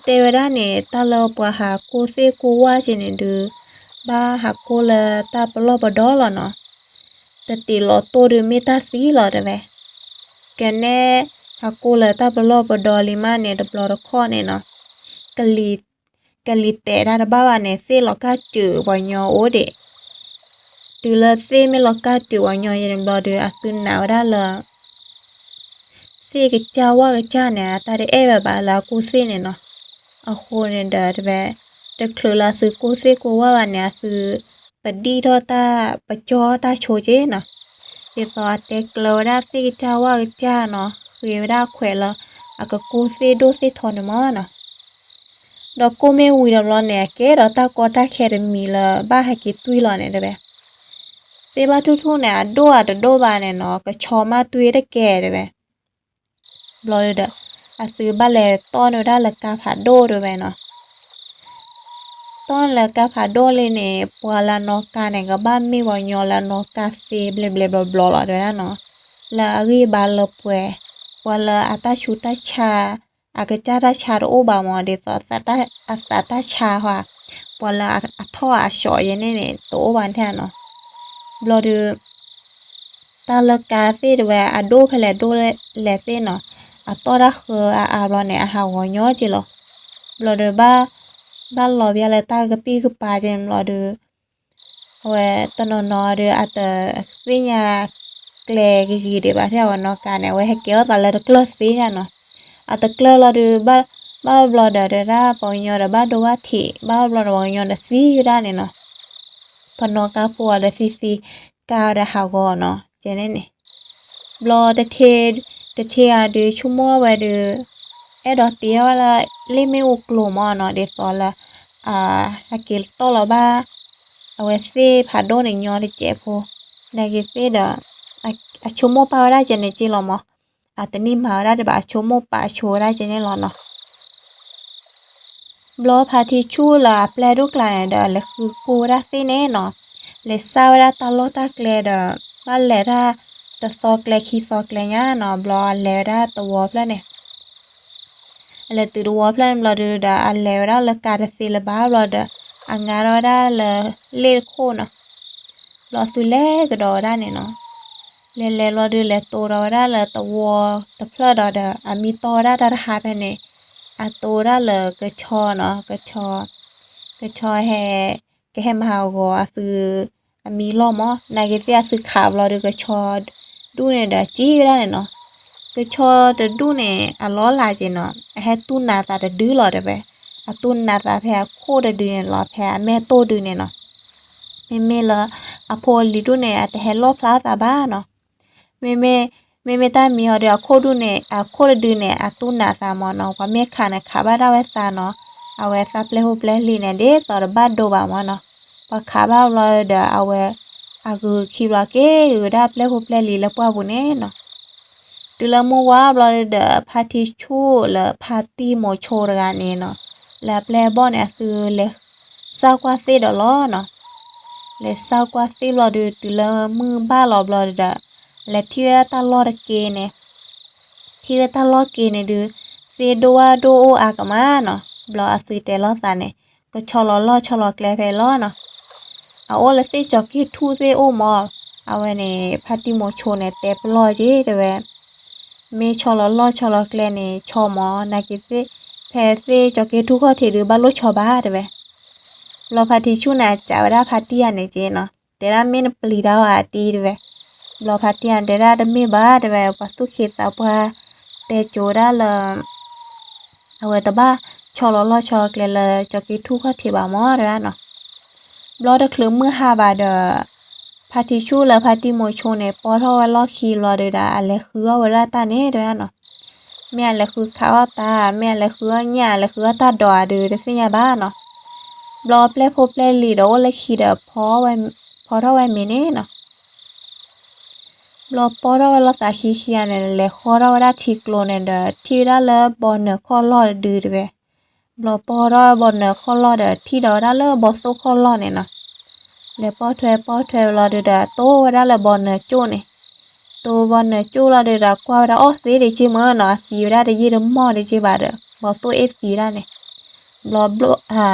တဲဝဲဒၣ်န့ၣ် တၢ်လၢပှၤဟးကိၢ်သ့ၣ်ကိၢ်ဝၣ်က့န့ၣ်ဒုး ဘၣ်ဟးကိၢ်လၢတၢ်ပလီၢ်ပဒီလီၤနီၤ. တတ့ၢ်လီၤတိၢ်ဒုးမ့ၢ်တၢ်သံလီၤတဲဝဲ. ကနဲ ဟးကိၢ်လၢတၢ်ပလီၢ်ပဒီလံမးန့ၣ် တဘျီတခီၣ်န့ၣ်နီၤ, ကလံၤ ကလံၤတဲာ်တၢ်တဘၣ်ဘၣ်န့ၣ် သ့ၣ်လီၤကၢ်စၢၤပှၤညီအိၣ်ဒံး. တုၤလၢသ့ၣ်မ့ၢ်လီၤကၢ်စၢၤပှၤညီယဲန့ၣ်ဘျီဒုး အသုနာ်ဝဲဒၣ်လၢ သ့ၣ်ကစၢ်ဝၣ်ကစၢ်န့ၣ် အတၢ်တအဲၣ်ဘၣ်ဘၣ်လၢအကိၢ်သ့ၣ်န့ၣ်နီၤ. အဃိန့ၣ်ဒီးတဲဝဲ တချုးလၢအသုကိၢ်သ့ၣ်ကိၢ်ဝၣ်ဘၣ်န့ၣ် အသုပဒံၣ်ထီၣ်တၢ်ပကၠီတၢ်ဆိက့နီၤ. ဒ်သိးအတဲကျၢၤဝဲဒၣ်သ့ၣ်ကစၢ်ဝၣ်ကစၢ်နီၤ ဃ့ဝဲဒၣ်အခွဲးလၢ အကကိၢ်သ့ၣ်ဒိၣ်သ့ၣ်ထီန့ၣ်မးနီၤ. ဒီးကိၢ်မ့ၢ်ဝံၤဒီးဘျီန့ၣ် အကဲဒီးတၢ်ကီတၢ်ခဲတမံၤလၢဘၣ်ဟဲက့ၤတွံၢ်လီၤန့ၣ်တဲဝဲ. သ့ၣ်ဘၣ်ထူၣ်ထူၣ်န့ၣ် အဒိၣ်အတဒိၣ်ဘၣ်န့ၣ်နီၤ ကဆီမးတွံၢ်တကဲတဲဝဲ. ဘျီဒုးဒီး အသုဘၣ်လဲၤတီၢ်န့ၢ်ဝဲဒၣ်လၢကါဖးဒိၣ်တဲဝဲနီၤ. တီၢ်လၢကါဖးဒိၣ်လံန့ၣ် ပှၤလၢအနီၣ်ကါန့ၣ် ကဘၣ်မ့ၢ်ပှၤကညီလၢအနီၣ်ကါသ့ဘျဲၣ်ဘျဲၣ်ဘျီဘျီလီၤတဲဝဲဒၣ်နီၤ. လၢအဂံၢ်ဘါလၢပှဲၤ, ပှၤလၢအတၢ်ဆူးတၢ်ဆါ အကစၢ်တၢ်ဆါတအိၣ်ဘၣ်မး ဒ်သိးအသးတၢ်ဆါဟီ, ပှၤလၢအထီၣ်အရှီးယဲန့ၣ်န့ၣ် တအိၣ်ဘၣ်န့ၣ်နီၤ. ဘျီဒုး တၢ်လၢကါသ့ၣ်တဲဝဲ အဒိၣ်ဖဲလဲၣ်ဒိၣ်လဲၣ်သ့ၣ်နီၤ, အတီၢ်တၢ်ဃၢအါအါဘျီန့ၣ် အဟးဂီၤညီက့လီၤ. ဘျီဒုး ဘၣ်လီၤဘၣ်လၢတၢ်ကပံၢ်ကပၤက့န့ၣ်ဘျီဒုး အဝဲတနီၤနီၤဒီး အတသ့ၣ်ညါ ကျဲဂ့ၤဂ့ၤဒံးဘၣ်ထဲအဝဲနီၣ်ကါန့ၣ် အဝဲဟဲကဲထီၣ်သးလၢတကျၢၢ်သ့ဒၣ်နီၤ. အတကျၢၢ်လီၤဒုး ဘၣ်ဘျီဒီးတဲဒၣ်ပှၤကညီဒီးဘၣ်ဒိဘၣ်ထံး ဘၣ်ဘျီဒီးပှၤကညီဒီးသံဝဲဒၣ်န့ၣ်နီၤ. ပနီၣ်ကါဖိအီၤဒီးသံသံ ကါဒီးဟးဂီၤနီၤ ကဲန့ၣ်န့ၣ်. ဘျီ တထ့ဂၤဒုး ဆိကမိၣ်ဝဲဒုး အဲၣ်ဒိးတ့ထီၣ်ဝဲလၢ လ့ၣ်မ့ၣ်အူကျိၤမးနီၤ ဒ်သိးလၢ ဟဲက့ၤတီၢ်လီၤဘၣ် အဝဲသ့ၣ်ဖးဒိၣ်န့ၣ်ညီတစဲးဖိ, နာ်က့ၤသ့ၣ်ဒီး အဆိကမိၣ်ပာ်ဝဲဒၣ်ကဲန့ၣ်က့လီၤမး, အတန့ၢ်မၤဝဲဒၣ်ဒံးဘၣ် အဆိကမိၣ်ပာ်ဆိဝဲဒၣ်ကဲန့ၣ်လီၤနီၤ. ဘျီဖါတံၢ်ဆူၣ်လၢအပျဲၢ်ဒိၣ်ကျါန့ၣ်ဒီး လဲၤဃုကိၢ်ဝဲဒၣ်သ့ၣ်န့ၣ်နီၤ, လဲၤစၢ်ဝဲဒၣ်တၢ်လီၢ်တၢ်ကျဲဒီး ဘၣ်လဲၤတၢ်တသီကျဲခံသီကျဲညါနီၤ, ဘျီအလဲၤဝဲဒၣ်သဝီဖျၢၣ်န့ၣ် အလဲၤတုၤသဝီဖျၢၣ်န့ၣ်ဘျီဒုးဒီး အလဲၤဝဲဒၣ်လၢကါတသ့လၢၤဘၣ်ဘျီဒီး အငါထီၣ်ဝဲဒၣ်လၢလ့ၣ်တခိၣ်နီၤ. ဘျီသုလဲၤကဒီးဝဲဒၣ်န့ၣ်နီၤ, လဲၤလဲၤဘျီဒုး လဲၤတိၢ်ထီၣ်ဝဲဒၣ်လၢသဝီတဖျၢၣ်ဒီးဒီး အမံတီၢ်ဝဲဒၣ်တၢ်တဟါဖဲန့ၣ်, အတိၢ်ဝဲဒၣ်လၢကဆီနီၤ, ကဆီ ကဆီဟဲ ကဟဲမၤဟးဂီၤအသု အမံလီၢ်မး, နာ်က့ၤသ့ၣ်အသုခးဘျီဒုး ကဆီဒူၣ်န့ၣ်ဒီးစံၣ်ဝဲဒၣ်န့ၣ်နီၤ. ကဆီတဒူၣ်န့ၣ် အလီၢ်လၤက့ၤနီၤ, အဟဲတူၢ်နးသးတဒုလီၤတဲဝဲ, အတူၢ်နးသးဖဲအခိၣ်တဒုန့ၣ်လီၤ ဖဲအမဲာ်တိၢ်ဒုန့ၣ်နီၤ. မ့မ့ၢ်လၢအဖိအလံၤဒူၣ်န့ၣ် အတဟဲလီၣ်ဖျါသးဘၣ်နီၤ. မ့မ့ၢ် မ့မ့ၢ်တၢ်မံအီၤဒီး အခိၣ်ဒူၣ်န့ၣ် အခိၣ်တဒုန့ၣ် အတူၢ်နးသးမးနီၤ, ပှၤမ့ၢ်ခးန့ၣ် ခးဘၣ်ဒၣ်ဝဲသးနီၤ, အဝဲသးပျဲၢ်ဖိပျဲၢ်လံၤန့ၣ် ဒ်သိးတဘၣ်ဒိဘၣ်မးနီၤ, ပှၤခးဘၣ်ဘျီဒီး အဝဲ အဂုာ်ခံဘျီက့ၤဂုာ်ဒၣ်ပျဲၢ်ဖိပျဲၢ်လံၤလၢပှၢ်ပူၤန့ၣ်နီၤ. တုၤလၢမုၢ်ဝါဘျီဒီး ဖါတံၢ်မိၤဆိတဂၤန့ၣ်နီၤ, လၢအပျဲၢ်အဘီၣ်န့ၣ် အသုလဲၤ စၢ်ကွၢ်သ့ၣ်ဒီးလီၤနီၤ. လဲၤစၢ်ကွၢ်သ့ၣ်ဘျီဒုး တုၤလၢမုၢ်ဘၣ်လီၤဘျီဒီး လဲၤထံၣ်ဝဲဒၣ်တၢ်လီၢ်တက့ၢ်န့ၣ်, ထံၣ်ဝဲတၢ်လီၢ်က့ၢ်န့ၣ်ဒုး သ့ၣ်ဒိၣ်ဝၣ်ဒိၣ်အိၣ်အါကမးနီၤ. ဘျီအသုတဲလိာ်သးန့ၣ် ကဆီလီၤလီၢ်ဆီလီၤကျဲဖဲလီၤနီၤ. အအိၣ်လၢသ့ၣ်ကၠီၤက့ၢ်ထူၣ်သ့ၣ်အိၣ်မး, အဝဲန့ၣ် ဖါတံၢ်မိၤဆိန့ၣ် တဲပလီၢ်က့ၤတဲဝဲ မ့ၢ်ဆီလီၤလီၢ်ဆီလီၤကျဲန့ၣ် ဆီမး, နာ်က့ၤသ့ၣ် ဖဲသ့ၣ်ကၠီၤက့ၢ်ထူၣ်ခီၣ်ထံးဒုး ဘၣ်လိၣ်ဆီဘၣ်တဲဝဲ. ဘျီဖါတံၢ်ဆူၣ်န့ၣ် အစံးဝဲဒၣ်ဖါတံၢ်ယၤန့ၣ်က့ၤနီၤ, တဲဒၣ်မ့ၢ်နပျံၤတၢ်ဝဲအတံၢ်တဲဝဲ. ဘျီဖါတံၢ်ယၤန့ၣ် တဲဒၣ်တမ့ၢ်ဘၣ်တဲဝဲ, ပှၤသူၣ်က့သးပှၢ် တဲကိၤဒၣ်လၢ အဝဲတဘၣ်ဆီလီၤလီၢ်ဆီလီၤကျဲလၢကၠီၤက့ၢ်ထူၣ်ခီၣ်ထံးဘၣ်မးတဲဒၣ်နီၤ. ဘျီတချုးမုၢ်ဟါဘၣ်ဒီး ဖါတံၢ်ဆူၣ်လၢဖါတံၢ်မိၤဆိန့ၣ် ပိာ်ထီၣ်ဝဲလီၢ်ခံဘျီဒုးဒီး အလဲၤဃုအီၣ်ဝဲဒၣ်တၢ်န့ၣ်တဲဒၣ်နီၤ. မ့ၢ်အလဲၤဃုခးအီၣ်သး, မ့ၢ်အလဲၤဃုအီၣ်ညၣ်, အလဲၤဃုအီၣ်တၢ်ဒိးဧါဒုး တသ့ၣ်ညါဘၣ်နီၤ. ဘျီပျဲၢ်ဖိပျဲၢ်လံၤဒီးအိၣ်လၢခံဒီး ဖီထီၣ်ဝဲမ့ၤန့ၣ်နီၤ. ဘျီပိာ်ထီၣ်ဝဲလီၤသးခံခံဂၤန့ၣ် လဲၤဃီထီၣ်ဝဲဒၣ်ထံကျိန့ၣ်ဒီး ထံၣ်ဝဲဒၣ်လၢဘီနၢၤခီၣ်လီၢ်တဒုတဲဝဲ. ဘျီပိာ်ထီၣ်ဝဲဘီနၢၤခီၣ်လီၢ်ဒီး ထံၣ်ဒီးဝဲဒၣ်လၢဘီသိၣ်ခီၣ်လီၢ်န့ၣ်နီၤ. လဲၤပိာ်ထွဲပိာ်ထွဲလီၤဒုးဒီး တိၢ်ဝဲဒၣ်လၢဘီနၢၤကၠိၣ်န့ၣ်. တိၢ်ဘီနၢၤကၠိၣ်လီၤဒုးဒီး ကွၢ်ဝဲဒၣ်အီၣ်သ့ဒံးက့မၢနီၤ, အသံဝဲဒၣ်တယံာ်တမီၢ်ဒံးက့ဘၣ်ဒီး ဘီသိၣ်အ့ၣ်သံဝဲဒၣ်န့ၣ်. ဘျီ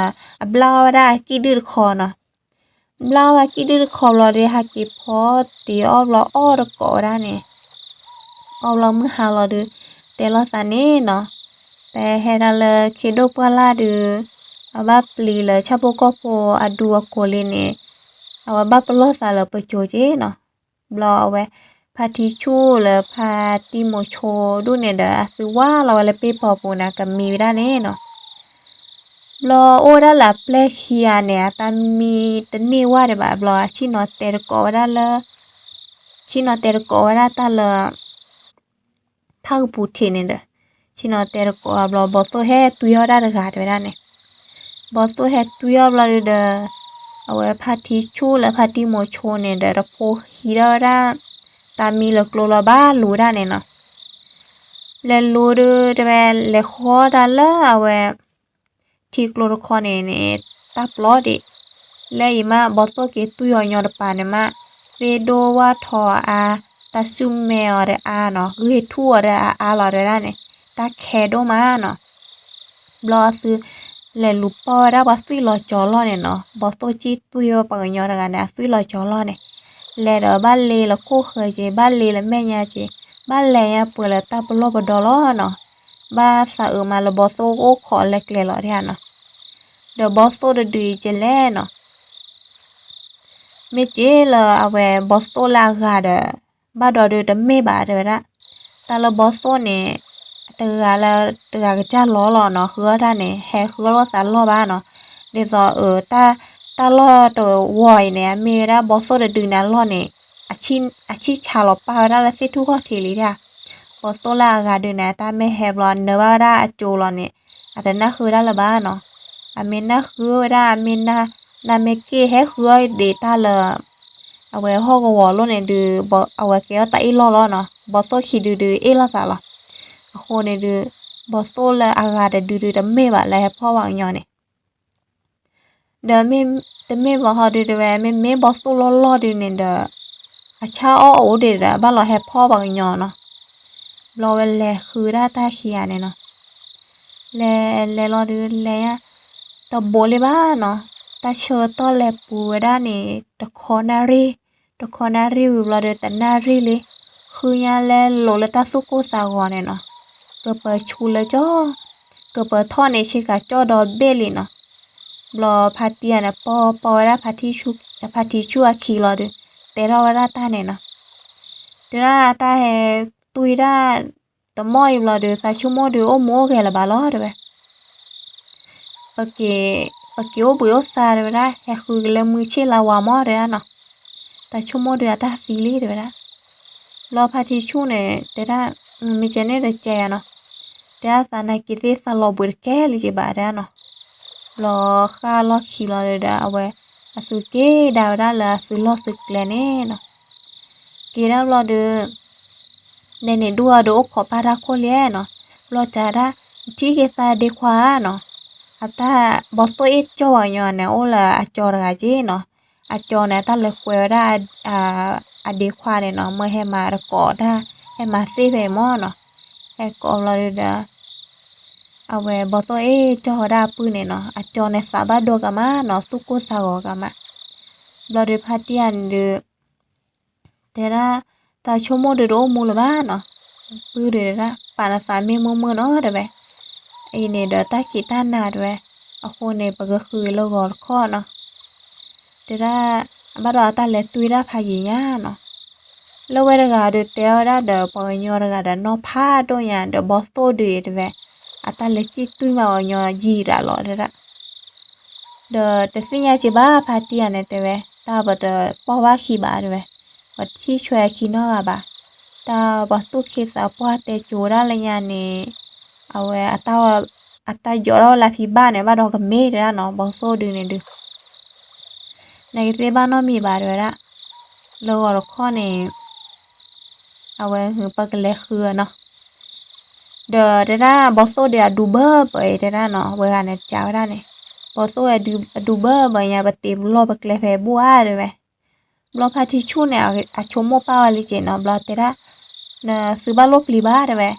အဘျါဝဲဒၣ်အကံၣ်ဒုၣ်တခီနီၤ. ဘျါဝဲအကံၣ်ဒုၣ်တခီဘျီဒီး ဟဲက့ၤဖီတ့ၢ်အီၣ်ဘျီအီၣ်တကိးဝဲဒၣ်န့ၣ်, အီၣ်ဘျီမုၢ်ဟါလီၤဒုး တဲလိာ်သးန့ၣ်နီၤ, ပဟဲဒၣ်လၢခ့ဒိၣ်ပှၢ်လၢ်ဒုး အဘၣ်ပျံၤလၢဆၣ်ဖိကီၢ်ဖိအဒူအကိာ်လံန့ၣ်, အဝဲဘၣ်ပလီၢ်သးလၢပစိၤက့နီၤ. ဘျီအဝဲ ဖါထံဆူၣ်လၢဖါတံၢ်မိၤဆိဒူၣ်န့ၣ်ဒီး အသုဝါလီၤဝဲလၢပ့ၢ်ဖီပူၤန့ၣ် ကမံဝဲဒၣ်န့ၣ်နီၤ. ဘျီအိၣ်ဝဲဒၣ်လၢအပျဲၢ်ခံဂၤန့ၣ် အတၢ်မံတန့ၢ်ဝဲဒံးဘၣ် ဘျီအဆ့ၣ်နီၤတဲတကိးဝဲဒၣ်လၢ ဆ့ၣ်နီၤတဲတကိးဝဲဒၣ်တၢ်လၢ ဖၣ်ကပူၤထံးန့ၣ်ဒီး ဆ့ၣ်နီၤတဲတကိးဘျီ ဘီသိၣ်ဟဲတွံအီၣ်ဒၣ်တဂၤတဲဝဲဒၣ်န့ၣ်, ဘီသိၣ်ဟဲတွံအီၣ်ဘျီဒုးဒီး အဝဲဖါထံဆူၣ်လၢဖါတံၢ်မိၤဆိန့ၣ်ဒီး တဖိဟံးထီၣ်ဝဲဒၣ် တၢ်မံလၢကျိလီၤဘၣ်လူၤဒၣ်န့ၣ်နီၤ. လဲၤလူၤဒုးတဲဝဲ လဲၤဃီတၢ်လၢအဝဲ ထံကျိတခီန့ၣ်န့ၣ် တၢ်ပျီဒံး, လၢအံၤမး ဘီသိၣ်က့ၤတွံၢ်အီၤညီတပၤန့ၣ်မး သ့ၣ်ဒိၣ်ဝၣ်ထီအါ, တၢ်ဆူၣ်မဲအီၤဒီးအါနီၤ, ဂ့ၢ်ထူၣ်အီၤဒီးအါအါလီၤတဲဒၣ်န့ၣ်, တၢ်ခဲဒိၣ်မးနီၤ. ဘျီအသု လဲၤလူၤပီၢ်ဝဲဒၣ်ပှၤသွံၣ်လီၤကၠီၤလီၢ်န့ၣ်နီၤ, ဘီသိၣ်က့ၣ်တွံၢ်ဝဲပှၤကညီတဂၤန့ၣ် အသွံၣ်လီၤကၠီၤလီၢ်န့ၣ်, လဲၤဒီးဘၣ်လ့လၢခိၣ်ဃၢၤက့ၤ ဘၣ်လ့လၢမဲာ်ညါက့ၤ, ဘၣ်လဲၤညါပှဲၤလၢတၢ်ပလီၢ်ပဒီလီၤနီၤ. ဘၣ်သးအုးမးလၢဘီသိၣ်အိၣ်ခိးလဲၤကျဲလီၤဒၣ်နီၤ. ဒီးဘီသိၣ်တဒုအံၤကလဲၣ်နီၤ မ့ၢ်က့လၢအဝဲဘီသိၣ်လၢအဂၤဒီး ဘၣ်ဒီးဒုးတမ့ၢ်ဘၣ်တဲဝဲဒၣ်, တၢ်လၢဘီသိၣ်န့ၣ် တဂၤလၢတဂၤကစၢ်လီၤလီၤနီၤ, ဃုအီၣ်တၢ်န့ၣ် ဟဲဃုအီၣ်လိာ်သးလီၢ်ဘၣ်နီၤ, ဒ်သိးအတၢ် တၢ်လီၢ်တဝီၤအံၤန့ၣ် အမ့ၢ်ဝဲဒၣ်ဘီသိၣ်တဒုန့ၣ်အလီၢ်န့ၣ် အဆံၣ်ဆါလီၤပၢ်ဝဲဒၣ်လၢသ့ၣ်ထူၣ်ခီၣ်ထံးလံဒၣ်, ဘီသိၣ်လၢအဂၤဒုန့ၣ် အတၢ်မ့ၢ်ဟဲဘျီနၢၤဘၣ်ဝဲဒၣ်အကၠိလီၤန့ၣ် အတနၢ်ဃုဒၣ်လၢၤဘၣ်နီၤ, အမ့ၢ်နၢ်ဃုဝဲဒၣ် အမ့ၢ်နၢ်မ့ၢ်က့ၢ်ဟဲဃုအီၣ်ဒံးတၢ်လၢ အဝဲဟီၣ်ကဝီၤလိၣ်န့ၣ်ဒုး အဝဲကဲထီၣ်တၢ်အ့ၣ်လိာ်လီၤနီၤ, ဘီသိၣ်ခံဒုဒုးအ့ၣ်လိာ်သးလီၤ, အဃိန့ၣ်ဒုး ဘီသိၣ်လၢအဂၤတဒုဒုးတမ့ၢ်ဘၣ်လၢဟဲဖီၣ်ပှၤကညီန့ၣ် ဒီးမ့ၢ်တမ့ၢ်ဘၣ်ဟီဒုးတဲဝဲ မ့မ့ၢ်ဘီသိၣ်လီၢ်လီၢ်ဒုးန့ၣ်ဒီး အဆၣ်အီၣ်အိၣ်ဒံးဒီး ဘၣ်လီၤဟဲဖီၣ်ပှၤကညီနီၤ, ဘျီဝဲလဲၤဃုဒၣ်တၢ်ခံဂၤန့ၣ်နီၤ, လဲၤလဲၤလီၤဒုးလဲၤညါ တဘိးလံဘၣ်နီၤ, တၢ်ဆၢကတီၢ်လဲၤပူၤဝဲဒၣ်န့ၣ် တခီနၣ်ရံၣ်, တခီနၣ်ရံၣ်ဝံၤဘျီဒီးတနၣ်ရံၣ်လံ, ဃုညါလဲလိာ်လၢတၢ်သူၣ်ကိၢ်သးဂီၤန့ၣ်နီၤ, ကပၢၤဆူလၢကၠီ, ကပၢၤထီၣ်န့ၣ်ဆ့ကၤကၠီဒီဘ့ၣ်လံနီၤ, ဘျီဖါတံၢ်ယၤန့ၣ် ပီၢ်ပီၢ်ဝဲဒၣ် ဖါထံဆူၣ်အခံလီၤဒီး တဲထီၣ်ဝဲဒၣ်တၢ်န့ၣ်နီၤ, တဲဒၣ်တၢ်ဟဲတွံၢ်ဒၣ် တမီၢ်အံၤဘျီဒီး သးဆိကမိၣ်ဒုးအိၣ်မူအိၣ်ဂဲၤလၢၤဘၣ်လီၤတဲဝဲ ပက့ၤအိၣ်ဘှံးအိၣ်သါတဲဝဲဒၣ် ဟဲဃုက့ၤလၢမုၢ်ဆ့ၣ်လါဝါမီၢ်တဲဒၣ်နီၤ, သးဆိကမိၣ်ဒုးအတၢ်သံလံတဲဝဲဒၣ်, ဘျီဖါထံဆူၣ်န့ၣ် တဲဒၣ် မ့ၢ်ကဲန့ၣ်ဒီးကဲယၤနီၤ, တဲဒၣ်သးနာ်က့ၤသ့ၣ်သးလီၤဘှံးတကဲလံက့ၤဘၣ်တဲဒၣ်နီၤ, ဘျီဃၣ်လီၢ်ခံလီၤဒီးအဝဲ အသုက့ၤဒၣ်ဝဲဒၣ်လၢအသုလီၢ်သုကျဲန့ၣ်နီၤ, က့ၤဒၣ်ဘျီဒီး လဲၤန့ၣ်ဒူၣ်အီၤဒီးအိၣ်ခိးပၢ်တၢ်ခိၣ်လံနီၤ, ဘျီတဲဒၣ် ထံၣ်က့ၤသးဒ့ခွါဧါနီၤ, အတၢ်ဘီသိၣ်အ့ၣ်ကၠီပှၤကညီန့ၣ် အိၣ်လၢအကၠီတဂၤက့နီၤ, အကၠီန့ၣ် အတၢ်လဲၤကွဲဝဲဒၣ် အဒ့ခွါန့ၣ်နီၤ မၢဟဲမၤတကိးတၢ် ဟဲမၤသ့ဖဲအံၤမီၢ်နီၤ, ဟဲကိးဘျီဒီး အဝဲဘီသိၣ်အ့ၣ်ကၠီဝဲဒၣ်အပုၢ်န့ၣ်နီၤ အကၠီန့ၣ်သးဘၣ်ဒိကမးနီၤ သူၣ်ကိၢ်သးဂီၤကမး, ဘျီဒီးဖါတံၢ်ယၤန့ၣ်ဒုး တဲဒၣ် သးဆိကမိၣ်ဒုးတအိၣ်မူလၢၤဘၣ်နီၤ, ပုၢ်ဒုးတဲဒၣ် ပာ်နသးမ့ၢ်မုာ်မုာ်နီၤတဲဝဲ, အံၤန့ၣ်ဒီးတၢ်ခံးတၢ်နၤတဲဝဲ, အဃိန့ၣ် ပကဃုလၢဂီၤတခီနီၤ, တဲဒၣ် အဘၣ်ဒီးအတၢ်လဲၤတွံၢ်ဒၣ်ဖးယံာ်ညါနီၤ, လၢဝဲတဂၤဒီးတဲထီၣ်ဝဲဒၣ်ဒီးပှၤကညီတဂၤဒီးနီၢ်ဖးဒိၣ်ညါ ဒီးဘီသိၣ်ဒုးအံၤတဲဝဲ, အတၢ်လဲၤက့ၢ်တွံၢ်မးပှၤကညီယံာ်ဒၣ်လီၤတဲဒၣ် ဒီးတသ့ၣ်ညါက့ၤဘၣ်ဖါတံၢ်ယၤန့ၣ်တဲဝဲ, တၢ်ပတပီၢ်ဘၣ်ခံဘၣ်တဲဝဲ, ပထံၣ်ဆွဲအခံနီတဂၤဘၣ်, တၢ်ပှၤသူၣ်ခ့သးပှၢ်တဲကိၤဒၣ်လၢညါန့ၣ်, အဝဲ အတၢ်ယီၤထီၣ်ဝဲလၢဖံဘၣ်န့ၣ် ဘၣ်ဒီးကမ့ၢ်တဲဒၣ်နီၤ ဘီသိၣ်ဒုးန့ၣ်ဒုး, နကသ့ဘၣ်နီတမံၤဘၣ်တဲဝဲဒၣ်, လၢဂီၤတခီန့ၣ် အဝဲပကလဲၤဃုနီၤ ဒီးတဲဒၣ်ဘီသိၣ်ဒီးအဒူဘၢဘၢအံၤတဲဒၣ်နီၤ ဝဲဂၤန့ၣ်စံးဝဲဒၣ်န့ၣ်, ဘီသိၣ်ဝဲအဒူဘၢဘၢညါ ပတ့ပလီၢ်ပကျဲဖဲဘူၣ်ဧါတဲဝဲ, ဘျီဖါထံဆူၣ်န့ၣ် အဆိကမိၣ်ပာ်ဝဲလံက့နီၤ ဘျီတဲဒၣ်, နသုဘၣ်လိၣ်ပျံၤဘၣ်တဲဝဲ,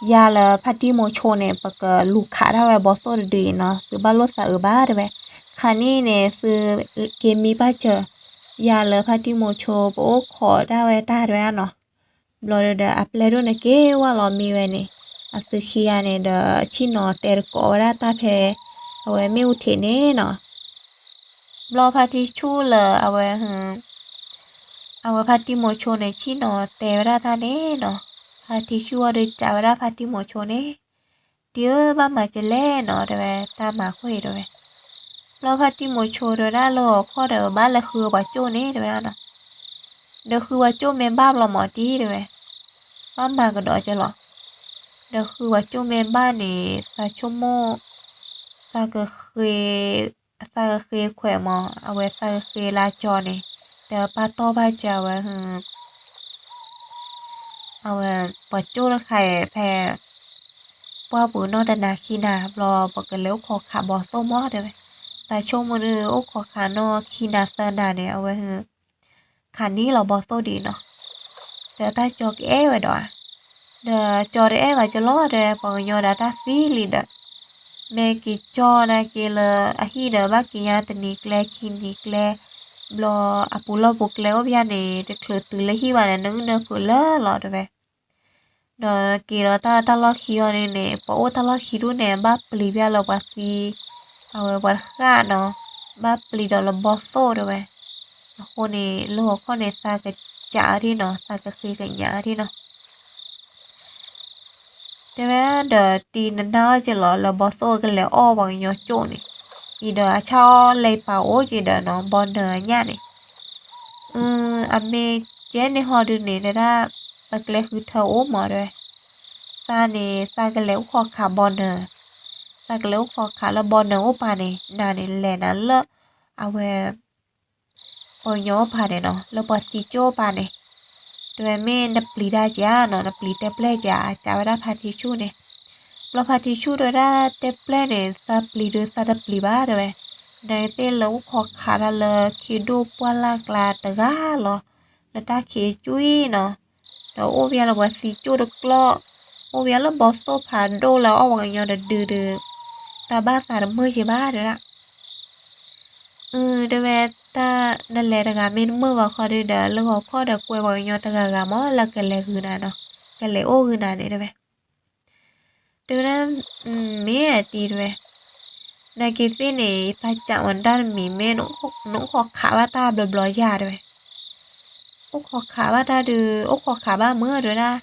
ယၤလၢဖါတံၢ်မိၤဆိန့ၣ် ပကလူၤခးဒၣ်ဝဲဘီသိၣ်တဒုအံၤနီၤ, သုဘၣ်လိၣ်သးအုးဘၣ်တဲဝဲ. ခါန့ၣ်န့ၣ် သုက့ၤမံဘၣ်စၢၤ, ယၤလၢဖါတံၢ်မိၤဆိ ပအိၣ်ခိးဒၣ်ဝဲတၢ်တဲဝဲဒၣ်နီၤ. ဘျီဒီးအပျဲၢ်ဒိၣ်န့ၣ်က့ၤဝဲလီၤမံဝဲန့ၣ်, အသုခံဂၤန့ၣ်ဒီး ဆ့ၣ်နီၤတဲတကိးဝဲဒၣ်တၢ်ဖဲ အဝဲမ့ၣ်အူထံးန့ၣ်နီၤ. ဘျီဖါတံၢ်ဆူၣ်လၢအဝဲ အဝဲဖါတံၢ်မိၤဆိန့ၣ် ဆ့ၣ်နီၤတဲဝဲဒၣ်တၢ်န့ၣ်နီၤ, ဖါတံၢ်ဆူၣ်အီၤဒီးစံးဝဲဒၣ်ဖါတံၢ်မိၤဆိန့ၣ်, တံၢ်ဧၢ ဘၣ်မၤကလဲၣ်နီၤ တဲဝဲ, တၢ်မၤခိၣ်အံၤတဲဝဲ. ဘျီဖါတံၢ်မိၤဆိတဲဝဲဒၣ်လၢဂီၤခီဒီး ဘၣ်လဲၤဃုပှၤကၠိၣ်န့ၣ် တဲဝဲဒၣ်နီၤ. ဒီးဃုပှၤကၠိၣ်မ့ၢ်ဘၣ်ဘျီမးတံၢ်တဲဝဲ, ဘၣ်မၤကဒီးကလီၤ. ဒီးဃုပှၤကၠိၣ်မ့ၢ်ဘၣ်န့ၣ် သးဆိကမိၣ် သးကဃ့ခွဲးမး, အဝဲသးကဃ့လၢကၠီန့ၣ်, ဒီးပာ်တီၢ်ဘၣ်စၢၤဝဲ အဝဲ ပှၤကၠိၣ်တခါအံၤဖဲ ပှၢ်ပူၤနီၢ်တနၤခံနၤ ဘျီပကလဲၤအိၣ်ခိးခးဘီသိၣ်မးတဲဝဲ. သးဆိကမိၣ်ဒုး အိၣ်ခိးခးနီၢ်ခံနၤသၢနၤန့ၣ် အဝဲ ခးန့ၢ်လီၤဘီသိၣ်ဒ်နီၤ. ဒီးတၢ်ကၠီကအဲၣ်ဝဲဒီးဧါ, ဒီးကၠီတအဲၣ်ဘၣ်ကလီၤဒီး ပှၤကညီဒီးတၢ်သံလံဒီး မ့ၢ်က့ၤကၠီနၤက့ၤလၢအဟံၣ်ဒီး ဘၣ်က့ၤညါတနံၤကျဲခံနံၤကျဲ, ဘျီအပူၤလီၢ်ပူၤကျဲအိၣ်ဖဲန့ၣ် တချုးတုၤလၢဟံၣ်ဘၣ်န့ၣ် နအုၣ်နဖုးလၢာ်လီၤတဲဝဲ. ဒီးက့ၤဒီးတၢ်တၢ်လီၢ်ခံအီၤန့ၣ်န့ၣ် ပှၤအိၣ်တၢ်လီၢ်ခံဒူၣ်န့ၣ် ဘၣ်ပျံၤဖဲလၢပှၤသံ, အဝဲပှၤတဃၣ်နီၤ, ဘၣ်ပျံၤဒီးလၢဘီသိၣ်တဲဝဲ. အဃိန့ၣ် လၢဂီၤခီန့ၣ် သးကစးအီၤဒ်နီၤ, သးကဃ့ကညးအီၤဒ်နီၤ. တဲဝဲဒၣ်ဒီး တံၤနနၢ်အီၣ်က့ၤလီၤလၢဘီသိၣ်ကလဲၤအီၣ်ပှၤကညီကၠိၣ်န့ၣ်, အံၤဒီးအဆၣ်အီၣ်လဲၤပာ်အိၣ်က့ၤဒီးနီၤ ဘီနၢၤအညၣ်န့ၣ်, အမ့ၢ်ကဲန့ၣ်ဟီဒုးန့ၣ် တဲဒၣ် ပကျဲဃုထၢအိၣ်မးတဲဝဲ, သးန့ၣ် သးကလဲၤအိၣ်ခိးခးဘီနၢၤ, သးကလဲၤအိၣ်ခိးခးလၢဘီနၢၤအိၣ်ပၤန့ၣ် နၤန့ၣ်လဲၤနၤလၢ အဝဲ ပှၤကညီအိၣ်ပၤန့ၣ်နီၤ, လၢပှၤသံကၠိၣ်ပၤန့ၣ်, တဲဝဲမ့ၢ်နပျံၤတၢ်က့ၤဧါနီၤ, နပျံၤတဲပျဲၢ်က့ၤဧါ, အစံးဝဲဒၣ်ဖါတံၢ်ဆူၣ်န့ၣ်. ဘျီဖါတံၢ်ဆူၣ်တဲဝဲဒၣ်တဲပျဲၢ်န့ၣ် သးပျံၤဒုးသးတပျံၤဘၣ်တဲဝဲ, နသ့ၣ်လၢအိၣ်ခိးခးတၢ်လၢခံဒိၣ်ပှၢ်လၢ်ကျါတဂၤလီၤ, လၢတၢ်ခံးကွံာ်နီၤ, ဒီးအိၣ်ဖဲလၢပှၤသံကၠိၣ်တကျီၢ်, အိၣ်ဖဲလၢဘီသိၣ်ဖးဒိၣ်လၢအီၣ်ပှၤကညီတဒုဒုး, တၢ်ဘၣ်သးတမုာ်က့ၤဘၣ်တဲဝဲဒၣ်. အၢ တဲဝဲ, တၢ်နလဲၤတဂၤမ့ၢ်တမုာ်ဘၣ်ခီဒုးဒီး လၢဂီၤခီဒီးကွဲပှၤကညီတဂၤဂၤမး လၢကလဲၤဂုာ်နၤနီၤ, ကလဲၤအိၣ်ဂုာ်နၤန့ၣ်တဲဝဲ. တဲဝဲဒၣ်, မ့ၢ်တံၤတဲဝဲ, နက့ၤသ့ၣ်န့ၣ် ယသးစံးဝဲဒၣ်တမံၤ မ့ၢ်နအိၣ်ခိးခးဘၣ်တၢ်ဘျီဘျီယၤတဲဝဲ. အိၣ်ခိးခးဘၣ်တၢ်ဒုး အိၣ်ခိးခးဘၣ်မုာ်တဲဝဲဒၣ်,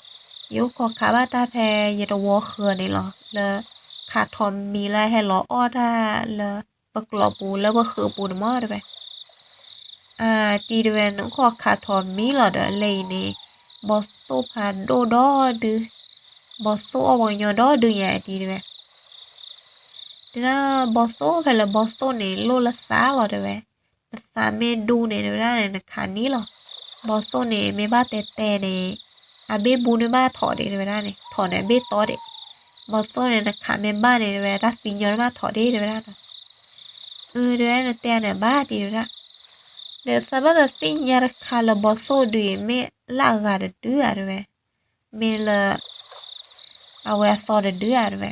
ယအိၣ်ခိးခးဘၣ်တၢ်ဖဲယတဝီဃၢၤန့ၣ်လီၤ, လၢခးထီၣ်မံၤလၢဟဲလီၤအီၣ်တၢ်လၢပကျိာ်ပူၤလၢပဃၢၤပူၤန့ၣ်မးတဲဝဲ. အတံၤတဲဝဲ နအိၣ်ခိးခးထီၣ်မံၤလီၤဒီး လၢအံၤန့ၣ် ဘီသိၣ်ဖးဒိၣ်ဒီဒု, ဘီသိၣ်အီၣ်ပှၤကညီဒီဒုညါတံၤတဲဝဲ. တဲဒၣ် ဘီသိၣ်ဖဲလၢဘီသိၣ်န့ၣ် လိၣ်လၢသးလီၤတဲဝဲ, နသးမ့ၢ်ဒူန့ၣ်တဲဝဲဒၣ်န့ၣ် နခးန့ၢ်လီၤ. ဘီသိၣ်န့ၣ် မ့ၢ်ဘၣ်တဲတဲန့ၣ် အဘ့ၣ်ဘူန့ၣ်ဘၣ်ထီၣ်ဒံးတဲဝဲဒၣ်န့ၣ် ထီၣ်န့ၣ်အဘ့ၣ်တီဒံး, ဘီသိၣ်န့ၣ် နခးမ့ၢ်ဘၣ်န့ၣ်တဲဝဲ တၢ်သံညီန့ၣ်ဘၣ်ထီၣ်ဒံးတဲဝဲဒၣ်နီၤ. အၢ တဲဝဲ နတဲန့ၣ်ဘၣ်တံၤတဲဝဲဒၣ်. ဒီးသးဘၣ်သးသ့ၣ်ညါတခါလၢဘီသိၣ်ဒုးအံၤ မ့ၢ်လၢအဂၤတဒုဧါတဲဝဲ, မ့ၢ်လၢ အဝဲအသီတဒုဧါတဲဝဲ.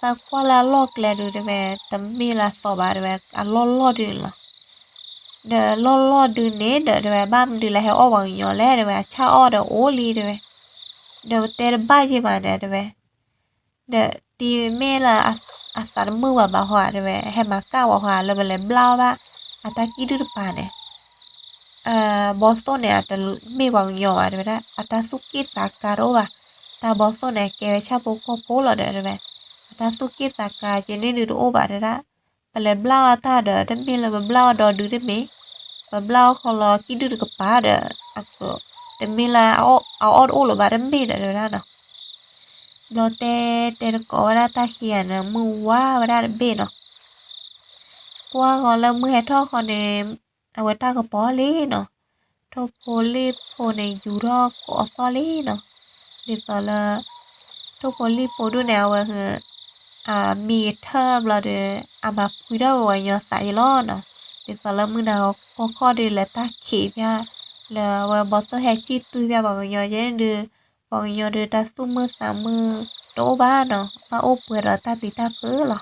သးကွၢ်လၢအလီၢ်ကျဲဒုးတဲဝဲ တမ့ၢ်လၢအသီဘၣ်တဲဝဲ အလီၢ်လီၢ်ဒုးန့ၣ်လီၤ. ဒီးလီၢ်လီၢ်ဒုးန့ၣ်ဒီးတဲဝဲ ဘၣ်မနုၤလၢဟဲအီၣ်ပှၤကညီလဲၣ်တဲဝဲ အဆၣ်အီၣ်ဒီးအိၣ်လံတဲဝဲ. ဒီးပတဲတဘၣ်ယဲၢ်မးဒီးတဲဝဲ ဒီးတံၤမ့ၢ်လၢအသးတမုာ်ဘၣ်ဘၣ်ဟီဧါတဲဝဲ ဟဲမၤကၣ်ဝဲဟီဧါလၢပလဲၤဘျၣ်အီၣ်ဘၣ် အတၢ်ကံၣ်ဒုၣ်တပၤန့ၣ်, ဘီသိၣ်န့ၣ် အတမ့ၢ်ပှၤကညီဘၣ်တဲဝဲဒၣ် အတၢ်သူၣ်က့ၣ်သးကါတအိၣ်ဘၣ်, တၢ်ဘီသိၣ်န့ၣ် ကဲဝဲဆၣ်ဖိကီၢ်ဖိလီၤဒီးတဲဝဲ, အတၢ်သူၣ်က့ၣ်သးကါကဲန့ၣ်ဒုးတအိၣ်ဘၣ်တဲဒၣ်, ပလဲၤဘျၣ်အီၣ်တၢ်ဒီး တမ့ၢ်လၢပဘျၣ်အီၣ်ဒီဒုတမ့ၢ်, ပဘျၣ်အီၣ်ခီလီၤကံၣ်ဒုၣ်တကပၤဒီး အက တမ့ၢ်လၢအအီၣ်တအိၣ်လၢၤဘၣ်တမ့ၢ်ဒီးတဲဝဲဒၣ်နီၤ. ဘျီတဲတဲတကိးဝဲဒၣ်တၢ်ခံဂၤန့ၣ် မုၢ်ဝါဝဲဒၣ်တဘ့ၣ်နီၤ. ကွၢ်ဃီၤလၢမုၢ်ဟဲထီၣ်ဃီန့ၣ် အဝဲတၢ်ကပီၤလံနီၤ, ထိၣ်ဖိလံၣ်ဖိန့ၣ် ယူၤထီၣ်ကိးသီၣ်လံနီၤ. ဒ်သိးလၢ ထိၣ်ဖိလံၣ်ဖိဒိၣ်န့ၣ် အဝဲ အမံကထၢၣ်ဘျီဒီး အမၤဖှံထီၣ်ဝဲပှၤကညီသးယံၤလီၤနီၤ. ဒ်သိးလၢမုၢ်နၤဂီၤခီဒုး လဲၤတၢ်ခံးဖၠၣ် လၢအဝဲဘီသိၣ်ဟဲစံၣ်တွံၢ်ဖၠၣ်ပှၤကညီယဲၢ်န့ၣ်ဒုး ပှၤကညီဒုးတၢ်သူၣ်မုာ်သးမုာ်တအိၣ်ဘၣ်နီၤ, ဘၣ်အိၣ်ပှဲၤဒီးတၢ်ပျံၤတၢ်ဖုးလီၤ.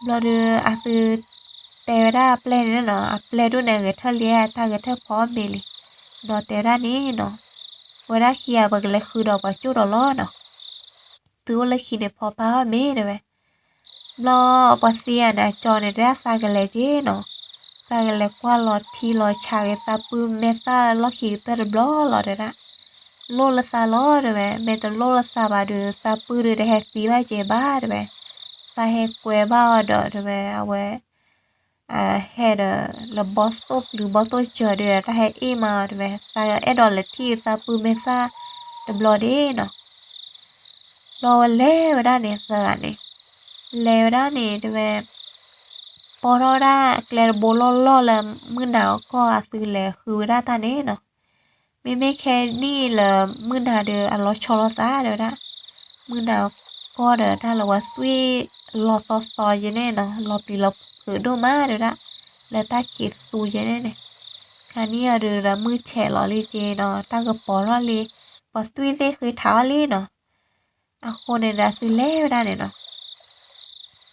ဘျီဒုးအသုတဲဝဲဒၣ်အပျဲၢ်န့ၣ်နီၤ, အပျဲၢ်ဒိၣ်န့ၣ်ဂဲၤထၢၣ်လံ, တၢ်ဂဲၤထၢၣ်ဖီအီၣ်မ့ၤလံ. ဘျီတဲဝဲဒၣ်န့ၣ်နီၤ, ဝဲဒၣ်ခံဂၤပကလဲၤဃုာ်ဒီးပှၤကၠိၣ်ဒီးလီၤနီၤ, သုအိၣ်လၢခံန့ၣ်ဖီပာ်အီၣ်မ့ၤတဲဝဲ. ဘျီပှၤသံဂၤန့ၣ် အကၠီန့ၣ် တဲဒၣ်သးကလဲၤက့ၤနီၤ, သးကလဲၤကွၢ်လီၤထံလီၤဆးက့ၤသးပုၢ်မဲာ်သၣ်လီၢ်ခံကတၢၢ်တဘျီလီၤတဲဒၣ်, လိၣ်လၢသးလီၤတဲဝဲ, မ့ၢ်တလိၣ်လၢသးဘၣ်ဒီး သးပုၢ်ဒုးတဟဲသံဘၣ်က့ၤဘၣ်တဲဝဲ, သးဟဲကွဲဘၣ်အီၤဒီးတဲဝဲ အဝဲ ဟဲဒီးလၢဘီသိၣ်ပျုၤဘီသိၣ်စၢၤဒီး တၢ်ဟဲအ့ၣ်မးအီၤတဲဝဲ, သးအဲၣ်ဒိးလဲၤထံၣ်သးပုၢ်မဲာ်သၣ်တဘျီဒၣ်နီၤ. ဘျီဝဲလဲၤဝဲဒၣ်န့ၣ်သၢဂၤန့ၣ်, လဲၤဝဲဒၣ်န့ၣ်တဲဝဲ, ပိာ်ထီၣ်ဝဲဒၣ်ကျဲတဘိလီၢ်လီၢ်လၢမုၢ်နၤအကီၢ်အသုလဲၤဃုဝဲဒၣ်တၢ်န့ၣ်နီၤ. မ့မ့ၢ်ခဲနံၣ်လၢမုၢ်နၤဒီးအလီၤဆီလိာ်သးတဲဝဲဒၣ်, မုၢ်နၤကီၢ်ဒီးတၢ်လၢပှၤသွံၣ်လီၤသီသီယဲန့ၣ်နီၤ, လီၤပျံၤလီၤဖုးဒိၣ်မးတဲဝဲဒၣ်, လၢတၢ်ခံးသူယဲန့ၣ်န့ၣ်, ခါနံၣ်အံၤဒုးဒီးမုၢ်ဆဲးလီၤလံက့နီၤ, တၢ်ကပီၤထီၣ်လံ, ပှၤသွံၣ်သ့ၣ်ဃ့ထးအီၤလံနီၤ. အဃိန့ၣ်ဒီးသုလဲၤဝဲဒၣ်န့ၣ်နီၤ,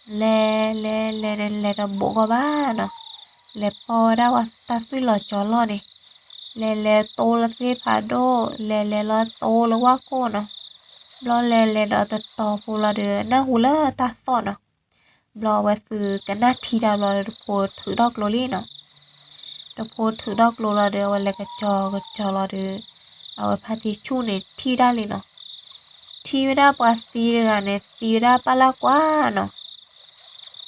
လဲၤလဲၤလဲၤန့ၣ် လဲၤတဘိးကီးဘၣ်နီၤ, လဲၤပိာ်ဝဲဒၣ်ဝဲတၢ်သွံၣ်လီၤကၠီလီၢ်န့ၣ်, လဲၤလဲၤတိလၢသ့ၣ်ဖးဒိၣ်, လဲၤလဲၤလီၤတိလၢဝၣ်ခိၣ်နီၤ. ဘျီလဲၤလဲၤဒီးတတီၤဖိလီၤဒီး နၢ်ဟူလၢတၢ်သီၣ်နီၤ. ဘျီအဝဲသုကနၣ်ထံတၢ်ဘျီဒီး တဖိထုးထီၣ်ကျိလံနီၤ. တဖိထုးထီၣ်ကျိလီၤဒီး အဝဲလဲၤကစီၤကစီၤလီၤဒီး အဝဲဖါတံၢ်ဆူၣ်န့ၣ်ထံၣ်ဒၣ်လံနီၤ. ထံၣ်ဝဲဒၣ်ပှၤသံတဂၤန့ၣ် သံဝဲဒၣ်ပၢ်လၢ်ကွၢ်နီၤ. အ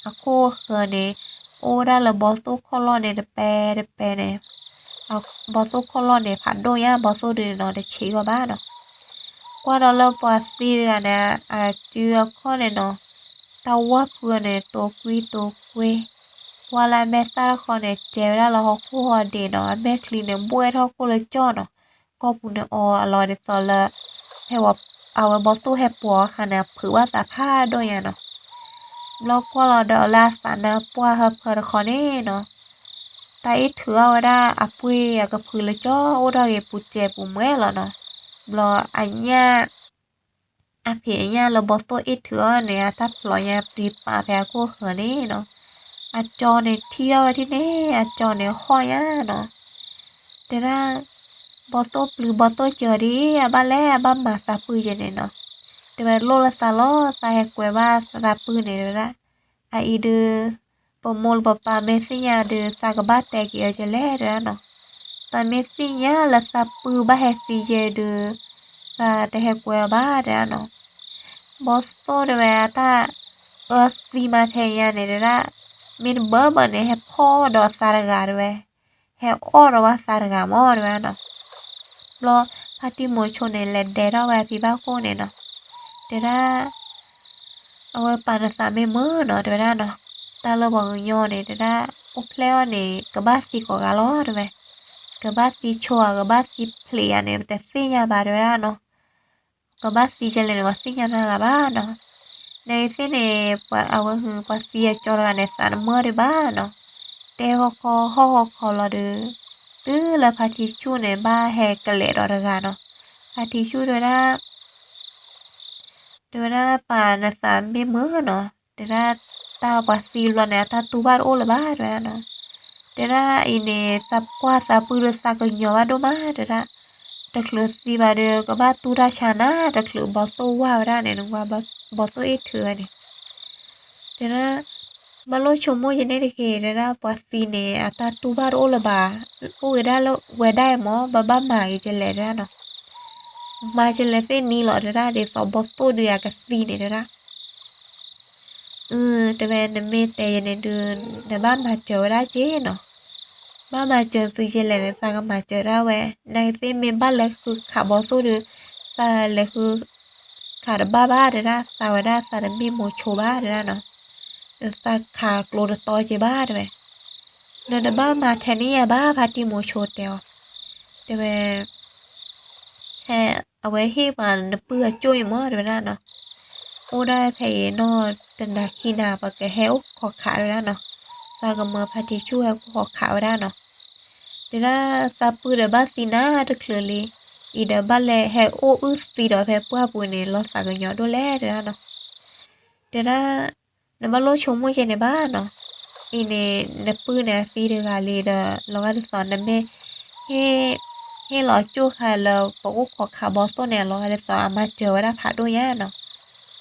ခိၣ်အဃၢၤန့ၣ် အိၣ်ဝဲဒၣ်လၢဘီသိၣ်ခိၣ်လီၢ်န့ၣ်တပဲတပဲန့ၣ်, ဘီသိၣ်ခိၣ်လီၢ်န့ၣ် ဖးဒိၣ်ညါ ဘီသိၣ်ဒုးန့ၣ်နီၤ တဆံးဂီၢ်ဘၣ်နီၤ. ကွၢ်ဒီးလၢပှၤသံတဂၤန့ၣ် အစုအခီၣ်န့ၣ်နီၤ, တၢ်ဝၢ်ဖုန့ၣ် တိာ်ကွံတိာ်ကွ့, ကွၢ်လၢအမဲာ်သၣ်တခီန့ၣ် ကဲဝဲဒၣ်လၢဟီၣ်ခိၣ်ဟီၣ်ဒ့းနီၤ, အမဲာ်ချံန့ၣ် ဘှဲၣ်ထီၣ်ခိၣ်လၢကၠီၣ်နီၤ, ကီၢ်ပူၤန့ၣ်အီၤအလီၤဒ်သိးလၢ ဖဲအဝဲဘီသိၣ်ဟဲပိာ်အခါန့ၣ် အဖုးဘၣ်သးဖးဒိၣ်ညါနီၤ. ဘျီကွၢ်လီၤဒီးလၢအသးနါပှၢ်ဟၢဖၢတခီန့ၣ်နီၤ, တၢ်အ့ၣ်ထုးအီၣ်ဝဲဒၣ်အပှ့ၢ်အကဖုလၢကၠီၣ် အိၣ်ထီၣ်ဂ့ၤပူၤစဲးပူၤမှဲလီၤနီၤ. ဘျီအညၣ် အဖံးအညၣ်လၢဘီသိၣ်အ့ၣ်ထုးအီၣ်န့ၣ် အတၢ်ဖျိးညါပျံၤပာ်ဖဲအခိၣ်ဃၢၤန့ၣ်နီၤ, အကၠီန့ၣ်ထံၣ်ထီၣ်ဝဲဒ်န့ၣ် အကၠီန့ၣ်ဟီၣ်ညါနီၤ. တဲဒၣ် ဘီသိၣ်ပျုၤဘီသိၣ်စၢၤဒ် အဘၣ်လဲၣ်အဘၣ်မၤသးပုၢ်ယဲန့ၣ်နီၤ. တဲဝဲလိၣ်လၢသးလီၤ သးဟဲကွဲဘၣ်သးပုၢ်န့ၣ်တဲဝဲဒၣ်, အအံၤဒုး ပမိၢ်လၢပပၢ်မ့ၢ်သ့ၣ်ညါဒုး သးကဘၣ်တဲက့ၤအီၤကလဲၣ်တဲဒၣ်နီၤ. သးမ့ၢ်သ့ၣ်ညါလၢသးပုၢ်ဘၣ်ဟဲသံယဲဒုး သးတဟဲကွဲအီၤဘၣ်တဲဒၣ်နီၤ. ဘီသိၣ်တဲဝဲအတၢ်အၢသံမၤထဲညါန့ၣ်တဲဒၣ်, မ့ၢ်တဘၢဘၢန့ၣ် ဟဲဖီၣ်ဒီးသးတဂၤတဲဝဲ, ဟဲအီၣ်ဒီးဘၣ်သးတဂၤမးတဲဝဲနီၤ. ဘျီဖါတံၢ်မိၤဆိန့ၣ် လဲၤဒဲးထီၣ်ဝဲအဖံဘၣ်ခိၣ်န့ၣ်နီၤ, တဲဒၣ် အဝဲပာ်နသးမ့ၢ်မုာ်နီၤတဲဝဲဒၣ်နီၤ, တၢ်လၢပှၤကညီန့ၣ်တဲဒၣ် အိၣ်ဖျဲၣ်အီၤန့ၣ် ကဘၣ်သံကိးဂၤလီၤတဲဝဲ, ကဘၣ်သံဆိဧါ ကဘၣ်သံဖျံးဧါန့ၣ် ပတသ့ၣ်ညါဘၣ်တဲဝဲဒၣ်နီၤ. ကဘၣ်သံကလဲၣ်န့ၣ် ပှၤသ့ၣ်ညါနီတဂၤဘၣ်နီၤ. နသ့ၣ်န့ၣ် ပှၤအဝဲဟု ပှၤသံအကၠီတဂၤန့ၣ် သးတမုာ်ဒံးဘၣ်နီၤ. တဲဃီဃီဟီၣ်ဃီဃီလီၤဒီး တုၤလၢဖါတံၢ်ဆူၣ်န့ၣ် ဘၣ်ဟဲကလဲာ်ဒီးတဂၤနီၤ. ဖါတံၢ်ဆူၣ်တဲဝဲဒၣ် တဲဝဲဒၣ်ပာ်နသးမ့ၢ်မုာ်နီၤ, တဲဒၣ်တၢ်ပှၤသံဘျီန့ၣ် အတၢ်တူၢ်ဘၣ်တအိၣ်လၢၤဘၣ်တဲဝဲဒၣ်နီၤ. တဲဒၣ်အံၤန့ၣ် သးကွၢ်သးပုၢ်ဒီးသးကညီၤဘၣ်ဒိၣ်မးတဲဒၣ်, တချုးသံဘၣ်ဒီး ကဘၣ်တူၢ်တၢ်ဆါနၤ, တချုးဘီသိၣ်ဝၢ်ဝဲဒၣ်န့ၣ် နကွၢ်ဘီသိၣ်အ့ၣ်ထုးဝဲန့ၣ် တဲဒၣ် ဘၣ်လိၣ်ဆိကမိၣ်ယဲန့ၣ်တဂ့ၤ, တဲဒၣ်ပှၤသံန့ၣ် အတၢ်တူၢ်ဘၣ်တအိၣ်လၢၤဘၣ်, အိၣ်က့ၤဒၣ်လၢဝဲဒၣ်အံၤမ့ၢ် ဘၣ်ဘၣ်မၤက့ၤကလဲာ်တဲဒၣ်နီၤ. မၤကလဲာ်သ့ၣ်နံၤလီၤတဲဒၣ်, ဒ်သိးဘီသိၣ်ဒုးအကသံန့ၣ်တဲဒၣ်. အၢ တဲဝဲ နမ့ၢ်တဲယဲန့ၣ်ဒုး နဘၣ်မၤစၢၤဝဲဒၣ်က့ၤနီၤ. ဘၣ်မၤစၢၤသုကလဲၣ်န့ၣ် သးကမၤစၢၤဒၣ်ဝဲ, နသ့ၣ်မ့ၢ်ဘၣ်လဲၤဃုခးဘီသိၣ်ဒုး သးလဲၤဃုခးတဘၣ်ဘၣ်တဲဒၣ်, သးဝဲဒၣ်သးတမ့ၢ်မိၤဆိဘၣ်တဲဒၣ်နီၤ. သးခးကျိတတီက့ၤဘၣ်တဲဝဲ. နတဘၣ်မၤထဲန့ၣ်ယၤဘၣ် ဖါတံၢ်မိၤဆိတဲအီၤ, တဲဝဲ ဟဲ အဝဲဟ့ၣ်ပှၤနပုၢ်အကၠိၣ်အံၤမ့ၢ်တဲဝဲဒၣ်နီၤ. အိၣ်ဒၣ်ဖဲအံၤနီၢ်တနၤခံနၤ ပကဟဲအိၣ်ခိးခးတဲဝဲဒၣ်နီၤ. သးကမၢဖါတံၢ်ဆူၣ်ဟဲအိၣ်ခိးခးဝဲဒၣ်နီၤ. တဲဒၣ်သးပုၢ်ဒီးဘၣ်သံနၤတချုးလံ, တ အံၤဒီးဘၣ်လဲၤဟဲအိၣ်အုၣ်သံဒီးဖဲပှၢ်ပူၤန့ၣ် လီၤသးကညီၤဒိၣ်လဲၣ်တဲဒၣ်နီၤ. တဲဒၣ်, နဘၣ်လိၣ်ဆိကမိၣ်က့ၤန့ၣ်ဘၣ်နီၤ. အံၤန့ၣ် နပုၢ်န့ၣ်အသံတဂၤလံဒီး လီၤဂာ်ဒ်သိးနမ့ၢ် ဟ့ၣ်လီၤကၠိၣ်ခါလၢပအိၣ်ခိးခးဘီသိၣ်န့ၣ် လီၤဂာ်ဒ်သိးအမၤစၢၤဝဲဒၣ်ဖးဒိၣ်ညါနီၤ.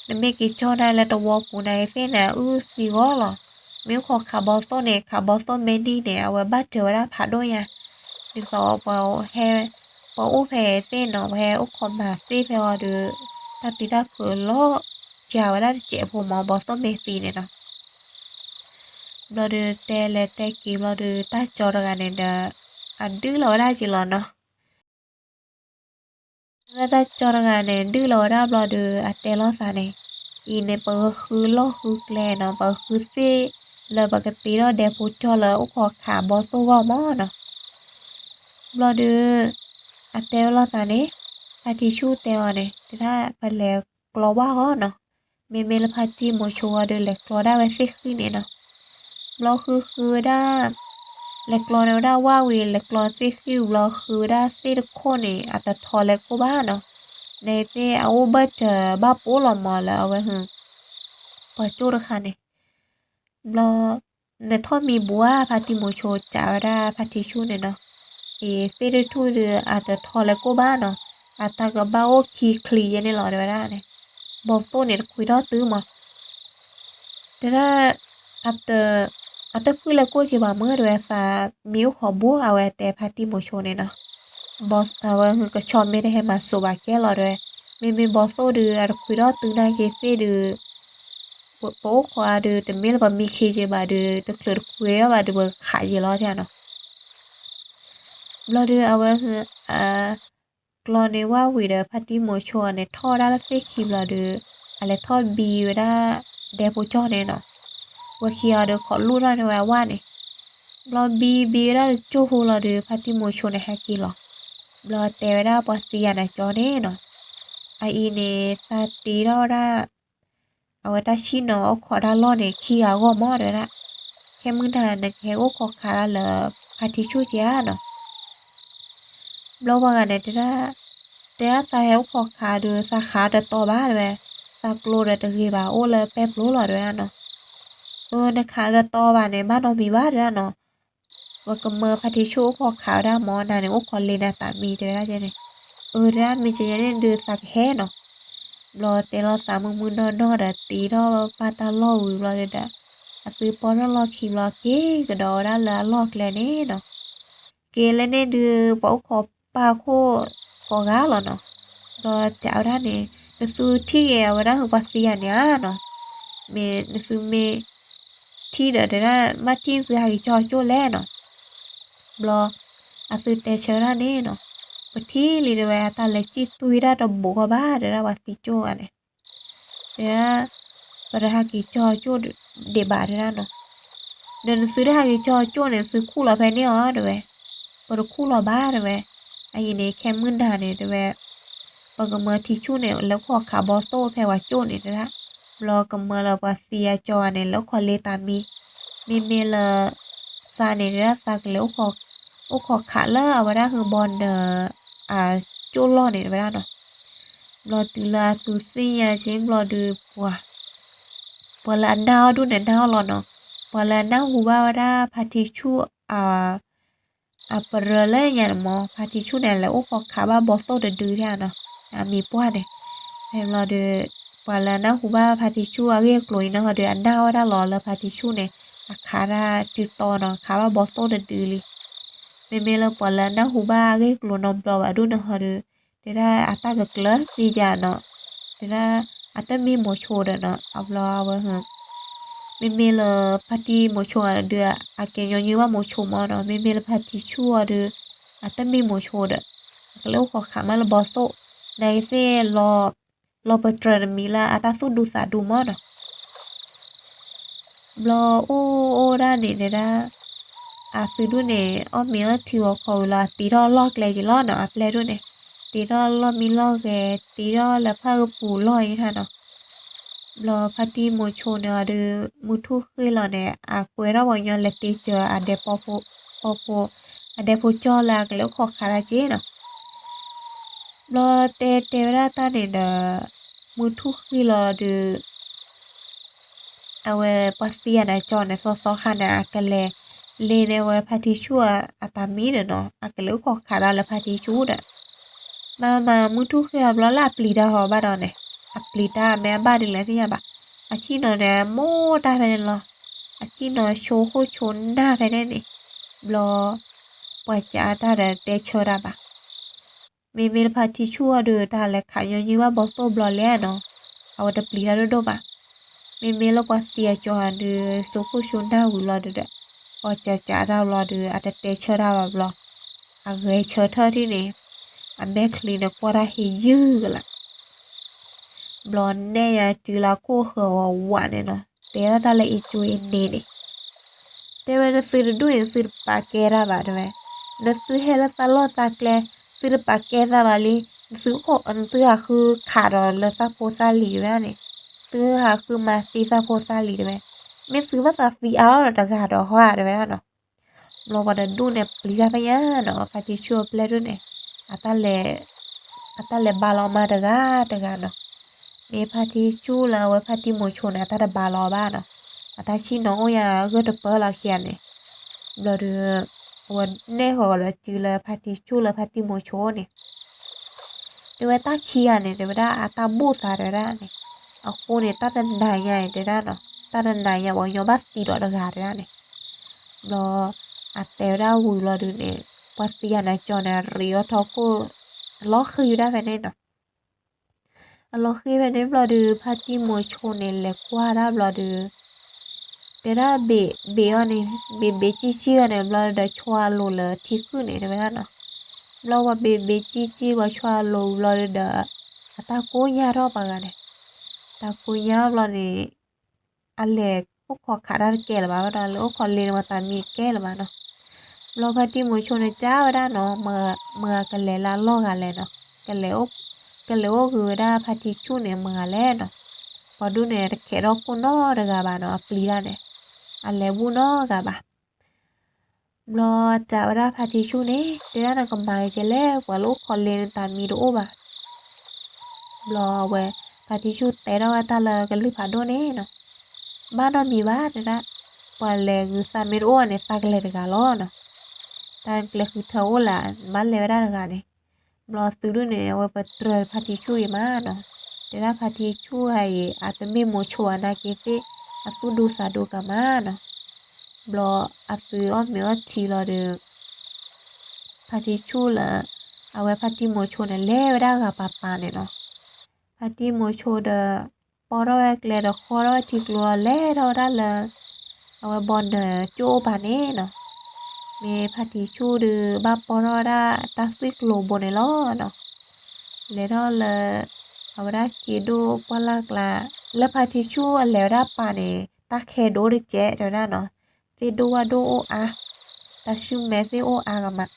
နမ့ၢ်က့ၤကၠီၣ်ဒၣ်လၢတဝီပူၤန့ၣ်သ့ၣ်န့ၣ် အုၣ်သံဂီၢ်လီၤ. မ့ၢ်အိၣ်ခိးခးဘီသိၣ်န့ၣ် ခးဘီသိၣ်မ့ၢ်နံၣ်န့ၣ် အဝဲဘၣ်စၢၤဝဲဒၣ်ဖးဒိၣ်ညါ. ဒ်သိးပှၤဟဲ ပှၤအိၣ်ဖဲသ့ၣ်နီၤ ပှၤဟဲအိၣ်ခိးမၤသ့ၣ်ဖဲအီၤဒီး တၢ်ပျံၤတၢ်ဖုးလီၤ ကၢဝဲဒၣ်တစဲးဖိမး ဘီသိၣ်မ့ၢ်သံန့ၣ်နီၤ. ဘျီဒီးတဲလဲၤတဲက့ၤဘျီဒီး တၢ်ကၠီတဂၤန့ၣ်ဒီး အဒုးလီၤဝဲဒၣ်က့ၤလီၤနီၤ. လၢတၢ်ကၠီတဂၤန့ၣ် ဒုးလီၤဝဲဒၣ်ဘျီဒီး အတဲလိာ်သးန့ၣ်, အံၤန့ၣ် ပကဃုလီၢ်ဃုကျဲနီၤ, ပကဃုသ့ၣ်လၢပကတ့ထီၣ်ဒဲဖိကၠီၣ်လၢအိၣ်ခိးခးဘီသိၣ်ဂီၢ်မးနီၤ. ဘျီဒီး အတဲဝဲလိာ်သးန့ၣ်, ဖါတံၢ်ဆူၣ်တဲအီၤန့ၣ် တဲဒၣ်ပလဲၤကျီဝၣ်ဂီၢ်နီၤ. မ့မ့ၢ်လၢဖါတံၢ်မိၤဆိဂီၢ်ဒီး လဲၤကျီဒၣ်ဝဲသ့ၣ်ဃံန့ၣ်နီၤ. ဘျီဃုဃုဝဲဒၣ် လဲၤကျီန့ၢ်ဝဲဒၣ်ဝၣ်ဝံၤ လဲၤကျီသ့ၣ်ဃံဝံၤဘျီ ဃုဝဲဒၣ်သ့ၣ်တခိၣ်န့ၣ် အတထီလဲၤကိၢ်ဘၣ်နီၤ. န့ၣ်သ့ၣ်အအိၣ်ဘၢၣ်စၢၤဘၣ်ပိာ်လီၤမးလၢအဝဲ ပှၤကၠိၣ်တခါန့ၣ် ဘျီ နထီၣ်မံၤဘူးဧါ ဖါတံၢ်မိၤဆိ စံးဝဲဒၣ်ဖါတံၢ်ဆူၣ်န့ၣ်နီၤ. အံၤသ့ၣ်တထူၣ်ဒီး အတထီလဲၤကိၢ်ဘၣ်နီၤ. အတၢ်ကဘၣ်အိၣ်ခံချံယဲန့ၣ်လီၤ တဲဝဲဒၣ်န့ၣ်. ဘီသိၣ်န့ၣ်တခွံထီၣ်တုၤမး တဲဒၣ် အတ အတဖုၣ်လဲၤကိၢ်က့ၤဘၣ်မး တဲဝဲ သးမံအိၣ်ခိးဘူး အဝဲတဲဖါတံၢ်မိၤဆိန့ၣ်နီၤ. ဘီ အဝဲ ကဆီမ့ၢ်တဟဲမၤစိးဘၣ်ကဲလီၤ တဲဝဲ. မ့မ့ၢ်ဘီသိၣ်ဒီး အတခွံထီၣ်တုၤနာ်က့ၤသ့ၣ်ဒီး ပအိၣ်ခိးအါဒီး တမ့ၢ်လၢပမံခ့က့ၤဘၣ်ဒီး တချုးတခွံထီၣ်ဘၣ်ဒီး ပကခးက့ၤလီၤ တဲနီၤ. ဘျီဒီးအဝဲ ကျီန့ၢ်ဝၣ်ဝံၤဒီး ဖါတံၢ်မိၤဆိအီၤန့ၣ် ထီၣ်ဝဲဒၣ်လၢသ့ၣ်ခံဘျီဒီး အလဲၤထီၣ်ဘံဝဲဒၣ် ဒဲဖိကၠီၣ်န့ၣ်နီၤ. ဝဲခံအီၤဒီး ခိးလူၢ်ထီၣ်န့ၢ်ဝဲအဝၣ်န့ၣ်. ဘျီဘံဘံဝဲဒၣ်တကၠိၢ်ဖိလီၤဒီး ဖါတံၢ်မိၤဆိန့ၣ်ဟဲက့ၤလီၤ. ဘျီတဲဝဲဒၣ်ပှၤသံယၤန့ၣ်ကၠီန့ၣ်နီၤ. အအံၤန့ၣ် သးတ့ထီၣ်ဝဲဒၣ် အဝဲတၢ်ဆံၣ်နီၤအိၣ်ခိးတၢ်လီၢ်န့ၣ် ခံဂၤအဂီၢ်မး တဲဝဲဒၣ်. ခဲမုၢ်နၤနကဟဲအိၣ်ခိးခးတၢ်လၢ ဖါတံၢ်ဆူၣ်က့ၤဧါနီၤ. ဘျီပှၤဂၤန့ၣ်တဲဒၣ်, တဲဒၣ်သးဟဲအိၣ်ခိးခးဒီး သးခးတတီၤဘၣ် တဲဝဲ, သးကျိဒီးတဂ့ၤဘၣ် အိၣ်လၢပဲပျိလီၤ တဲဝဲဒၣ်နီၤ. အၢ နခးတတီၤဘၣ်န့ၣ် ဘၣ်နီတမံၤဘၣ် တဲဒၣ်နီၤ. ပကမၢဖါတံၢ်ဆူၣ်အိၣ်ခိးခးဝဲဒၣ်မး နၤန့ၣ်အိၣ်ခိးလ့နၤသးမံ တဲဝဲဒၣ်န့ၣ်. အၢ တဲဒၣ် မ့ၢ်ကဲယဲန့ၣ်ဒုးသးကဟဲနီၤ. ဘျီတဲလိာ်သးမုၢ်မုၢ်နီၢ်နီၢ်ဒီးတ့ထီၣ်ဘၣ်တၢ်လီၢ်ဝံၤဘျီဒီး အသုပီၢ်ထီၣ်လီၢ်ခံဘျီ က့ၤကဒီးဝဲဒၣ်လၢအလီၢ်ကျဲန့ၣ်နီၤ. က့ၤလၢန့ၣ်ဒုး ပှၤအိၣ်ခိးပၢ်ခိၣ်ကိးဂၤလီၤနီၤ. ဘျီစံးဝဲဒၣ်န့ၣ်, နသုထံၣ်က့ၤအဝဲဒၣ်ဟုးပှၤသံယၤန့ၣ်ဧါနီၤ. မ့ၢ်နသုမ့ၢ်ထံၣ်ဒီးတဲဒၣ် ဘၣ်ထံၣ်သုဟးက့ၤကၠီကၠိၣ်လဲၣ်နီၤ. ဘျီ အသုတဲဆၢဝဲဒၣ်န့ၣ်နီၤ, ပထံၣ်လံတဲဝဲ အတၢ်လဲၤစံၣ်တွံတၢ်တဘူးဂီၢ်ဘၣ် တဲဒၣ်ပှၤသံကၠိၣ်ဂၤန့ၣ်. တဲဒၣ် ပတဟးက့ၤကၠီကၠိၣ်ဒံးဘၣ် တဲဒၣ်နီၤ. ဒီးနသုတဟးက့ၤကၠီကၠိၣ်န့ၣ် သုခူၣ်လီၤဖဲန့ၣ်အီၤ တဲဝဲ. ပတခူၣ်လီၤဘၣ် တဲဝဲ. အအံၤန့ၣ် ခဲမုၢ်နၤန့ၣ် တဲဝဲ ပကမၢထံဆူၣ်န့ၣ် လဲၤအိၣ်ခိးခးဘီသိၣ်ဖဲပှၤကၠိၣ်န့ၣ် တဲဒၣ်. ဘျီကမၢလၢပှၤသံအကၠီဂၤန့ၣ် လဲၤအိၣ်ခိးလ့တၢ်မံ, မ့မ့ၢ်လၢ သးန့ၣ် တဲဒၣ်သးကလဲၤ အိၣ်ခိးခးလၢအဝဲဒၣ်ဟုးဘီနၢၤ အကၠိၣ်လီၢ်န့ၣ် တဲဝဲဒၣ်နီၤ. ဘျီတုၤလၢအသုသ့ၣ်ညါက့ၤဘျီဒီး ပှၤ ပှၤလၢအနၢ်အီၤဒူၣ်န့ၣ် နၢ်အီၤလီၤနီၤ. ပှၤလၢအနၢ်ဟူဘၣ်ဝဲဒၣ်ဖါတံၢ်ဆူၣ် အပရၢလၢညါန့ၣ်မး ဖါတံၢ်ဆူၣ်န့ၣ် လဲၤအိၣ်ခိးခးဘၣ်ဘီသိၣ်တဒုဒၣ်နီၤ, အမံၤပှၢ်န့ၣ်. ဖဲဘျီဒီး ပှၤလၢအနၢ်ဟူဘၣ်ဖါတံၢ်ဆူၣ်အဂ့ၢ်အကျိၤအံၤနီၤဒီး အနၢ်အီၣ်ဝဲဒၣ်လီၤလၢဖါတံၢ်ဆူၣ်န့ၣ် အခးဒၣ်တုၤတီနီၤ ခးဘၣ်ဘီသိၣ်တဒုလံ. မ့မ့ၢ်လၢပှၤလၢအနၢ်ဟူဘၣ်အဂ့ၢ်အကျိၤနီတဘျီဘၣ်ဒူၣ်န့ၣ်ဟီဒီး တဲဒၣ်အတၢ်ကကျၢၤသံယၤနီၤ, တဲဒၣ် အတမ့ၢ်မိၤဆိဒီးနီၤ အဘျီအဝဲ မ့မ့ၢ်လၢဖါတံၢ်မိၤဆိဒီး အကဲညီနုၢ်ဘၣ်မိၤဆိမးနီၤ, မ့မ့ၢ်လၢဖါတံၢ်ဆူၣ်အီၤဒီး အတမ့ၢ်မိၤဆိဒီး အကလဲၤအိၣ်ခိးခးမးလၢဘီသိၣ်, နသ့ၣ် လီၤပတြၢၤတမံၤလၢအတၢ်သူၣ်ဒူသးဒူမးနီၤ. ဘျီအိၣ်အိၣ်ဒၣ်န့ၣ်တဲဒၣ် အသုဒူၣ်န့ၣ် အီၣ်မ့ၤအီထံဂီၤခီဝံၤလီၤ အတ့ထီၣ်လီၢ်ကျဲက့ၤလီၤနီၤ, အပျဲၢ်ဒူၣ်န့ၣ် တ့ထီၣ်လီၢ်မံလီၢ်ဂဲၤ တ့ထီၣ်လၢဖၣ်အပူၤလီၢ်အံၤထါနီၤ. ဘျီဖါတံၢ်မိၤဆိန့ၣ်အီၤဒီး မုၢ်ထူၣ်ဃ့လီၤန့ၣ် အကွဲထီၣ်ပှၤကညီလဲၤတ့စၢၤအဒဲပီဖိ, ပီဖိ, အဒဲဖိကၠီၣ်လၢအကလဲၤအိၣ်ခိးခးဒၣ်က့ၤနီၤ. ဘျီတဲတဲဝဲဒၣ်တၢ်န့ၣ်ဒီး မုၢ်ထူၣ်ဃံလီၤဒုး အဝဲပှၤသံအနၤကၠီန့ၣ် သီသီခါန့ၣ် အကလဲၤလ့န့ၢ်ဝဲဖါတံၢ်ဆူၣ်အတၢ်မံဒီးနီၤ အကလဲၤအိၣ်ခိးခးဒၣ်လၢဖါတံၢ်ဆူၣ်ဒီး မၤမၤမုၢ်ထူၣ်ဃံလီၤဘျီလၢအပျံၤတၢ်ဟီဘၣ်ဒီးန့ၣ် အပျံၤတၢ်မ့ၢ်အဘၣ်ဒ်လဲၣ်သ့ၣ်ညါဘၣ် အဆ့ၣ်နီၤန့ၣ် မိၢ်တၢ်ဖဲန့ၣ်လီၤ. အဆ့ၣ်နီၤဆိခိၣ်ဆိနၢ်ဖဲန့ၣ်န့ၣ် ဘျီ ပှၤကးတၢ်ဒီးတဲဆၢတၢ်ဘၣ် မ့မ့ၢ်လၢဖါတံၢ်ဆူၣ်အီၤဒုး တၢ်လဲၤခးညီနုၢ်ဘၣ်ဘီသိၣ်ဘျီလဲၣ်နီၤ အဝဲတပျံၤတၢ်ဒိၣ်ဒိၣ်ဘၣ်. မ့မ့ၢ်လၢပှၤသံအကၠီဒုး ဆိခိၣ်ဆိနၢ်ဝံၤဘျီဒုးဒီး ပှၤကးကးတၢ်ဘျီဒုး အတတဲဆၢတၢ်ဘၣ်ဘျီ အဂဲၤဆၢထၢၣ်ထံၣ်န့ၣ် အမဲာ်ချံန့ၣ်ကွၢ်တၢ်ဟ့ၣ်ယုၢ်ကလာ် ဘျီနဲၣ်ယၤစုလၢခိၣ်ဃၢၤဝးဝးန့ၣ်နီၤ တဲဒၣ်တၢ်လၢအ့ကၠိအ့န့ၣ်န့ၣ် တဲဝဲနသုတဒူၣ်န့ၣ် သုတပာ်ကဲတၢ်ဘၣ်တဲဝဲ, နသုဟဲလၢသးလီၢ်သးကျဲ သုတပာ်ကဲသးဘၣ်လံ, နသုအိၣ် နသုဟးဃုခးဒီးလၢသးဖိသၣ်လံၤတဲဝဲဒၣ်န့ၣ်, သုဟးဃုမၤသံသးဖိသၣ်လံၤတဲဝဲ, မ့ၢ်သုဘၣ်သးသံအါအီၤဒီးတဂၤဒီးဟီဧါတဲဝဲဒၣ်နီၤ. ဘျီပှၤတဒူၣ်န့ၣ်ပျံၤတၢ်ဖဲညါနီၤ, ဖါတံၢ်ဆူၣ်အပျဲၢ်ဒိၣ်န့ၣ် အတၢ်လဲၤ အတၢ်လဲၤဘါလီၤမါတဂၤတဂၤနီၤ. မ့ၢ်ဖါတံၢ်ဆူၣ်လၢအဝဲဖါတံၢ်မိၤဆိန့ၣ် အတၢ်တဘါလီၤဘၣ်နီၤ, အတၢ်ဆ့ၣ်နီၤအိၣ်ညါအဂၢၢ်တပၢၢ်လီၤခံဂၤန့ၣ်. ဘျီဒီး အဝဲနဲၣ်ဃီၤဒီးစုလၢဖါတံၢ်ဆူၣ်လၢဖါတံၢ်မိၤဆိန့ၣ် တဲဝဲတၢ်ခံဂၤန့ၣ် တဲဝဲဒၣ်အတၢ်ဘူၣ်သးတဲဝဲဒၣ်န့ၣ်, အဃိန့ၣ် တၢ်တနၤညါအံၤတဲဒၣ်နီၤ, တၢ်တနၤညါပှၤကညီဘၣ်သံဒီးတဂၤတဲဒၣ်န့ၣ်. ဘျီ အတဲဝဲဒၣ်ဝံၤလီၤဒုးန့ၣ် ပှၤသံအနၤကၠီန့ၣ် အရံးအီၣ်ထီခိၣ် အလီၤဃံၤဝဲဒၣ်ဖဲန့ၣ်နီၤ. အလီၤဃံၤဖဲန့ၣ်ဘျီဒုး ဖါတံၢ်မိၤဆိန့ၣ် လဲၤကွၢ်ဒၣ်ဘျီဒုး တဲဒၣ်ဘ့ၣ်ဘ့ၣ်အီၤန့ၣ် ဘ့ၣ်ဘ့ၣ်ကံၢ်ကံၢ်အီၤန့ၣ် ဘျီဒီးဆွဲအလိၤလၢထံခုၣ်န့ၣ် တဲဝဲဒၣ်နီၤ. ဘျီပှၤဘ့ၣ်ဘ့ၣ်ကံၢ်ကံၢ် ပှၤဆွဲအလိၤဘျီဒုးဒီး အတၢ်ကိၢ်ညါထီၣ်ပှၤဂၤန့ၣ်, တၢ်ကိၢ်ညါဘျီန့ၣ် အလဲၤအိၣ်ခိးခးတၢ်တကဲလၢၤဘၣ်, ဝဲဒီးလဲၤအိၣ်ခိးလ့န့ၢ်ပှၤသးမံတကဲလၢၤဘၣ်နီၤ. ဘျီဖါတံၢ်မိၤဆိန့ၣ် ကးဝဲဒၣ်နီၤ, မတၤကလဲၤလၢအလီၢ်ဂၤလဲၣ်နီၤ, ကလဲၤအိၣ်ဂ့ၤဝဲဒၣ်ဖါတံၢ်ဆူၣ်န့ၣ် မတၤဂၤလဲၣ်နီၤ. ပှၤဒူၣ်န့ၣ် တခဲးထီၣ်ခိၣ်နီတဂၤဘၣ်နီၤ, အပျံၤတၢ်န့ၣ် အလဲၤဘူၣ်နီတဂၤဘၣ်. ဘျီစံးဝဲဒၣ်ဖါတံၢ်ဆူၣ်န့ၣ် တဲဒၣ်နကမၤကဲလဲၣ်, ပှၤလၢအိၣ်ခိးလ့န့ၢ်သးမံတအိၣ်ဘၣ်. ဘျီဝဲ ဖါတံၢ်ဆူၣ်တဲထီၣ်ဝဲတၢ်လၢကလုၢ်ဖးဒိၣ်န့ၣ်နီၤ, ဘၣ်နီတမံၤဘၣ်တဲဒၣ်, ပှၤလဲၤဂုာ်သးမ့ၢ်တအိၣ်န့ၣ် သးကလဲၤတဂၤလီၤနီၤ. တၢ်ကျဲဃုထၢအိၣ်လၢ ဘၣ်လဲၤဝဲဒၣ်တဂၤန့ၣ်. ဘျီသုဒူၣ်န့ၣ် အဝဲပတြၢၤဖါတံၢ်ဆူၣ်အံၤမးနီၤ, တဲဒၣ်ဖါတံၢ်ဆူၣ်အံၤ အတမ့ၢ်မိၤဆိဘၣ်နာ်က့သ့ၣ်, အသူၣ်ဒူသးဒူကမးနီၤ. ဘျီအသုအီၣ်မ့ၤအီထံလီၤဒီး ဖါတံၢ်ဆူၣ်လၢ အဝဲဖါတံၢ်မိၤဆိန့ၣ် လဲၤဝဲဒၣ်ဂၤပၤပၤန့ၣ်နီၤ. ဖါတံၢ်မိၤဆိဒီး ပိာ်ထီၣ်ဝဲကျဲဒီးဃီထီၣ်ဝဲထံကျိလီၤ လဲၤထီၣ်ဝဲဒၣ်လၢ အဝဲဘီနၢၤကၠိအိၣ်ပၤန့ၣ်နီၤ. မ့ၢ်ဖါတံၢ်ဆူၣ်ဒီး ဘၣ်ပိာ်ထီၣ်ဝဲဒၣ်တၢ်သွံၣ်ကျိၤဘိန့ၣ်လီၤနီၤ. လဲၤထီၣ်လၢ အဝဲဒၣ်က့ဒိၣ်ပှၢ်လၢ်ကျါ, လၢဖါတံၢ်ဆူၣ်အလဲၤဝဲဒၣ်ပၤန့ၣ် တၢ်ခဲဒိၣ်တကဲးတဲဝဲဒၣ်နီၤ, သ့ၣ်ဒိၣ်ဝၣ်ဒိၣ်အိၣ်အါ, တၢ်ဆူၣ်မဲသ့ၣ်အိၣ်အါကမး.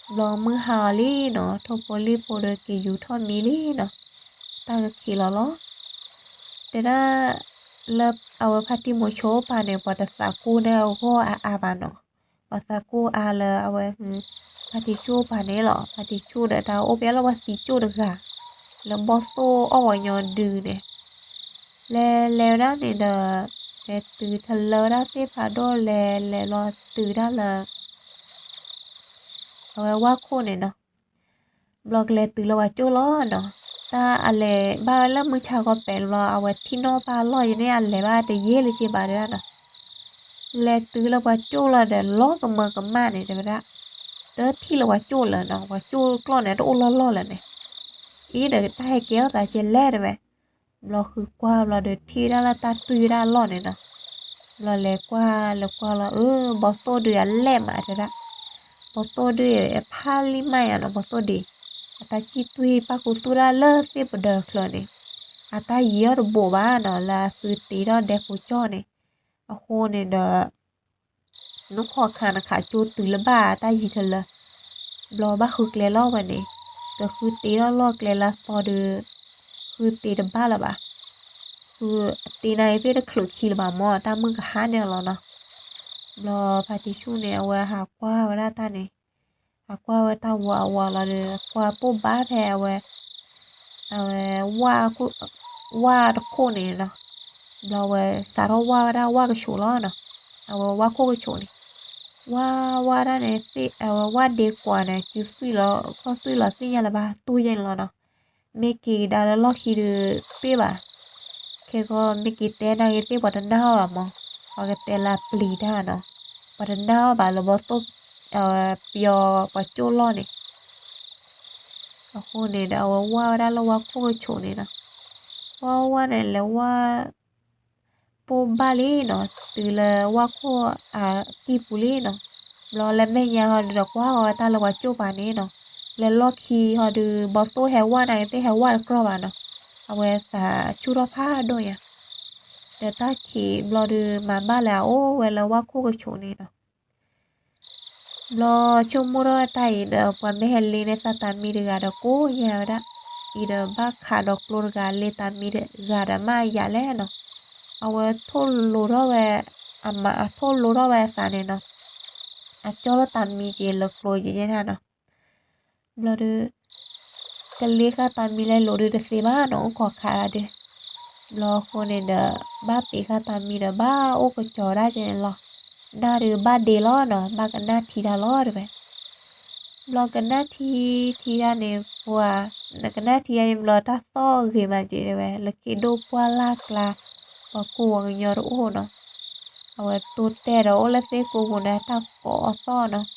ဘျီမုၢ်ဟါအီၤလံနီၤ, ထိၣ်ဖိလံၣ်ဖိဒီးက့ၤယူၤထီၣ်မံလံနီၤ, တၢ်ကခံးလီၤလီၤ. တဲဒၣ် လၢအဝဲဖါတံၢ်မိၤဆိအိၣ်ပၤန့ၣ် ပှၤတသးကိၢ်န့ၢ်အဂီၢ်အါအါဘၣ်နီၤ. ပှၤသးကိၢ်အါလၢအဝဲ ဖါတံၢ်ဆူၣ်အိၣ်ပၤန့ၣ်လီၤ. ဖါတံၢ်ဆူၣ်ဒီးတၢ်အိၣ်ဖဲလၢပှၤသံကၠိၣ်တဂၤ လၢဘီၣ်သိၣ်အီၣ်ပှၤကညီဒုန့ၣ် လဲၤလဲၤဝဲဒၣ်န့ၣ်ဒီး လဲၤတုၤထလၢဝဲဒၣ်သ့ၣ်ဖးဒိၣ် လဲၤလဲၤလီၤတုၤဒၣ်လၢ အဝဲဝၣ်ခိၣ်န့ၣ်နီၤ. ဘျီကလဲၤတုၤလၢပှၤကၠိၣ်လီၤနီၤ. တၢ်အလဲၤဘၣ်ဝဲလၢမုၢ်ဆါခီပဲာ်ဘျီ အဝဲထံၣ်နီၣ်ပၢ်အလီၢ်ယန့ၣ် အလဲၤဘၣ်တယံာ်လၢၤဘၣ်တဲဒၣ်နီၤ. လဲၤတုၤလၢပှၤကၠိၣ်လီၤဒီး လီၤကမၢကမၣ်န့ၣ်တဲဝဲဒၣ်, တထံၣ်လၢပှၤကၠိၣ်လၢၤနီၤ, ပှၤကၠိၣ်ကျီၢ်န့ၣ် တအိၣ်လီၢ်လီၢ်လၢၤန့ၣ်. အံၤဒီးတၢ်ဟဲကဲထီၣ်သးကဲလဲၣ်တဲဝဲ. ဘျီဃုကွၢ်ဘျီဒီးထံၣ်ဝဲဒၣ်လၢတၢ်တွံၢ်ဝဲဒၣ်အလီၢ်န့ၣ်နီၤ. ဘျီလဲၤကွၢ်လဲၤကွၢ်လီၤ အၢ ဘီၣ်သိၣ်ဒုးအလဲၣ်မးတဲဒၣ်. ဘီၣ်သိၣ်ဒုးအဖးလံမးယါနီၤ, ဘီၣ်သိၣ်ဒုး အတၢ်စံၣ်တွံၢ်ပၣ်ခူသူၣ်ဒၣ်လၢသ့ၣ်ပဒၢးချၢန့ၣ်, အတၢ်ယံၤအီၤတဘိးဘၣ်နီၤ လၢအသုတ့ထီၣ်ဒဲဖိကၠီၣ်န့ၣ်. အဃိန့ၣ်ဒီး နခိးခါနခးကၠိတုၤလၢၤဘၣ်တၢ်ယံၤထလၢာ်. ဘျီဘၣ်ဃုကျဲလီၤဝဲန့ၣ်, ကဃုတ့ထီၣ်လီၢ်ကျဲလၢအသီဒီး ဃုတ့တဘၣ်လၢၤဘၣ်. ဃုတ့နၤအံၤသ့ၣ်တချုးခံလၢၤဘၣ်မၢ် တၢ်မုၢ်ကဟါန့ၣ်လီၤနီၤ. ဘျီဖါတံၢ်ဆူၣ်န့ၣ် အဝဲဟးကွၢ်ဝဲဒၣ်တၢ်န့ၣ်, အကွၢ်ဝဲတၢ်ဝးအဝးလီၤဒီး ကွၢ်ပိၢ်ဘၣ်ဖဲအဝဲ အဝဲ ဝၣ်တခိၣ်န့ၣ်နီၤ. ဘျီဝဲစးထီၣ်ဝၣ်ဝဲဒၣ်ဝၣ်ကဆူးလီၤနီၤ. အဝဲဝၣ်ခိၣ်ကဆူးန့ၣ် ဝၣ်ဝၣ်ဒၣ်န့ၣ် အဝဲဝၣ်ဒ့ကွၢ်န့ၣ် စုသွံၣ်လီၤခီၣ်သွံၣ်လီၤသ့ၣ်ညါလၢၤဘၣ် တူၢ်ယဲၢ်န့ၣ်လီၤနီၤ. မ့ၢ်က့ၤကဒါလၢလီၢ်ခံဒီး ပ့ၢ်ဘၣ်. ခဲကီမ့ၢ်က့ၤတဲနာ်က့ၤသ့ၣ် ပှၤတနာ်အီၤဘၣ်မး, ပှၤကတဲလၢအပျံၤတၢ်နီၤ. ပှၤတနာ်အီၤဘၣ်လၢဘီသိၣ် ပယီၤပှၤကၠိၣ်လီၢ်န့ၣ် အဃိန့ၣ်ဒီး အဝဲဝၣ်ဝဲဒၣ်လၢဝၣ်ခိၣ်ကဆူးန့ၣ်နီၤ. ဝၣ်ဝၣ်န့ၣ် လဲၤဝၣ် ပိၢ်ဘၣ်လံနီၤ, တုၤလၢဝၣ်ခိၣ်အကံၢ်ပူၤလံနီၤ. ဘျီလၢမဲာ်ညါဟီဒုးဒီး ကွၢ်ဃီၤဝဲတၢ်လၢပှၤကၠိၣ်ပၤန့ၣ်နီၤ. လၢလီၢ်ခံဟီဒုး ဘီသိၣ်ဟဲဝၣ်နာ်က့ၤသ့ၣ် ဟဲဝၣ်တကြၢးဘၣ်နီၤ. အဝဲသးဆူၣ်ထီၣ်ဖးဒိၣ်ညါ, ဒီးတၢ်ခံးဘျီဒုး မၤဘၣ်လၢအအိၣ်ဝဲလၢဝၣ်ခိၣ်ကဆူးန့ၣ်နီၤ. ဘျီဆိကမိၣ်ထီၣ်တၢ်အံၤဒီး ပှၤမ့ၢ်ဟဲလ့န့ၢ်သးတၢ်မံတဂၤဒီး ကိးညါဝဲဒၣ်, အံၤဒီးဘၣ်ခးဒီးကျိတဂၤ လ့တၢ်မံတဂၤဒီး မ့ၢ်ယၤလဲၣ်နီၤ. အဝဲထိၣ်လိထီၣ်ဝဲ, အမၤအထိၣ်လိထီၣ်ဝဲအသးန့ၣ်နီၤ. အကၠီလၢတၢ်မံက့ၤလၢကျိက့ၤညါနီၤ. ဘျီဒုး ကလ့ဃာ်တၢ်မံလဲၤလိာ်ဒုးတသ့ဘၣ်နီၤ, အိၣ်ခိးခးဒုး. ဘျီအဃိန့ၣ်ဒီး ဘၣ်ပ့ၤဃာ်တၢ်မံဒီး ဘၣ်အိၣ်ကစီၤဒၣ်က့ၤန့ၣ်လီၤ. နၢ်ဒုးဘၣ်ဒ့လီၤနီၤ, ဘၣ်ကနၣ်ထံတၢ်လီၤတဲဝဲ. ဘျီကနၣ်ထံထံတၢ်န့ၣ် ပှၤ နကနၣ်ထံတၢ်ယံၤဘျီ တၢ်သီၣ်ဂ့ၤမးက့ၤတဲဝဲ, လၢခံဒိၣ်ပှၢ်လၢ်ကျါ ပှၤကူပှၤကညီတအိၣ်နီၤ. အဝဲတိတဲာ်ဒီးအိၣ်လၢသ့ၣ်ကိးပူၤန့ၣ် တၢ်ကိးအသီၣ်နီၤ.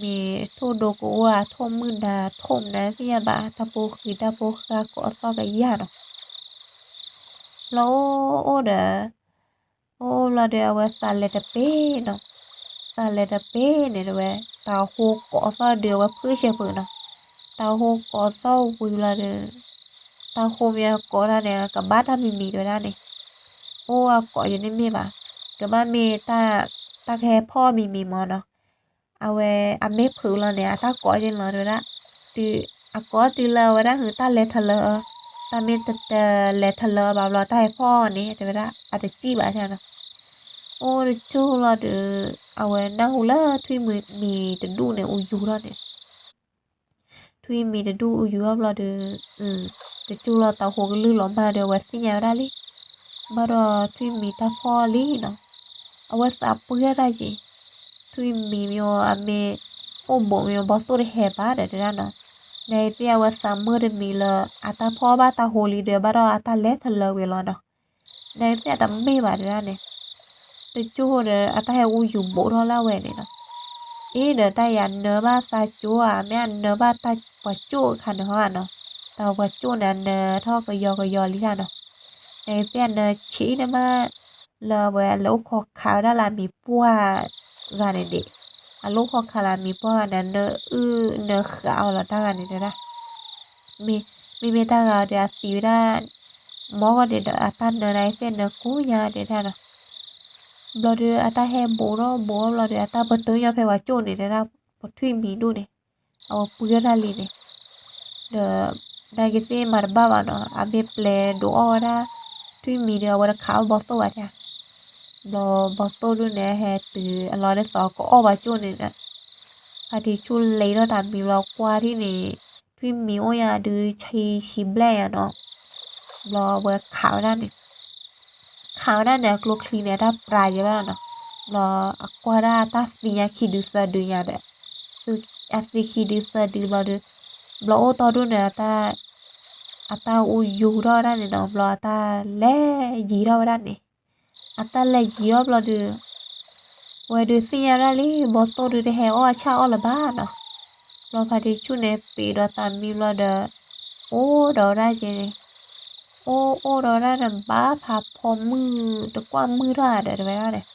မ့ၢ်ထိၣ်ဒိကိးဝဲ ထိၣ်မုၢ်နၤ ထိၣ်မနုၤသ့ၣ်ညါဘၣ်, တၢ်ဖိဃံတၢ်ဖိဃၢ် ကိးအသီၣ်ကယၢ်နီၤ. ဘျီအိၣ်အိၣ်ဒီး အိၣ်အိၣ်ဘျီဒီး အဝဲသးလဲၤတပ့ၤနီၤ. သးလဲၤတပ့ၤန့ၣ်တဲဝဲ, တၤဟိကိးအသီၣ်ဒုး အဝဲဖုးဆဲးဖုးနီၤ. တၤဟိကိးအသီၣ်ဝံၤလီၤဒီး တၤဟိမ့ၢ်အကိးတၢ်န့ၣ် ကဘၣ်တၢ်မံၤမံၤတဲဝဲဒၣ်န့ၣ်. အိၣ်အကိးယန့ၣ်မ့ၢ်ဘၣ်, ကဘၣ်မ့ၢ် တၢ်ကဟဲဖီၣ်မံၤမံၤမးနီၤ. အဝဲအမ့ၢ်ဖုးလီၤန့ၣ် အတၢ်ကိးက့ၤလီၤတဲဝဲဒၣ်. တုၤအကိးတုၤလၢအဝဲဒၣ်ဟုး တၢ်လဲၤထလၢ, တၢ်မ့ၢ်တလဲၤထလၢဘၣ်ဘျီ တၢ်ဟဲဖီၣ်န့ၣ် တဲဝဲဒၣ် အတစံၣ်ဘၣ်နီၤ. အိၣ်တကၠိၢ်လီၤဒီး အဝဲနၢ်ဟူလၢထွံၣ်မံၤတဒူၣ်န့ၣ် အူယူၤထီၣ်န့ၣ် ထွံၣ်မံၤတဒူၣ်အူယူၤထီၣ်ဘျီဒီး တကၠိၢ်လီၤတၤဟိကလုၢ်လီၤမၢ်ဒီး အဝဲသ့ၣ်ညါဝဲဒၣ်လံ. ဘၣ်ဒီးထွံၣ်မံၤတၢ်ဖီၣ်လံနီၤ. အဝဲသးပှ့ၤထီၣ်တၢ်က့ၤ, ထွံၣ်မံၤမ့ၢ်အမ့ၢ်အိၣ်ဘူးမ့ၢ်ဘီသိၣ်တဟဲဘၣ်ဒီးတဲဒၣ်နီၤ. နသ့ၣ်အဝဲသးမုာ်တမံၤလၢ အတၢ်ဖီၣ်ဘၣ်တၤဟိလံဒီး ဘၣ်ဒီးအတၢ်လဲၤထလၢဝံၤလီၤနီၤ. နသ့ၣ်အတမ့ၢ်ဘၣ်တဲဒၣ်န့ၣ်, တကၠိၢ်ဒီးအတၢ်ဟဲအူယူၤဘူးထီၣ်လၢအဝဲန့ၣ်နီၤ. အ့ဒီး တၢ်အံၤအနၢဘၣ်သးကၠိၣ်ဧါ, မ့ၢ်အနၢဘၣ်တၢ်ပှၤကၠိၣ်အခါန့ၣ်ဟီနီၤ. တၢ်ပှၤကၠိၣ်န့ၣ် အနၢထီၣ်ကယီကယီလံတၢ်နီၤ. နသ့ၣ်အနၢဆံးန့ၣ်မး လၢအဝဲအလဲၤအိၣ်ခိးခးဝဲဒၣ်လၢအမံၤပှၢ်ဂၤန့ၣ်ဒံး. အလဲၤအိၣ်ခိးခးလၢအမံၤပှၢ်ဂၤန့ၣ် အနၢအုၣ်နၢဃးအီၤလီၤတၢ်ဂၤန့ၣ်တဲဒၣ်. မ့မ့ၢ်တၢ်ဂၤဒီးအသံဝဲဒၣ် မ်ဂီၢ်ဒံးဒီး အတၢ်နၢနသ့ၣ်နၢကိးညါတဲဒၣ်နီၤ. ဘျီဒီးအတၢ်ဟဲဘူးထီၣ်ဘူးထီၣ်ဘျီဒီး အတၢ်ပတုာ်ညီဖဲပှၤကၠိၣ်န့ၣ်တဲဒၣ်, ပထွံၣ်မံၤဒူၣ်န့ၣ် အဝဲပှ့ၤထီၣ်တၢ်လံန့ၣ်, ဒီး နာ်က့ၤသ့ၣ်မၤတဘၣ်ဘၣ်နီၤ, အမ့ၢ်ပျဲဒိးအီၣ်ဝဲဒၣ် ထွံၣ်မံၤဒီး အဝဲတခးအီၣ်ဘီသိၣ်ဘၣ်ဒၣ်. ဘျီဘီသိၣ်ဒူၣ်န့ၣ် ဟဲတုၤအလီၤဒ်သိးကအီၣ်ပှၤကၠိၣ်န့ၣ်ဒီး ဖါတံၢ်ဆူၣ်လဲၤထီၣ်တၢ်မံၤဘျီကွၢ်ထံၣ်န့ၣ် ထွံၣ်မံၤအိၣ်ညါဒုးဆံဆံဘျဲၣ်ညါနီၤ. ဘျီအဝဲခးဝဲဒၣ်န့ၣ် ခးဝဲဒၣ်န့ၣ် အကျိချံန့ၣ် အတၢ်ပြးယဲဘၣ်လီၤနီၤ. ဘျီအကွၢ်ဒၣ်အတၢ်သံညါခံဒုသၢဒုညါဒီး အသံခံဒုသၢဒုဘျီဒီး ဘျီအိၣ်တီဒူၣ်န့ၣ် အတၢ်အူယူၤထီၣ်ဝဲဒၣ်န့ၣ်နီၤ. ဘျီအတၢ်လဲၤယံၤထီၣ်ဝဲဒၣ်န့ၣ်, အတၢ်လဲၤယံၤအီၤဘျီဒီး အဝဲဒုးသ့ၣ်ညါဒၣ်လံ ဘီသိၣ်ဒုးတဟဲအီၣ်အဆၣ်အီၣ်လၢၤဘၣ်နီၤ. ဘျီဖါတံၢ်ဆူၣ်န့ၣ် ပ့ၤဒီးတၢ်မံဘျီဒီး အိၣ်ဒီးဝဲဒၣ်က့ၤန့ၣ်, အိၣ်အိၣ်ဒီးဝဲဒၣ်န့ၣ် ဘၣ်ဖးဖီမုၢ်တကွၢ်မုၢ်ထီၣ်ဒီးတဲဝဲဒၣ်န့ၣ် န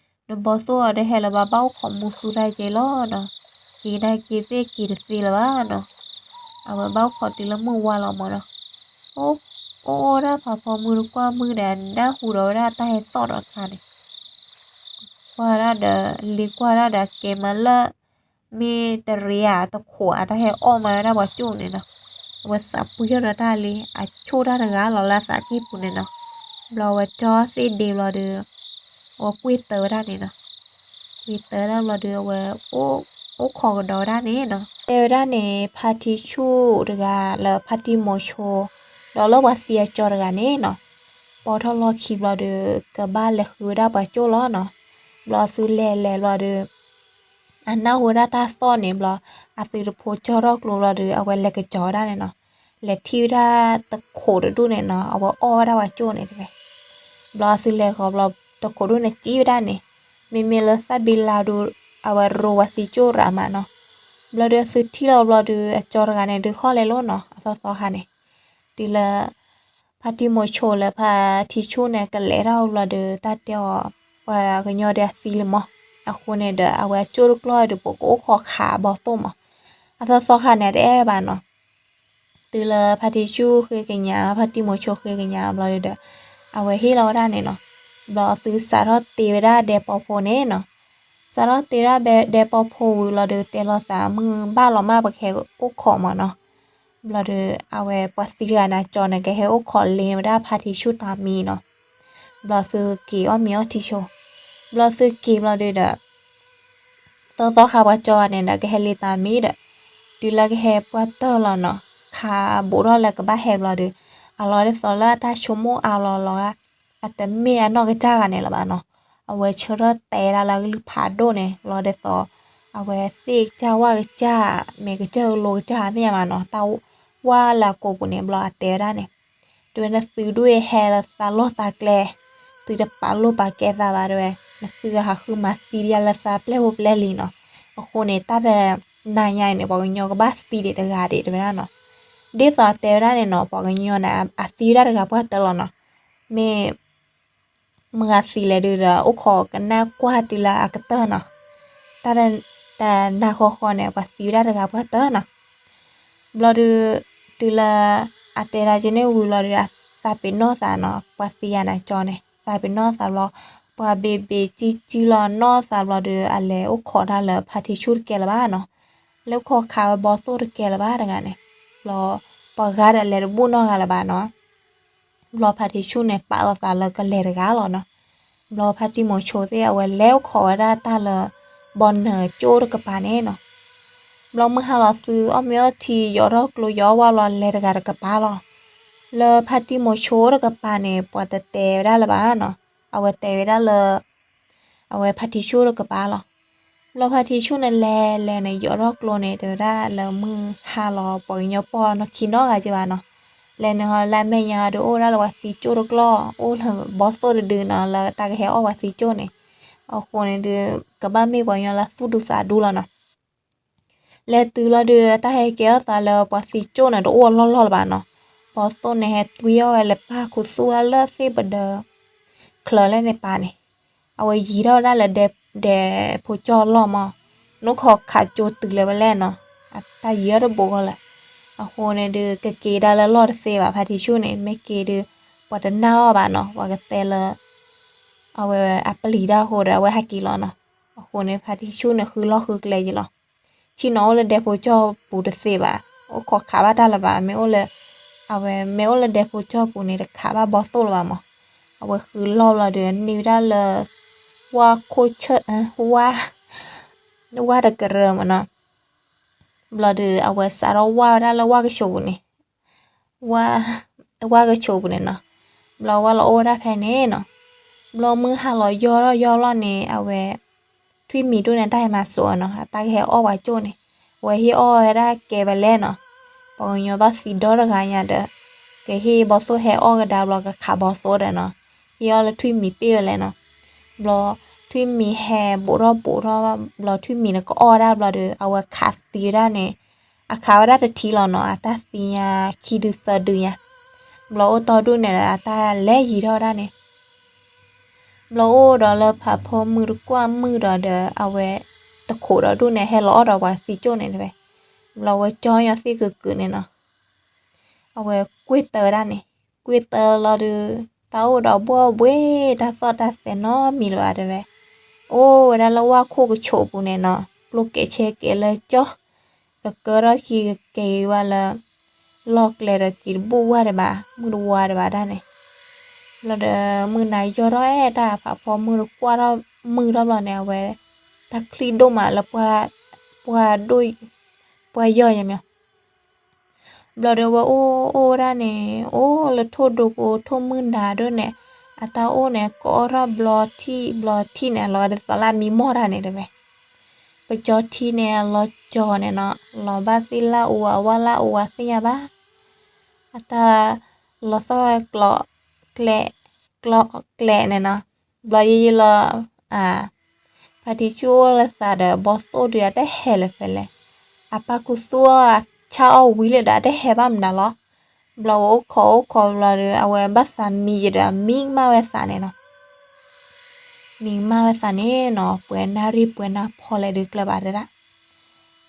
ဘီသိၣ်အီၤတဟဲလၢၤဘၣ် ဘၣ်အိၣ်ခိးမူသူတၢ်က့ၤလီၤနီၤ. က့ၤနာ်က့ၤသ့ၣ်က့ၤတသ့လၢၤဘၣ်နီၤ. အဝဲဘၣ်အိၣ်ခိးတုၤလၢမုၢ်ဝါလီၤမးနီၤ. အိၣ်အိၣ်ဒၣ်ဖးဖီမုၢ်တကွၢ်မုၢ်ဒီး နၢ်ဟူဒီးဝဲဒၣ်တၢ်ဟဲသီၣ်ဒီးတခါန့ၣ် ကွၢ်ဒၣ်ဒီး လ့ကွၢ်ဒၣ်ဒီး ကဲမးလၢ မ့ၢ်တရံဧါတခိးဧါ တၢ်ဟဲအီၣ်မၤဝဲဒၣ်ပှၤကၠိၣ်န့ၣ်နီၤ. အဝဲသးပှ့ၤထီၣ်ဒီးတၢ်လံ အဆိၣ်တၢ်တဂၤလီၤလၢအသးကံၢ်ပူၤန့ၣ်နီၤ. ဘျီအဝဲကၠီသ့ၣ်ဒ့ဘျီဒီး အဝဲကွံာ်တၢၤဝဲဒၣ်န့ၣ်နီၤ. ကွံာ်တၢၤဒၣ်ဘျီဒီး အဝဲအိၣ် အိၣ်ခိးကဒီးဝဲဒၣ်န့ၣ်နီၤ. တဲဝဲဒၣ်န့ၣ် ဖါထံဆူၣ်တဂၤလၢဖါတံၢ်မိၤဆိ ဒီးလၢပှၤသံအကၠီတဂၤန့ၣ်နီၤ, ပိာ်ထီၣ်လီၢ်ခံဘျီဒီး ကဘၣ်လဲၤဃုဝဲဒၣ်ပှၤကၠိၣ်လီၤနီၤ. ဘျီအသုလဲၤလဲၤဘျီဒီး အနၢ်ဟူဝဲဒၣ်တၢ်သီၣ်န့ၣ်ဘျီ အသုတဖိကၠီထီၣ်ကျိဘျီဒီး အဝဲလဲၤကစီၤဝဲဒၣ်န့ၣ်နီၤ. လဲၤထံၣ်ဝဲဒၣ်တခိးတဒူၣ်န့ၣ်နီၤ, အဝဲအီၣ်ဝဲဒၣ်ပှၤကၠိၣ်န့ၣ်တဲဝဲ. ဘျီအသုလဲၤဃီဘျီ တခိးဒူၣ်န့ၣ်စံးဝဲဒၣ်န့ၣ်, မ့မ့ၢ်လၢသၣ်ဘံလါဒုး အဝဲရိဝၤသံကၠိၣ်ရးမးနီၤ. ဘျီဒီးအသုထံၣ်လီၤဘျီဒီး အကၠီတဂၤန့ၣ်ဒုးဟီၣ်လဲၤလိာ်နီၤ, အသီသီခါန့ၣ် တုၤလၢ ဖါတံၢ်မိၤဆိလၢဖါထံဆူၣ်န့ၣ် ကလဲၤထီၣ်ဘျီဒီး တၢ်တဲအီၤ ပှၤကညီဒီးအသံလံမး, အဃိန့ၣ်ဒီး အဝဲအကၠိၣ်တကျီၢ်ဒီး ပကအိၣ်ခိးခးဘီသိၣ်မး, အသီသီခါန့ၣ် အတအဲၣ်ဘၣ်နီၤ. တုၤလၢဖါထံဆူၣ်ဃ့ကညး ဖါတံၢ်မိၤဆိဃ့ကညးဘျီဒီး အဝဲဟ့ၣ်လီၤဝဲဒၣ်န့ၣ်နီၤ. ဘျီအသုစးထီၣ်တ့ဝဲဒၣ်ဒဲပီဖိန့ၣ်နီၤ. စးထီၣ်တ့ဒၣ်ဒဲပီဖိဝံၤလီၤဒီး တဲလိာ်သးမုၢ်ဘၣ်လီၤမၢ် ပကဟဲအိၣ်ခိးမးနီၤ. ဘျီဒီး အဝဲပှၤသံတဂၤန့ၣ် အကၠီန့ၣ် ကဟဲအိၣ်ခိးလ့ဝဲဒၣ်ဖါထံဆူၣ်တၢ်မံနီၤ. ဘျီသုက့ၤအီၣ်မ့ၤအီထံဆိ, ဘျီသုက့ၤဘျီဒီး သီသီခါပှၤကၠီဂၤန့ၣ်ဒီး ကဟဲလ့တၢ်မံဒီး တုၤလၢကဟဲပှၢ်တၢၢ်လီၤနီၤ, ခးဘူးထီၣ်လၢကဘၣ်ဟဲဘျီဒီး အလီၤဒ်သိးလၢအတၢ်ဆိကမိၣ်အါလီၤလီၤဂာ်, အတမ့ၢ်အနီၢ်ကစၢ်ဂၤန့ၣ်လၢၤဘၣ်နီၤ. အဝဲဆၢထၢၣ်တဲဒၣ်လၢအကလုၢ်ဖးဒိၣ်န့ၣ် လီၤဒ်သိး အဝဲသ့ၣ်ကစၢ်ဝၣ်ကစၢ် မဲာ်ကစၢၢ်ကလိကစၢ်သ့ၣ်ညါမးနီၤ, တၢ်ဝၣ်လၢအကိာ်ပူၤန့ၣ် ဘျီအတဲဝဲဒၣ်န့ၣ် တဲဝဲ နသုဒိၣ်အံၤဟဲလၢသးလီၢ်သးကျဲ, သုတပာ်လိာ်ပာ်ကဲသးဘၣ်တဲဝဲ, နသုဟးဃုမၤသံပယါလၢသးပျဲၢ်ဖိပျဲၢ်လံနီၤ. အဃိန့ၣ် တၢ်တနၤညါအံၤန့ၣ် ပှၤကညီကဘၣ်သံဒံးတဂၤဒံးတဲဝဲဒၣ်နီၤ. ဒ်သိးအတဲဝဲဒၣ်န့ၣ်နီၤ ပှၤကညီန့ၣ် အသံဝဲဒၣ်တဂၤပှၢ်တၢၢ်လီၤနီၤ. မ့ၢ် မုၢ်ဂၤသံလဲၣ်ဒုးဒီး အိၣ်ခိးကနၣ်ကွၢ်တုၤလၢအကတၢၢ်နီၤ. တၢ် တနၤဃီဃီန့ၣ် ပှၤသံဝဲဒၣ်တဂၤပှၢ်တၢၢ်နီၤ. ဘျီဒုး တုၤလၢ အတဲဒၣ်က့န့ၣ်ဝံၤလီၤဒီး အသးပ့ၤနီၣ်သးနီၤ, ပှၤသံယၤန့ၣ်ကၠီန့ၣ် သးပ့ၤနီၣ်သးဘျီ ပှၤဘ့ၣ်ဘ့ၣ်ကံကံလီၤနီၢ်သးဘျီဒီး အလဲၤအိၣ်ခိးတၢ်လၢဖါထံဆူၣ်တကဲလၢၤဘၣ်နီၤ. လဲၤအိၣ်ခိးခးဝဲဘီသိၣ်တကဲလၢၤဘၣ်တဂၤန့ၣ်. ဘျီ ပှၤဂၤဒီးလဲၤတဘူၣ်နီတဂၤလၢၤဘၣ်နီၤ. ဘျီဖါထံဆူၣ်န့ၣ် ပာ်လီၤသးလၢကလဲၤတဂၤလီၤနီၤ. ဘျီဖါတံၢ်မိၤဆိသ့ၣ် အဝဲလဲၤအိၣ်ခိးဝဲဒၣ်တၢ်လၢ ဘီနၢၤကၠိတကပၤန့ၣ်နီၤ. ဘျီမုၢ်ဟါလီၤသုအီၣ်မ့ၤအီထံ ယိးထီၣ်ကျိယိးအီၣ်ဝါဘျီလဲၤတဂၤတကပၤလီၤ. လၢဖါတံၢ်မိၤဆိတကပၤန့ၣ် ပှၤတတဲဝဲဒၣ်လၢၤဘၣ်နီၤ. အဝဲတဲဝဲဒၣ်လၢ အဝဲဖါထံဆူၣ်တကပၤလီၤ. ဘျီဖါထံဆူၣ်န့ၣ်လဲၤလဲၤန့ၣ် ယိးထီၣ်ကျိန့ၣ် တဲဝဲဒၣ်လၢမုၢ်ဟါလီၤ ပှၤကညီပီၢ်နီၢ်ခံနီတဂၤက့ဘၣ်နီၤ. လဲၤန့ၣ်ဟီလၢအမဲာ်ညါဒီးအိၣ်ဝဲဒၣ်လၢပှၤသံကၠိတကျီၢ် အိၣ်လၢဘီသိၣ်တဒုနီၤ လၢတၢ်ကဟဲအီၣ်ပှၤသံကၠိန့ၣ်. အဃိန့ၣ်ဒုး ကဘၣ်မ့ၢ်ပှၤကညီလၢသူၣ်ဒူသးဒူလီၤနီၤ. လဲၤတုၤလီၤဒုး တၢ်ဟဲကဲထီၣ်သးလၢပှၤသံကၠိန့ၣ် တအိၣ်အလီၢ်လီၢ်လၢၤဘၣ်နီၤ. ဘီသိၣ်န့ၣ်ဟဲတွံအီၣ်ဝဲလၢပၢ်ခူသူၣ်ဝဲလၢသ့ၣ်ပဒၢ ချၢလၢန့ၣ်ပၤန့ၣ် အဝဲယံၤထီၣ်ဝဲဒၣ်လၢဒဲ ဒဲဖိကၠီလီၢ်မး, နအိၣ်ခိးခးကၠိတုၤလၢၤဝဲလဲၣ်နီၤ, အတၢ်ယံၤထီၣ်တဘိဃီလၢၤ. အဃိန့ၣ်ဒုး ကက့ၤဒၣ်လၢလီၢ်တသ့ဘၣ် ဖါထံဆူၣ်န့ၣ်, မ့ၢ်က့ၤဒုး ပှၤတနာ်အီၤဘၣ်နီၤ, ပှၤကတဲလၢ အဝဲအပျံၤတၢ်အဃိဒီး အဝဲဟဲက့ၤလီၤနီၤ. အဃိန့ၣ် ဖါထံဆူၣ်န့ၣ် ဃုလီၢ်ဃုကျဲယံၤလီၤ. ဆ့ၣ်နီၤအိၣ်လၢဒဲဖိကၠီပူၤတသ့ဘၣ်, အိၣ်ခိးခးဘၣ်တၢ်လၢၤဘၣ်, မ့ၢ်အိၣ်လၢ အဝဲမ့ၢ်အိၣ်လၢဒဲဖိကၠီပူၤန့ၣ် တခးဘၣ်ဘီသိၣ်လၢၤဘၣ်မး. အဝဲဃုလီၢ်ဘျီဒီး န့ၢ်ဝဲဒၣ်လၢ ဝၣ်ခိၣ်ဆၢၣ် ဝၣ် ဝၣ်တကရၢမးနီၤ. ဘျီဒီး အဝဲစးထီၣ်ဝၣ်ဝဲဒၣ်လၢဝၣ်ကဆိးပူၤန့ၣ် ဝၣ် ဝၣ်ကဆိးပူၤန့ၣ်နီၤ. ဘျီဝၣ်လီၤအိၣ်ဝဲဒၣ်ဖဲန့ၣ်နီၤ. ဘျီမုၢ်ဟါလီၤယီၢ်ထီၣ်ယီၢ်လီၤန့ၣ် အဝဲ ထွံၣ်မံၤဒိၣ်န့ၣ် တၢ်ဟဲမၤစိးအီၤနီၤ, အတၢ်ကဟဲအီၣ်ပှၤကၠိၣ်န့ၣ်, အဝဲဟ့ၣ်အီၣ်ဝဲဒၣ်ကဲဝဲလဲၣ်နီၤ. ပှၤကညီဘၣ်သံဒီတဂၤညါဒီး ကဟ့ၣ်ဘီသိၣ်ဟဲအီၣ်ကဒါဘျီ ကခးဘီသိၣ်ဒီးနီၤ, ဟ့ၣ်အီၣ်လၢထွံၣ်မံၤပ့ၢ်ဝဲလဲၣ်နီၤ. ဘျီ ထွံၣ်မံၤဟဲဘူးထီၣ်ဘူးထီၣ်ဘျီ ထွံၣ်မံၤန့ၣ် ကအီၣ်ဝဲဒၣ်ဘျီဒီး အဝဲခးသံဝဲဒၣ်န့ၣ်, အခးဝဲဒၣ်တထံၣ်လီၤနီၤ, အတၢ်သံညါခံဒုသၢဒုညါ. ဘျီအိၣ်တီဒူၣ်န့ၣ်ဒီး အတၢ်လဲၤယံၤထီၣ်ဝဲဒၣ်န့ၣ် ဘျီအိၣ်ဒီးလၢဖးဖီမုၢ်တကွၢ်မုၢ်ဒီးဒီး အဝဲ တခိးဒီးဒူၣ်န့ၣ် ဟဲလီၤအီၣ်ဒီးပှၤသံကၠိၣ်န့ၣ်တဲဝဲ. ဘျီဝဲကၠီညီသ့ၣ်ကုာ်ကုာ်န့ၣ်နီၤ. အဝဲကွ့ၢ်တၢဝဲဒၣ်န့ၣ်, ကွ့ၢ်တၢလီၤဒုး တၢ်အိၣ်ဒီးဘှီၣ်ဘှ့ တၢ်သီၣ်တၢ်သဲနီတမံၤလၢၤဘၣ်တဲဝဲ. အိၣ်ဝဲဒၣ်လၢဝၣ်ခိၣ်ကဆိးပူၤန့ၣ်နီၤ, ကျိကဲးဆဲးကဲးလၢကၠီ ကကၢထီၣ်ခံကက့ၤဝဲလၢ လီၢ်ကျဲဒီးက့ၤတဘူၣ်ဝဲဒံးဘၣ်, မုၢ်တဝါဒံးဘၣ်ဒၣ်န့ၣ်. ဘျီဒီးမုၢ်နၤယီၢ်ထီၣ်အဲၣ်တၢ်ဖးဖီမုၢ်တကွၢ်ထီၣ်မုၢ်ထီၣ်ဘျီန့ၣ် အဝဲ တၢ်ချံၣ်ဒိၣ်မးလၢပှၢ် ပှၢ်ဒိၣ်, ပှၢ်ယီၢ်ယမီၤ ဘျီဒီးဝဲအိၣ်အိၣ်ဝဲဒၣ်န့ၣ် အိၣ်လၢထိၣ်ဒိကိထိၣ်မုၢ်နၤဒိၣ်န့ၣ်, အတၢ်အိၣ်န့ၣ် ကအီၣ်ထီၣ်ဘျီထံၣ်ဘျီထံၣ်န့ၣ် အလီၤဒ်သိးလၢအမံမီၢ်တၢ်န့ၣ်တဲဝဲ, ပကၠီထံန့ၣ် အလီၤကၠီန့ၣ်နီၤ, လီၤဘၣ်သ့ၣ်လၢအူဝဲ အဝၣ်လၢအူဝဲသ့ၣ်ညါဘၣ်, အတၢ်လီၤသီၣ်ဝဲကျီးကျဲ, ကျီးကျဲန့ၣ်နီၤ, ဘျီယံာ်ယံာ်လီၤ ဖါတံၢ်ဆူၣ်အိၣ်လၢသးဒီး ဘီသိၣ်ဒုးအတဟဲလၢၤဖဲလဲၣ်, အပၢ်ခူသူၣ်အီၣ်အဆၣ်အီၣ်ဝံၤလၢဒီး အတဟဲဘၣ်မနုၤလီၤ. ဘျီဝဲအိၣ်ခိးအိၣ်ခိးဘျီဒီး အဝဲဘၣ်သးမံယံာ်ဒီး အမံကမၣ်ဝဲသးန့ၣ်နီၤ, မံကမၣ်ဝဲသးန့ၣ်နီၤ, ပှဲၤနၣ်ရံၣ်ပှဲၤနၣ်ဖီလဲၣ်ဒုးကျၢၤဘၣ်တဲဒၣ်,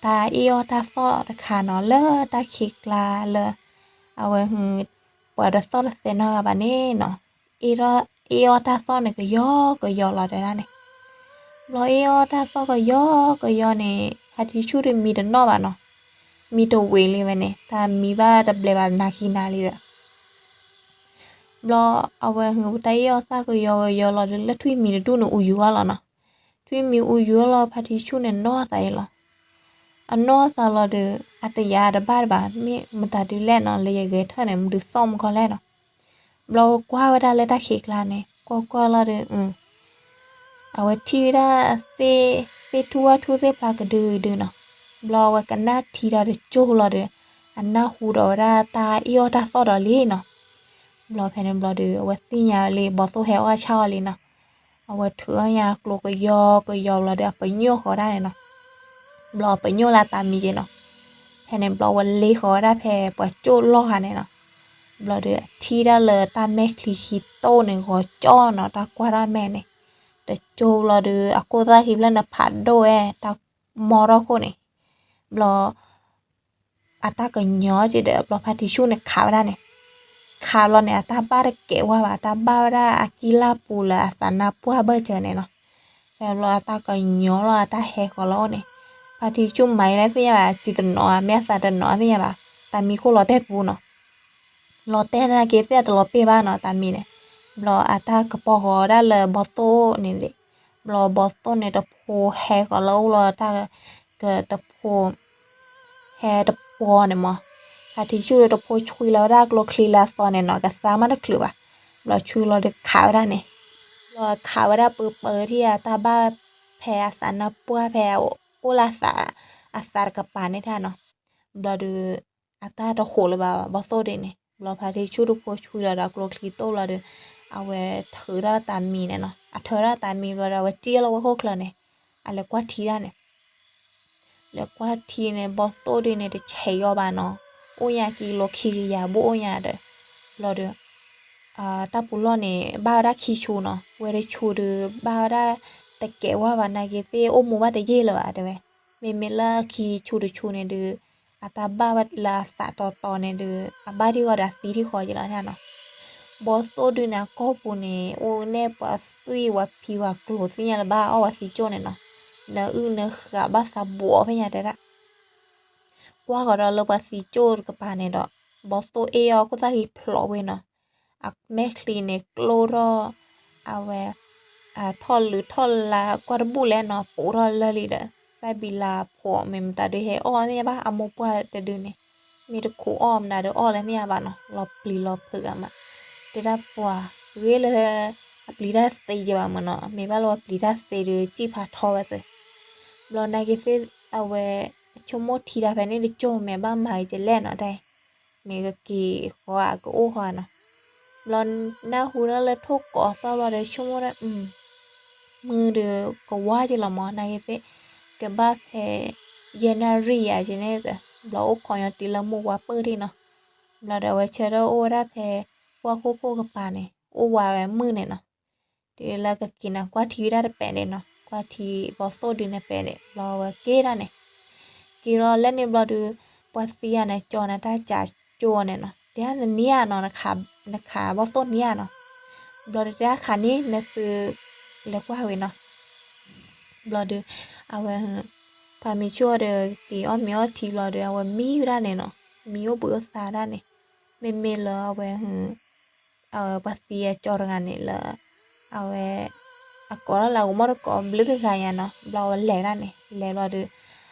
တၢ်အ့ၣ်အီၣ်တၢ်သီၣ်တခါနီၤ လၢတၢ်ခံးကျါလၢ အဝဲ ပှၤတသီၣ်တသဲနီတဂၤဘၣ်န့ၣ်နီၤ, အ့ၣ်အီၣ်တၢ်သီၣ်န့ၣ် ကယီကယီလီၤတဲဒၣ်န့ၣ်, ဘျီအ့ၣ်အီၣ်တၢ်သီၣ်ကယီကယီန့ၣ် ဖါတံၢ်ဆူၣ်ဒုးမံတနီၣ်ဘၣ်နီၤ, မံတဝံၤလံဝဲန့ၣ် တၢ်မံဘၣ်တဘျဲးဘၣ် နၤခံနၤလံဒီး ဘျီအဝဲဟုတၢ်အ့ၣ်အီၣ်သၣ်ကယီကယီလီၤဒီး လၢထွံၣ်မံတဒူၣ်န့ၣ် အူယူၤအီၤလီၤနီၤ, ထွံၣ်မံအူယူၤအီၤလီၤ ဖါတံၢ်ဆူၣ်န့ၣ်နီၢ်သးအံၤလီၤ, အနီၢ်သးလီၤဒီး အတယာ်တဘၣ်တဘၣ် မ့ၢ်မတၤဒုးလဲၣ်နီၤ လၢယဂဲၤထၢၣ်န့ၣ် မဒုးသီၣ်မကီလဲၣ်နီၤ, ဘျီဝဲကွၢ်ဝဲဒၣ်လၢတၢ်ခံးကျါန့ၣ် ကွၢ်ကွၢ်လီၤဒီး အဝဲထံၣ်ဝဲဒၣ် သ့ၣ်ထူၣ်ဝၣ်ထူၣ်သ့ၣ်ဖျါကဒုကဒုနီၤ, ဘျီအဝဲကနၣ်ထံဒီးတကၠိလီၤဒီး အနၢ်ဟူဒီးဝဲဒၣ်တၢ်အ့ၣ်အီၣ်တၢ်သီၣ်ဒီးလံနီၤ, ဘျီဖဲန့ၣ်ဘျီဒီး အဝဲသ့ၣ်ညါလံ ဘီသိၣ်ဟဲအီၣ်ဆၣ်အီၤလံနီၤ, အဝဲထုးအီၣ်ညါကျိကယီကယီဘျီဒီး အပညိၣ်ဃီဒၣ်န့ၣ်နီၤ, ဘျီအပညိၣ်လၢအသးမံက့နီၤ, ဖဲန့ၣ်ဘျီဝဲလ့ဃီဝဲဒၣ်ဖဲပှၤကၠိၣ်လီၢ်ခါန့ၣ်နီၤ, ဘျီဒီးအထံၣ်ဒၣ်လၢတၢ်မဲာ်ချံခံတိၢ်န့ၣ် ဂီၤကၠီနီၤ တၢ်ကွၢ်တၢ်မဲာ်န့ၣ်, တကၠိဘျီဒီး အခိၣ်သၣ်ခံဖျၢၣ်န့ၣ်ဖးဒိၣ်ဝဲ တၢ်မီထီၣ်ခိၣ်န့ၣ်, ဘျီ အတၢ်ကညီက့ဒီး ဘျီဖါတံၢ်ဆူၣ်န့ၣ်ခးဝဲဒၣ်န့ၣ်, ခးဘျီန့ၣ် အတၢ်ဘၣ်တကဲးဝဲဘၣ် အတၢ်ဘၣ်ဝဲဒၣ်အကံၢ်လၢ်ပူၤလၢအသးနါပှၢ်ဘၢၣ်စၢၤန့ၣ်နီၤ, ဖဲဘျီအတၢ်ကညီလီၤ အတၢ်ဟဲဃီၤလီၤအိၣ်န့ၣ်, ဖါတံၢ်ဆူၣ်မၤအံၤလၢသ့ၣ်ညါဘၣ် စံၣ်တနီၤ မ့ၢ်အသးတနီၤသ့ၣ်ညါဘၣ်, တၢ်မံခိၣ်လီၤတဲာ်ပူၤနီၤ လီၤတဲာ်နာ်က့သ့ၣ်အတလီၤပ့ၢ်ဘၣ်နီၤ တၢ်မံန့ၣ်, ဘျီအတၢ်ကပီၤဃီၤဒၣ်လၢဘီသိၣ်န့ၣ်ဒံး, ဘျီဘီသိၣ်န့ၣ်တဖိဟဲဃီၤလၢအအိၣ်လီၤတၢ်, ကတဖိ ဟဲတပှီၤန့ၣ်မး, ဖါတံၢ်ဆူၣ်ဒီးတဖိဆွံလီၤဝဲဒၣ်ကျိချံလၢအသီန့ၣ်နီၤ ကသါမးတချုးဘၣ်, ဘျီဆွံလီၤဒီးခးဝဲဒၣ်န့ၣ်, ဘျီခးဝဲဒၣ်ပၢပၢထံၣ်အတၢ်ဘၣ်ဖဲအသးနါပှၢ်ဖဲအအိၣ်လၢအသး, အသးတကပၤန့ၣ်တၢ်နီၤ, ဘျီဒီး အတၢ်တဟိးလၢၤဘၣ် ဘီသိၣ်ဒ်န့ၣ်, ဘျီဖါတံၢ်ဆူၣ်တဖိဆွံလီၤဒီးကျိချံတိၢ်လီၤဒီး, အဝဲထုးဒၣ်တၢ်မံန့ၣ်နီၤ အထုးဒၣ်တၢ်မံဘျီဒီး အဝဲစံၣ်လီၤဝဲခိၣ်ချၢန့ၣ်, အလဲၤကွၢ်ထံဒၣ်န့ၣ် လဲၤကွၢ်ထံန့ၣ် ဘီသိၣ်ဒ်န့ၣ် တဆဲးအီၤဘၣ်နီၤ, အိၣ်ညါကံလိခံကယၤဘိၣ်အိၣ်ညါဒီး, ဘျီဒီး တၢ်ပူၤလီၢ်န့ၣ် ဘၣ်ဝဲဒၣ်ခံဆူနီၤ, ဝဲတဆူဒီး ဘၣ်ဝဲဒၣ်တကဲးဝဲဘၣ် နာ်က့သ့ၣ်အိၣ်မူဘၣ်တယံာ်လၢၤဘၣ်တဲဝဲ, မ့မ့ၢ်လၢခံဆူတဆူန့ၣ်ဒီး အတၢ်ဘၣ်ဝဲလၢအသးတီတီန့ၣ်ဒီး အဘၣ်ထံၣ်ဃီဒီးအသံထံၣ်ဃီက့ၤလီၤန့ၣ်နီၤ, ဘီသိၣ်ဒုးန့ၣ်အကီၢ်ပူၤန့ၣ် အိၣ်နဲၣ်ပှၤသွံၣ်ပှၤဖံပှၤကျိၤသ့ၣ်ညါလၢၤဘၣ်အီၣ်ဝဲသံကၠိၣ်န့ၣ်နီၤ, နအုၣ်နဃာ်ဘၣ်သးဘှီးဖဲညါတဲဒၣ် ကွၢ်ဃီၤဒီးလၢပှၤသံကၠိၣ်တကပၤန့ၣ်ဒီး, ဘီသိၣ်အ့ၣ်အီၤခိၣ်သၣ်ဃံဖျိးဝဲနီၤ, အမဲာ်ချံန့ၣ်ကျိထီၣ်, အဝဲ, ထီၣ်လုးထီၣ်လါကွၢ်တဘူၣ်လဲၣ်နီၤ ပိာ်ထီၣ်လၢာ်လံဒီး, သၣ်ဘံလါဖိးမ့ၢ်မတၤဒုးဟဲအီၣ်သ့ၣ်ညါဘၣ် အမိၢ်ပှၢ်တဒုန့ၣ်, မ့ၢ်တခူးအီၣ်မတၤဒုးအီၣ်လဲၣ်သ့ၣ်ညါဘၣ်နီၤ လီၤပျံၤလီၤဖုးဂၤမး, တဲဒၣ်ပှၤ, ဂ့ၤလၢ, အပျံၤတၢ်သ့က့ၤဘၣ်မးနီၤ မ့ၢ်ဘၣ်လၢပှၤပျံၤတၢ်သ့ဒီးစံၣ်ဖးထီဝဲသ့ ဘျီနာ်က့သ့ၣ်, အဝဲ, အဆိကမိၣ်ထံတၢ်ဖဲန့ၣ်တကၠိၢ်မ့ၢ်ဘၣ်မၤက့ၤကလဲၣ်နီၤတၢ်, မ့ၢ်ကက့ၤဃီအကအိၣ်ဃီနီၤ, ဘျီနၢ်ဟူဒၣ်လၢထိၣ်ကိးသီၣ်ဘျီဒီး ဆိကမိၣ်ဒၣ်, မုၢ်ဒီးကဝါက့ၤလီၤမး နာ်က့သ့ၣ်, ကဘၣ်ဖဲ, ယဲၢ်နၣ်ရံၣ်ယၤက့ၤန့ၣ်သ့, ဘျီအိၣ်ခိးညီတံၤလၢမိၢ်ဝါပၢၢ်ထံၣ်နီၤ, ဘျီဒီးအဝဲဆၢထၢၣ်အိၣ်ဝဲဒၣ်ဖဲ, ကွၢ်ခိၣ်ခိၣ်ကပၤန့ၣ် အိၣ်ဝါဝဲမုၢ်န့ၣ်နီၤ တုၤလၢကက့ၤန့ၣ် ကွၢ်ထံဝဲဒၣ်တပဲာ်န့ၣ်နီၤ ကွၢ်ထံဘီသိၣ်ဒုန့ၣ်ပဲာ်န့ၣ် ဘျီဝဲက့ၤဒၣ်န့ၣ်, က့ၤလီၤလၢန့ၣ်ဘျီဒီး, ပှၤသံဂၤန့ၣ် ကၠီန့ၣ်တၢ်ကၠိန့ၣ်နီၤ တဲဒၣ်နနံၤဧါနီၤ, နခးဘီသိၣ်နံၤဧါနီၤ, ဘျီဒီးတဲဒၣ်ခးန့ၣ် နသု, လဲၤကွၢ်ဝံၤနီၤ ဘျီဒီး, အဝဲ, ဖါမံဆိၣ်ဒီး က့ၤအီၣ်မ့ၤအီထံဘျီဒီး အဝဲမံဝဲဒၣ်န့ၣ်နီၤ, မံအိၣ်ဘှံးအိၣ်သါဒၣ်န့ၣ်, မ့မ့ၢ်လၢအဝဲ, အဝဲပှၤသံအကၠီတဂၤန့ၣ်လၢ, အဝဲ, အကိးထီၣ်လၢအဂီၤမီၢ်တကိးဘျုးတဂၤညါနီၤ ဘျီဝဲလဲၤဒၣ်န့ၣ် လဲၤဘျီဒီး,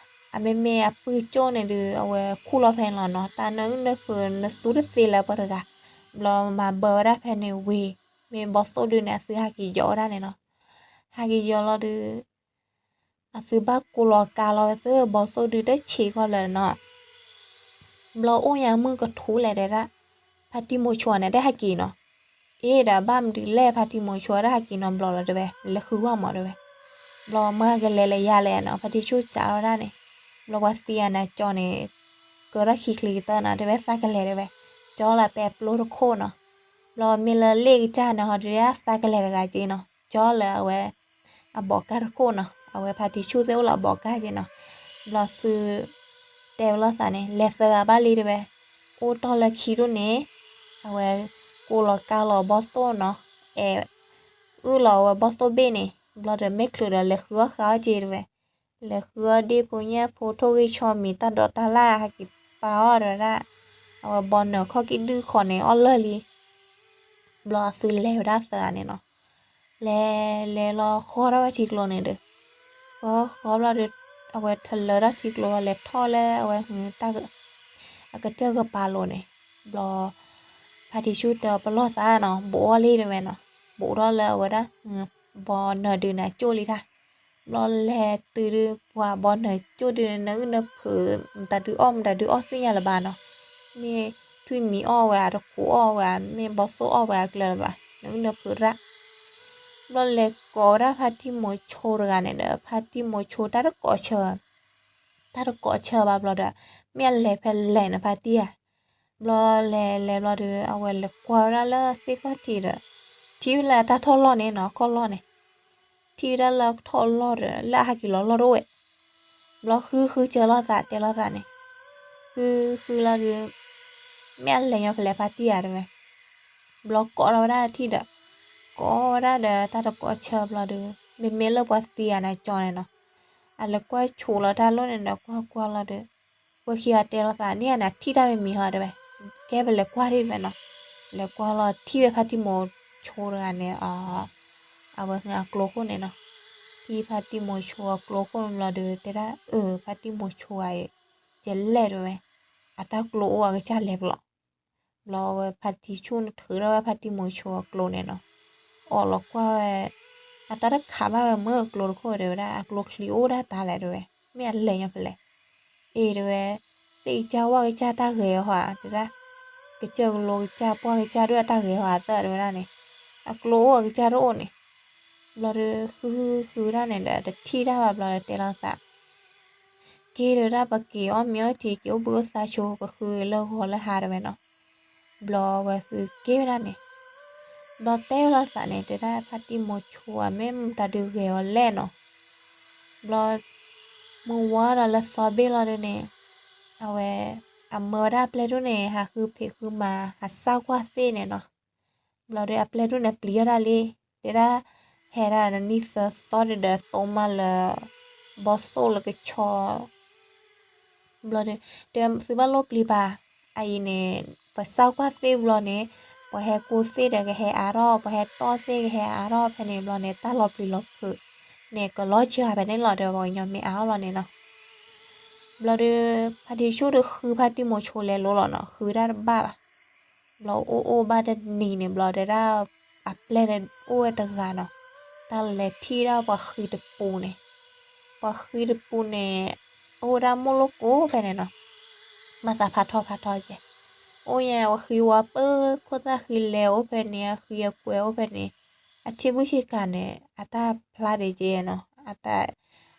မ့မ့ၢ်အပုၢ်ကၠိၣ်န့ၣ်ဒုး အဝဲခူၣ်လီၤဖဲန့ၣ်လီၤနီၤ, တၢ်နၢအုၣ်နၢဖုးနသူတသ့လၢပှၤတဂၤ, ဘျီမၤဘၢဝဲဒၣ်ဖဲန့ၣ်ဝံၤ, မ့ၢ်ဘီသိၣ်ဒုန့ၣ် အသုဟးက့ၤယီၤဝဲဒၣ်န့ၣ်နီၤ, ဟးက့ၤယီၤလီၤဒုး အသုဘၣ်ကိးလီၤကါလီၤဝဲသ့ၣ်ဘီသိၣ်ဒုတဆံးခီလၢာ်နီၤ, ဘျီအိၣ်ညါမုၢ်ကထူလဲၣ်တဲဒၣ်, ဖါတံၢ်မိၤဆိန့ၣ် တဟဲက့ၤနီၤ, အ့ဒီးဘၣ်မနုၤလဲၣ် ဖါတံၢ်မိၤဆိတဟဲက့ၤနီတဘျီလီၤတဲဝဲ, လဲၤဃုဂီၢ်မးတဲဝဲ, ဘျီမ့ၢ်ကလဲၤလၢယၤလဲၣ်နီၤ, ဖါတံၢ်ဆူၣ်စးထီၣ်ဒၣ်န့ၣ်, ဘျီပှၤသံအနၤကၠီန့ၣ် ကၢထီၣ်ခံချံကတၢၢ်နီၤ, တဲဝဲသးကလဲၤတဲဝဲ, ကၠီလၢပဲပျိတခိၣ်နီၤ, ဘျီမ့ၢ်လၢလ့ၣ်ကစၢ်န့ၣ်ဟီဒုးသးကလဲၤတဂၤက့နီၤ, ကၠီလၢအဝဲ အဘီးကၢ်တခိၣ်နီၤ, အဝဲဖါတံၢ်ဆူၣ်သ့ၣ်အိၣ်လၢအဘီးကၢ်က့နီၤ, ဘျီသု တဲဝဲလိာ်သးန့ၣ် လဲၤသၢဂၤဘၣ်လံတဲဝဲ, အိၣ်တီၢ်လၢခံဒိၣ်န့ၣ်, အဝဲကိးလီၤကါလီၤဘီသိၣ်နီၤ, အဲၣ်အုၣ်လီၤဝဲဘီသိၣ်ဘ့ၣ်န့ၣ်, ဘျီဒီးမ့ၢ်ချုးဒီးလဲၤဃုအီၣ်ဃာ်အီၣ်က့တဲဝဲ, လဲၤဃုအီၣ်ဒ့ၣ်ဖိညၣ်ဖိ ထိၣ်ဂ့ၢ်ဆီမံၤ တၢ်ဒိးတၢ်လၣ် ဟဲက့ၤပာ်အီၣ်တဲဝဲဒၣ်, အဝဲဘီနၢၤခီၣ်ကံၣ်ဒုၣ်ခီန့ၣ်အီၣ်လၢာ်လံ ဘျီအသုလဲၤဝဲဒၣ်သၢဂၤန့ၣ်နီၤ, လဲၤလဲၤလီၤဃီထီၣ်ဝဲထံကျိန့ၣ်ဒီး, ဃီဃီဘျီဒီး, အဝဲထလၢထီၣ်ထံကျိလီၤ လဲၤထီၣ်လၢအဝဲ အကစၢၢ်ကပၤလိၤန့ၣ်, ဘျီ ဖါတံၢ်ဆူၣ်တဲအီၤပလီၢ်သးနီၤ ဘူးအီၣ်လံတဲဝဲနီၤ, ဘူးထီၣ်လၢအဝဲဒၣ် ဘီနၢၤဒုန့ၣ်အကၠိၣ်လံတၢ်, ဘျီလဲၤတုၤဒုးပှၤဘီနၢၤကၠိၣ်ဒုန့ၣ် နၢအုၣ်နၢဖုး မတၤဒုးအီၣ်မတၤဒုးအီၣ်သ့ၣ်ညါလၢၤဘၣ်နီၤ, မ့ၢ်ထွံၣ်မံၤအီၣ်ဝဲဧါ တကိးအီၣ်ဝဲဧါ မ့ၢ်ဘီသိၣ်အီၣ်ဝဲအကျၢၤလၢၤဘၣ် နၢအုၣ်နၢဖုးတၢ်, ဘျီလဲၤကိးဝဲဒၣ်ဖါတံၢ်မိၤဆိတဂၤန့ၣ်ဒီး ဖါတံၢ်မိၤဆိတၢ်တကိးဆၢ တၢ်တကိးဆၢဘၣ်ဘျီဒီး, မ့ၢ်အလဲၤဖဲလဲၣ်န့ၣ်ဖါတံၢ်ဧါ, ဘျီလဲၤလဲၤဘျီဒီး အဝဲလဲၤကွၢ်ဝဲဒၣ်လၢသ့ၣ်ခီၣ်ထံးဒီး, ထံၣ်ဝဲလၢအတၢ်ထီၣ်လီၢ်န့ၣ်နီၤ ခီၣ်လီၢ်န့ၣ်, ထံၣ်ဝဲဒၣ်လၢထီၣ်လီၢ်ဒီး လၢအဟးက့ၤလီၤလီၢ်တအိၣ်ဝဲ, ဘျီဃုဃုစၢၤလိာ်သးတဲလိာ်သးန့ၣ်, ဃုဃုလီၤဒီး, မ့ၢ်အလဲၤညီဖဲလဲၣ်ဖါတံၢ်ဧါတဲဝဲ, ဘျီကိးထီၣ်ဝဲဒၣ်ထံၣ်ဒီး, ကိးဝဲဒၣ်ဒီးတၢ်တကိးဆၢဘျီဒီး, မ့မ့ၢ်လၢပှၤသံအနၤကၠီန့ၣ်နီၤ, အလဲၤကွၢ်ဆိးလီၤတၢ်လိၣ်န့ၣ်ဒီးကွၢ်ကွၢ်လီၤဒီး, ဝဲခံဂၤတဲလိာ်သးန့ၣ် အနၤထံၣ်တၢ်မ့ၢ်မံၤဟီတဲဝဲ, ကဲပလဲၤကွၢ်ထံၣ်တဲဝဲနီၤ, လဲၤကွၢ်လီၤထံၣ်ဝဲဖါတံၢ်မိၤဆိတဂၤန့ၣ် အဝဲအကျိခိၣ်န့ၣ်နီၤ, ထံၣ်ဖါတံၢ်မိၤဆိအကျိခိၣ်န့ၣ်ဘျီဒီး တဲဒၣ်အၢ ဖါတံၢ်မိၤဆိဂၤအံၤ, ကဲလဲၣ်တဲဝဲ, အတၢ်ကျိအိၣ်အကစၢ်လဲၤပလီၢ်, ဘျီဝဲဖါတံၢ်ဆူၣ်န့ၣ်ထုးထီၣ်ဝဲဖါတံၢ်မိၤဆိအကျိန့ၣ်နီၤ, အီၣ်လီၤကွၢ်ဝဲ, အတၢ်တခးဘၣ်ဝဲမ့ၢ်အကျိတခိၣ်တဲဝဲဒၣ် အကျိချံအိၣ်ဒၣ်တၢ်လဲၣ်တဲဝဲ, မ့ၢ်အလဲၤညီဖဲလဲၣ် အ့ၣ်တဲဝဲ, သ့ၣ်ကစၢ်ဝၣ်ကစၢ်တၢ်ဂဲၤအီၤဟီဧါ တဲဒၣ်, ကစၢၢ်ကလိကစၢ်ပှၢ်ကစၢ်ဒိၣ်အတၢ်ဂဲၤဟီဧါသၢတဲဝဲဒၣ်န့ၣ်, အကျိအိၣ်အကစၢ်တအိၣ်န့ၣ်, ဘျီဒီးဃုဃုဃုဒၣ်န့ၣ်ဒီး တထံၣ်တၢ်ဘၣ်ဘျီဒီးတဲလိာ်သး, က့ၤတဲဝဲဒၣ်ပက့ၤအီၣ်မ့ၤအီထံ က့ၤအိၣ်ဘှံးအိၣ်သါဆိ ပဃုလၢဂီၤလၢဟါတဲဝဲနီၤ, ဘျီဝဲသုက့ၤဝဲဒၣ်န့ၣ်, ဘျီတဲဝဲလိာ်သးန့ၣ် တဲဒၣ်ဖါတံၢ်မိၤဆိဧါ မ့ၢ်မတၤဒုးဂဲၤအီၤလဲၣ်နီၤ, ဘျီ မုၢ်ဝါဒီးလၢသီဘ့ၣ်လီၤဒုန့ၣ်, အဝဲ, အမၢဝဲဒၣ်အပျဲၢ်ဒိၣ်န့ၣ် ဟးဃုဖံးဃုမၤ ဟးစၢ်ကွၢ်သ့ၣ်န့ၣ်နီၤ, ဘျီဒီးအပျဲၢ်ဒိၣ်န့ၣ်ပျံၤအီၣ်ဒၣ်လံ, တဲဒၣ်, ဟဲဒၣ်နံၣ်သၢသီဒီး တိမးလၢ, ဘီသိၣ်လၢကဆီ ဘျီဒီး, တဲသုဘၣ်လိၣ်ပျံၤဘၣ်, အအံၤန့ၣ်, ပစၢ်ကွၢ်သ့ၣ်ဘျီန့ၣ်, ပှၤဟဲကူသ့ၣ်ဒီးကဟဲအါထီၣ် ပှၤဟဲတီၢ်သ့ၣ်ကဟဲအါထီၣ်ဖဲန့ၣ်ဘျီန့ၣ် တၢ်လီၤပျံၤလီၤဖုး, န့ၣ်ကလီၤစှၤဖဲန့ၣ်လီၤဒီးပှၤကညီမ့ၢ်အါထီၣ်လီၤန့ၣ်နီၤ, ဘျီဒီး, ဖါတံၢ်ဆူၣ်ဒီးဃုဖါတံၢ်မိၤဆိလဲၤလိလီၤနီၤ ဃုတၢ်တဘၣ်ဘၣ် ဘျီအိၣ်အိၣ်ဘၣ်တနံၤန့ၣ်ဘျီတဲဒၣ်, အပျဲၢ်န့ၣ်အိၣ်ဝဲတဂၤနီၤ, တၢ်လဲၤထံၣ်ဒၣ်ပှၤဃံတပူၤန့ၣ်, ပှၤဃံတပူၤန့ၣ်, အိၣ်ဝဲဒၣ်မိၢ်လိၣ်ကိးဖဲန့ၣ်နီၤ, မၤသးဖးထီဖးထီကဲ, အိၣ်ညါဝဲဃံဝါပၢခိၣ်သၣ်ဃံလဲၤအိၣ်ဖဲန့ၣ် အဃံအကွဲအိၣ်ဖဲန့ၣ်, အဆ့ဘုၣ်ဆ့ကၤန့ၣ် အတၢ်ဖျါဒံးကဲနီၤ, အတၢ်,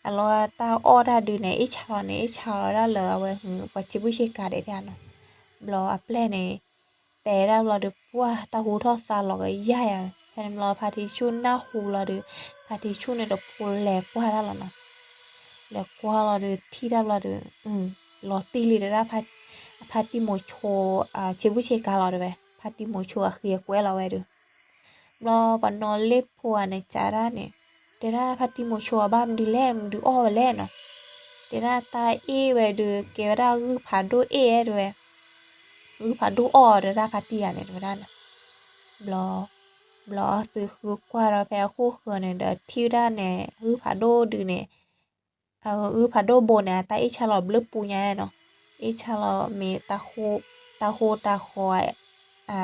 အလီၤတၢ်အီၣ်တၢ်ဒုးန့ၣ် အ့ၣ်ဆါလီၤန့ၣ် အ့ၣ်ဆါလီၤဒၣ်လၢအဝဲ, ပှၤဆ့ဘုၣ်ဆ့ကၤဒဲးဒၣ်နီၤ, ဘျီအပျဲၢ်န့ၣ် တဲဒၣ်ဘျီဒီး ပှၢ်တၢ်ဟူထီၣ်သါလီၤကယၢ်ယၤ, ဖဲန့ၣ်ဘျီဖါတံၢ်ဆူၣ်နၢ်ဟူလီၤဒီး, ဖါတံၢ်ဆူၣ်န့ၣ်တဖိလဲၤကွၢ်တၢ်လီၤနီၤ, လဲၤကွၢ်လီၤဒီး ထံၣ်တၢ်ဘျီဒီး, လီၤတံၢ်လံတဲဒၣ်, ဖါတံၢ်မိၤဆိ, ဆ့ဘုၣ်ဆ့ကၤလီၤတဲဝဲ, ဖါတံၢ်မိၤဆိအဃံအကွဲလီၤဝဲဒီး ဘျီပှၤနီၣ်လ့ၣ်ဖိဂၤန့ၣ်စံးဒၣ်န့ၣ်, တဲဒၣ်ဖါတံၢ်မိၤဆိအဘၣ်မနုၤလဲၣ် မနုၤအီၣ်ဝဲလဲၣ်နီၤ, တဲဒၣ်တၢ်အ့ၣ်ဝဲဒီး ကဲဝဲဒၣ်ဂုၢ်ဖးဒိၣ်အ့ၣ်တဲဝဲ, ဂုၢ်ဖးဒိၣ်အီၣ်တဲဒၣ်ဖါတံၢ်ယၤန့ၣ်တဲဝဲဒၣ်န့ၣ်, ဘျီ, ဘျီအသုဃုကွၢ်ဒီးဖဲအဃိၣ်ဃၢၤန့ၣ်ဒီးထံၣ်ဝဲဒၣ်န့ၣ် ဂုၢ်ဖးဒိၣ်ဒုးန့ၣ် ဂုၢ်ဖးဒိၣ်ဘိန့ၣ် အတၢ်အ့ၣ်ဆၣ်လီၤဘျုးပူညါနီၤ, အ့ၣ်ဆၣ်လီၤမ့ၢ် တၢ်ဃိတၢ်ဃီ ဃံ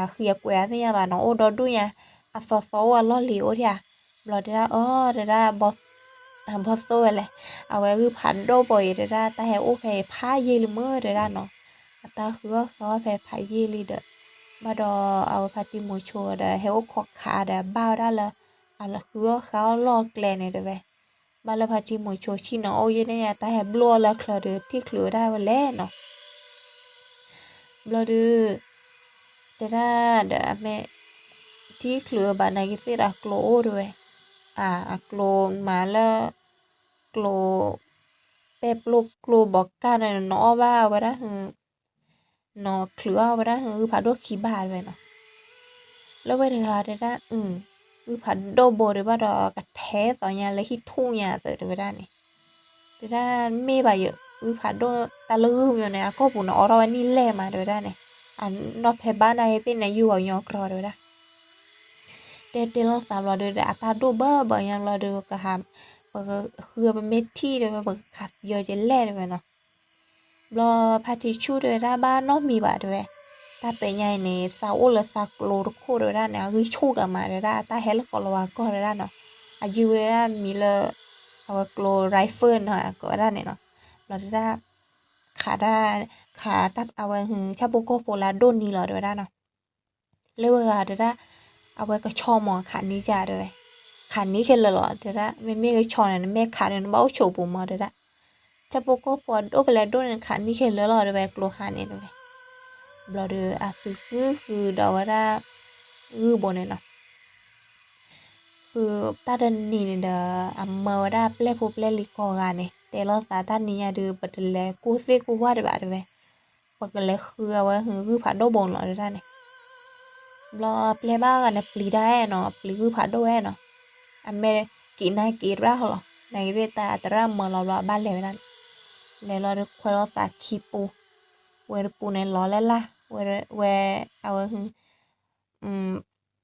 အကွဲးအသ့ၣ်ညါဘၣ်နီၤ, အိၣ်ဒီဒူၣ်ညါ, အသီသီအိၣ်အလီၢ်လံၤအိၣ်ဒၣ်ဧါ, ဘျီတဲဒၣ်အီၤတဲဒၣ် ဘီသိၣ်ဝဲလဲၣ်, အဝဲဂုၢ်ဖးဒိၣ်ဘိအံၤတဲဒၣ် တၢ်ဟဲအိၣ်ဖဲအံၤဖးယံာ်လံမ့ၢ်တဲဒၣ်နီၤ, အတၢ်ဃုအီၣ်ဃါအီၣ်ဖဲဖးယံာ်လံဒီး, ဘၣ်ဒီးအဝဲဖါတံၢ်မုဆိဒီး ဟဲအိၣ်ခိးခးဒီးဘၣ်ဝဲဒၣ်လၢ အဃုအီၣ်ဃါအီၣ်လီၢ်ကျဲန့ၣ်တဲဝဲ, ဘၣ်လၢဖါတံၢ်မုဆိဆ့ၣ်နီၤအိၣ်ယဲၢ်န့ၣ် အတၢ်ဟဲဘျီၣ်အီၤလၢအချၢဒီး ထံၣ်ချုးဝဲဒၣ်ဝဲလဲၣ်နီၤ ဘျီဒုး တဲဒၣ်ဒီးအမ့ၢ် ထံၣ်ချုးဘၣ်နာ်က့ၤသ့ၣ်ဒီးအကျိအိၣ်တဲဝဲ, အကျိမၤလၢ ကျိ ပဲၣ်ပျိၢ်ကျိဘီကၢ်န့ၣ် နအီၣ်ဘၣ်ဝဲဒၣ်, နချုးအီၣ်ဝဲဒၣ်ဂုၢ်ဖးဒိၣ်ခံဘၣ်တဲဝဲနီၤ လၢဝဲတဂၤတဲဒၣ်, ဂုၢ်ဖးဒိၣ်ဘိဒုးဘၣ်ဒီးကထဲသိးညါလၢဟံၣ်ထူၣ်ညါအသိးတဲဝဲဒၣ်န့ၣ်, တဲဒၣ်မ့ၢ်ဘၣ်ယဂုၢ်ဖးဒိၣ်တၢ်လၢဂုၢ်မညီန့ၣ် အကိာ်ပူၤန့ၣ် အိးထီၣ်ဝဲနံၣ်လဲၢ်မးတဲဝဲဒၣ်န့ၣ်, အနီၢ်ဖဲဘၣ်နာ်က့ၤသ့ၣ်န့ၣ် ယူၢ်ဂီၤညီကြီတဲဝဲဒၣ်, တဲတဲလီၤသးဘျီဒုးဒီး အတၢ်ဒိၣ်ဘၢဘၢညါဘျီဒုး ကဟး, ပဃုပမ့ၢ်ထံၣ်တဲဝဲ ပကခးသံအီၤကလဲၣ်တဲဝဲနီၤ ဘျီဖါတံၢ်ဆူၣ်တဲဝဲဒၣ်ဘၣ်နီတမံၤဘၣ်တဲဝဲ, တၢ်ပဲာ်ညါအံၤန့ၣ် သးအိၣ်လၢသးကျိတခိၣ်တဲဝဲဒၣ်န့ၣ် အဂံၢ်ဆူၣ်ကမးတဲဝဲဒၣ် အတၢ်ဟဲလၢကိးလၤဝါကီၢ်တဲဝဲဒၣ်နီၤ, အယုၢ်ဝဲဒၣ်မံၤလၢ အဝဲကျိ rifle နီၤ ကိးဝဲဒၣ်န့ၣ်နီၤ, ဘျီတဲဒၣ် ခးတၢ်, ခးတၢ်အဝဲဆၣ်ဖိကီၢ်ဖိလၢအဒိၣ်နံၤလီၤတဲဝဲဒၣ်နီၤ လၢဝဲဂၤတဲဒၣ်, အဝဲကဆီမးခးနံၣ်ကတဲဝဲ, ခးနံၣ်ခဲလၢာ်လီၤတဲဒၣ် မ့မ့ၢ်ကဆီန့ၣ် နမ့ၢ်ခးန့ၣ် နဘၣ်အိၣ်ဆိးပူၤမးတဲဒၣ်, ဆၣ်ဖိကီၢ်ဖိအဒိၣ်ဖဲလဲၣ်ဒိၣ်န့ၣ် ခးနံၣ်ခဲလၢာ်လီၤတဲဝဲကျိခါန့ၣ်တဲဝဲ, ဘျီဒီးအသုးဃုဃုဒီးဝဲဒၣ်, ဂုၢ်ဘိန့ၣ်နီၤ ဃုတၢ်တနံၤန့ၣ်ဒီး အမၢဝဲဒၣ် ပျဲၢ်ဖိပျဲၢ်လံၤကိးဂၤန့ၣ် တဲလိာ်သးတၢ်နံၤညါဒုး ပတလဲၤကိၢ်သ့ၣ်ကိၢ်ဝၣ်ဒံးဘၣ်တဲဝဲ, ပကလဲၤဃုအဝဲဂုၢ်ဖးဒိၣ်ဘိန့ၣ်လီၤတဲဒၣ်န့ၣ်, ဘျီပျဲၢ်ဘၣ်ဂၤန့ၣ်ပျံၤတၢ်အဲၣ်နီၤ ပျံၤဂုၢ်ဖးဒိၣ်ဝဲနီၤ, အမ့ၢ်က့ၤနၤက့ၤရၣ်ဃီလီၤ နာ်က့ၤသ့ၣ်တၢ်တရၣ်မၢလီၤဘျီအဘၣ်လဲၤဝဲဒၣ်န့ၣ်, လဲၤလီၤဒီးခွဲးလိာ်သးခံပူၤ, ဝဲတပူၤန့ၣ်လီၤလၢ်လၢ်, ဝဲအဝဲ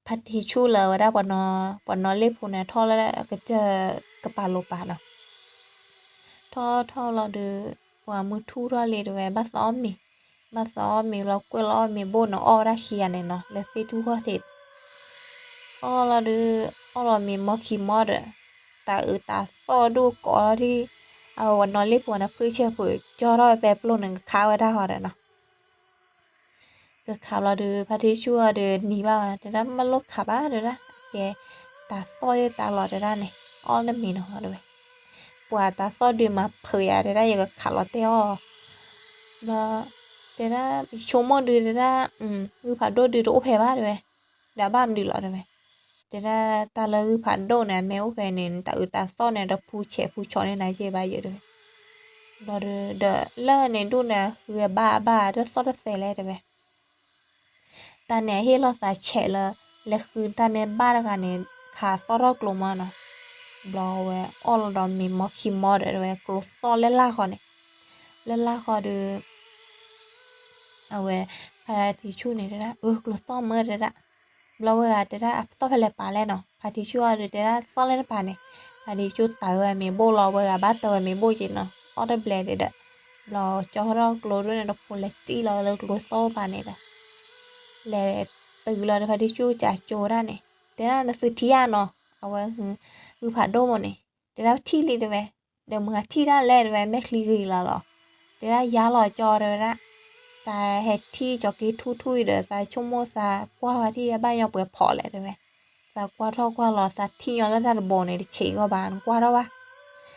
ဖါတံၢ်ဆူၣ်လၢဝဲဒၣ် ပှၤနီၣ်လ့ၣ်ဖိန့ၣ် ထီၣ်လၢကစၢၢ်ကပၤလိၤပၤနီၤ, ထီၣ်ထီၣ်လီၤဒီး ပှၤမုၢ်ထူၣ်ထီၣ်လံတဲဝဲ ဘၣ်သီအီၣ်မ့ၤ, ဘၣ်သီအီၣ်မ့ၤဘျီကွဲးလီၤအီၣ်မ့ၤဘိၣ်န့ၣ် အီၣ်ဝဲဒၣ်ခံဂၤန့ၣ်နီၤ လၢသ့ၣ်ထူၣ်ထီၣ်ထံး, အီၣ်လီၤဒီး အီၣ်လီၤမ့ၤမီခံမီဒီး တၤအုးတၤသီၣ်ဒိၣ်ကိးထီၣ်ဒံး, အဝဲနီၣ်လ့ၣ်ဖိန့ၣ် ဖုၣ်ဆၢဖုး ကၠီထီၣ်ဝဲပဲပျိၢ်န့ၣ် ကခးဝဲဒၣ်ဃီဒီးနီၤ ကခးဘျီဒီး ဖါတံၢ်ဆူၣ်အီၤဒီးနံၤဘၣ်ဝဲ တဲဒၣ်မ့ၢ်လိၣ်ခးဘၣ်တဲဒၣ်, ကဲ, တၤသီၣ်သ့ၣ်တၤလီၤတဲဒၣ်န့ၣ် အီၣ်လၢမ့ၤနီၤတဲဝဲ, ပှၤတၤသီၣ်ဒုးမၤဖုးယၤတဲဒၣ် ယကခးလီၤတဲာ်အီၤ, ဘျီ, တဲဒၣ် ဆိကမိၣ်ဒုးတဲဒၣ်, ဂုၢ်ဖးဒိၣ်ဒုးတအိၣ်ဖဲဘၣ်တဲဝဲ, ဒီးဘၣ်မနုၤလီၤတဲဝဲ, တဲဒၣ်တၢ်လၢဂုၢ်ဖးဒိၣ်န့ၣ် အမ့ၢ်အိၣ်ဖဲန့ၣ် တၤအုးတၤသီၣ်န့ၣ် ဒီးဖုဆဲးဖုဆီန့ၢ်နၤက့ဘၣ်ယိာ်တဲဝဲ ဘျီဒီး ဒီးလၢန့ၣ်ဒိၣ်န့ၣ် ဃုဘၣ်အဘၣ် တၢ်သီၣ်တသဲးလဲၣ်တဲဝဲ, တၢ်န့ၣ်အဟ့ၣ်လီၤသးဆဲးလၢ လဲၤဃုတၢ်မ့ၢ်ဘၣ်တဂၤန့ၣ် ခးသီၣ်ထီၣ်ကျိမီနီၤ, ဘျီဝဲအီၣ်လီၤဒီးမ့ၤမီခံမီဒီးတဲဝဲ ကျိသီၣ်လၢ်လၢ်ဃီန့ၣ်, လၢ်လၢ်ဃီဒီး အဝဲ ဖါတံၢ်ဆူၣ်န့ၣ်တဲဒၣ် အၢ ကျိသီၣ်မၢတဲဒၣ်, ဘျီဝဲဂၤတဲဒၣ် အသီၣ်ဖဲလဲၣ်ပာ်လဲၣ်နီၤ, ဖါတံၢ်ဆူၣ်အီၤဒီးတဲဒၣ်သီၣ်လဲၣ်တပာ်န့ၣ်, ဖါတံၢ်ဆူၣ်တၤဝဲမ့ၤဘိၣ်လီၤ ဝဲဂၤဘၣ်တၤဝဲမ့ၤဘိၣ်က့နီၤ အီၣ်တဘျဲးဒီး, ဘျီကၠီထီၣ်ကျိဒိၣ်န့ၣ် တဖိလဲၤတံၢ်လီၤလၢကျိသီၣ်ပာ်န့ၣ်ဒီး လဲၤတုၤလီၤဒီးဖါတံၢ်ဆူၣ်ကၠးကၠိဝဲဒၣ်န့ၣ် တဲဒၣ်နသုထံၣ်ဧါနီၤ, အဝဲ ဂုၢ်ဖးဒိၣ်မးန့ၣ်, တဲဒၣ်ထံၣ်လံတဲဝဲ, ဒီးမုၢ်ဂၤထံၣ်တၢ်လဲၣ်တဲဝဲ မဲာ်ချံဂ့ၤလီၤလီၤ, တဲဒၣ်ယါလီၤကၠီတဲဝဲဒၣ်, သးဟဲထံၣ်ကၠီၤက့ထူထူအံၤဒီး သးဆိကမိၣ်သးကွၢ်ဝဲထံၣ်အဘၣ်ညီပှဲၤဖီးလဲၣ်တဲဝဲ, သးကွၢ်ထီၣ်ကွၢ်လီၤ သးထံၣ်ညီလၢတၢ်တဘိန့ၣ် တဆံးဂီၢ်ဘၣ် နကွၢ်ထီၣ်ဘၣ်, ဘျီကွၢ်ထံၣ်န့ၣ်နီၤ, ထံၣ်ဝဲဂုၢ်ဖးဒိၣ်တ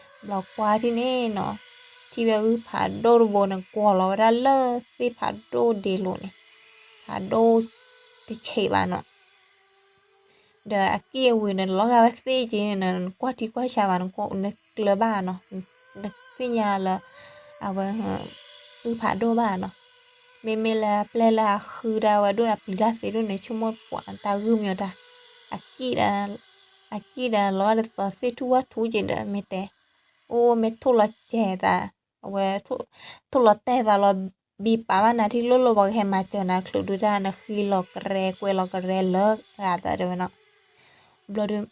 ဘိန့ၣ် ကွီၤလီၤဝဲဒၣ်လၢသ့ၣ်ဖးဒိၣ်ဒ့လိၤန့ၣ်, ဖးဒိၣ်တဆံးဘၣ်နီၤ ဒီးအကံၢ်အဝံၤန့ၣ် လီၤဂာ်ဝဲသ့ၣ်က့န့ၣ် နကွၢ်ထံကွၢ်ဆးဘၣ် နကျၢၤဘၣ်နီၤ, နသ့ၣ်ညါလၢ အဝဲ ဂုၢ်ဖးဒိၣ်ဘၣ်နီၤ, မ့မ့ၢ်လၢပျဲၢ်လၢအဃုဒၣ်ဝဲဒိၣ်န့ၣ် ပျံၤတၢ်သ့ဒိၣ်န့ၣ် ဆိကမိၣ်ပှၤတၢ်ဂုၢ်မံၤတၢ်, အကံၢ်ဒီး အကံၢ်ဒီးလီၤဂာ်ဒ်သိးသ့ၣ်ထူၣ်ဝၣ်ထူၣ်က့ဒီး မ့ၢ်တဲ, အိၣ်မ့ၢ်ထိၣ်လီၤစဲၤသး, အဝဲ ထိၣ်လီၤတဲာ်သးလီၤ ဘံပာ်ဘၣ်နၤထံၣ်လိၣ်လိၣ် ပှၤကဟဲမၤစၢၤနၤချုးဒုတၢ် နဃံလီၤကရဲ ကွဲးလီၤကရဲလၢဂၤသးတဲဝဲနီၤ, ဘျီဒီး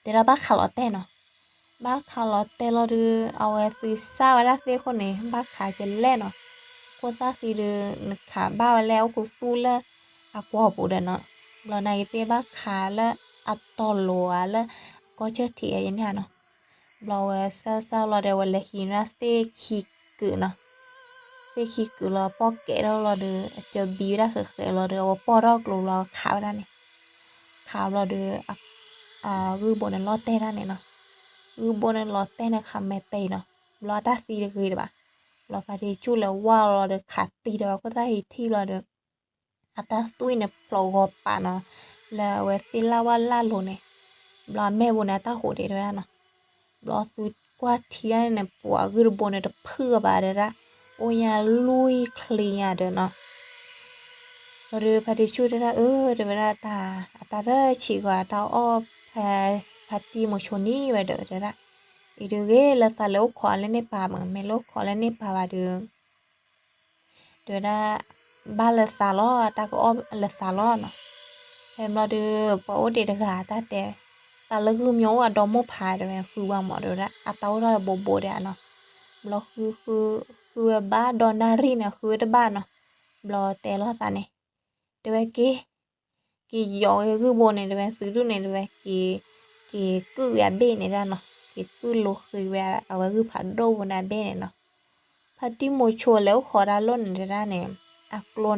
တဲဒၣ်ဘၣ်ခးလီၤတဲာ်နီၤ, ဘၣ်ခးလီၤတဲာ်လီၤဒုး အဝဲသုးစၢ်ဝဲဒၣ်သ့ၣ်ခိၣ်န့ၣ် ဘၣ်ခးကလဲၣ်နီၤ. ခိၣ်သၣ်ဃံဒုး နခးဘၣ်ဝဲလၢအအိၣ်ခိးသူၣ်လၢအကွီၢ်ပူၤဒီးနီၤ. ဘျီနာ်က့သ့ၣ်ဘၣ်ခးလၢအတီၤလိၤဧါလၢအကီၢ်ဆၢထံးဧါယန့ၣ်နီၤ. ဘျီဝဲစၢ်စၢ်လီၤဒီး ဝဲလဲၤဟံးန့ၢ်သ့ၣ်ခံကုာ်နီၤ. သ့ၣ်ခံကုာ်လီၤ ပီၣ်ကဲးထီၣ်လီၤဒီး အကၢဘံဝဲဒၣ်ဃဲးဃဲးလီၤဒီး အဝဲပိာ်ထီၣ်ကျိၤလီၤခးဝဲဒၣ်န့ၣ်. ခးဘျီဒီး ဂုၢ်ဘိန့ၣ်လီၤတဲာ်ဒၣ်န့ၣ်နီၤ. ဂုၢ်ဘိန့ၣ်လီၤတဲာ်န့ၣ် ခးမဲာ်တဲာ်နီၤ. ဘျီအတၢ်သံတဂ့ၤတဘၣ်. ဘျီဖါတံၢ်ဆူၣ်လဲၤဝါလီၤဒီး ခးတံၢ်ဒီးဝဲခိၣ်သၣ်ဟံးထံၣ်ဘျီဒီး အတၢ်သွံၣ်န့ၣ်ဖျိးဂီၤပာ်နီၤ လၢအဝဲသ့ၣ်လၢ်ဝါလၢ်လိၤန့ၣ်. ဘျီအမဲာ်ဘိန့ၣ် အတၢ်ဟိးဒံးတဝဲဒၣ်နီၤ. ဘျီသုကွၢ်ထံဒၣ်န့ၣ် ပှၤဂုၢ်တဘိန့ၣ်တဖုၣ်အဘၣ်ဒၣ်, အိၣ်ညါလွံၢ်ချံညါဒီးနီၤ. ဘျီဒီးဖါတံၢ်ဆူၣ်တဲဒၣ် အၢ တဲဝဲဒၣ် အတၢ်တဆံးဂီၤ အတၢ်အီၣ်ဖဲ ဖါတံၢ်မိၤဆိန့ၣ်ဝဲဒီးတဲဒၣ်, အံၤဒုးဂ့ၤလၢသးလဲၤအိၣ်ခိးလၢန့ၣ်ပၤမး မ့ၢ်လဲၤအိၣ်ခိးလၢန့ၣ်ပၤဘၣ်ဒီး တဲဝဲဒၣ် ဘၣ်လၢသးလီၤ အတၢ်ကအီၣ်လၢသးလီၤနီၤ. ဖဲဘျီဒီး ပှၤအိၣ်ဒံးတဂၤတၢ်တဲ, သးလၢဂုၢ်မညီအိၣ်အဒီမိၢ်ဖးတဲဝဲ ဃုဝဲမးတဲဝဲဒၣ် အတၢ်အိၣ်ထီၣ်တဘိဘိဒံးနီၤ. ဘျီဃုဃု ဃုဝဲဘၣ်ဒီနၣ်ရံၣ်န့ၣ် ဃုဝဲတဘၣ်နီၤ. ဘျီတဲလိာ်သးန့ၣ် တဲဝဲက့ၤ က့ၤယီၤဂ့ၤဂုၢ်ဘိန့ၣ် တဲဝဲသုဒူၣ်န့ၣ် တဲဝဲက့ၤ က့ၤကုၢ်ဝဲအဘ့ၣ်န့ၣ်ဒၣ်နီၤ. က့ၤကုၢ်လိာ်ဃံၤဝဲအဝဲဂုၢ်ဖးဒိၣ်ဘိန့ၣ်အဘ့ၣ်န့ၣ်နီၤ. ဖါတံၢ်မိၤဆိလဲၤအိၣ်ခိးတၢ်လီၢ်န့ၣ်တဲဒၣ်န့ၣ် အကျိၤန့ၣ်လီၤတဲာ် လၢအကစၢ်အိၣ်န့ၣ် အဘၢၣ်စၢၤန့ၣ် အိၣ်ဒၣ် အဝဲသၢချံလွံၢ်ချံ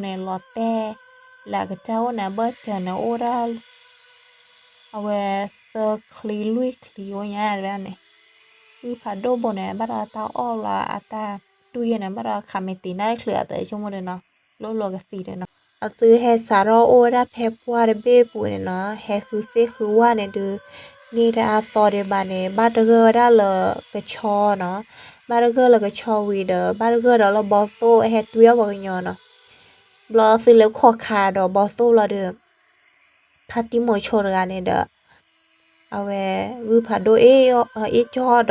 အိၣ်ညါတဲဝဲဒၣ်န့ၣ်. ဂုၢ်ဖးဒိၣ်ဘိန့ၣ် ဘၣ်ဒီးတၢ်အီၣ်လီၤ အတၢ်တွံၢ်ယဲန့ၣ် ဘၣ်ဒီးခးမဲာ်တံာ်နၢ်တချုးအသးဆိကမိၣ်ဒီးနီၤ, လိၣ်လိာ်ကသံဒီးနီၤ. အသုဟဲစးထီၣ်အိၣ်ဝဲဒၣ်ဖဲပှၢ်တဘ့ၣ်ပူၤန့ၣ်နီၤ, ဟဲဃုသ့ၣ်ဃုဝၣ်န့ၣ်ဒုး န့ၢ်တၢ်အသီဒံးဘၣ်န့ၣ် ဘၣ်တဂၢၢ်ဝဲဒၣ်လၢကဆီနီၤ, ဘၣ်တဂၢၢ်လၢကဆီဝံၤဒီး ဘၣ်တဂၢၢ်ဒီးလၢဘီသိၣ်ဟဲတွံၢ်အီၣ်ပှၤကညီနီၤ. ဘျီသုလဲၤခိးခးဒီးဘီသိၣ်ဘျီဒီး ဖါတံၢ်မိၤဆိတဂၤန့ၣ်ဒီး အဝဲဂုၢ်ဖးဒိၣ်အ့ၣ်ကၠီဒီးနီၤ, အ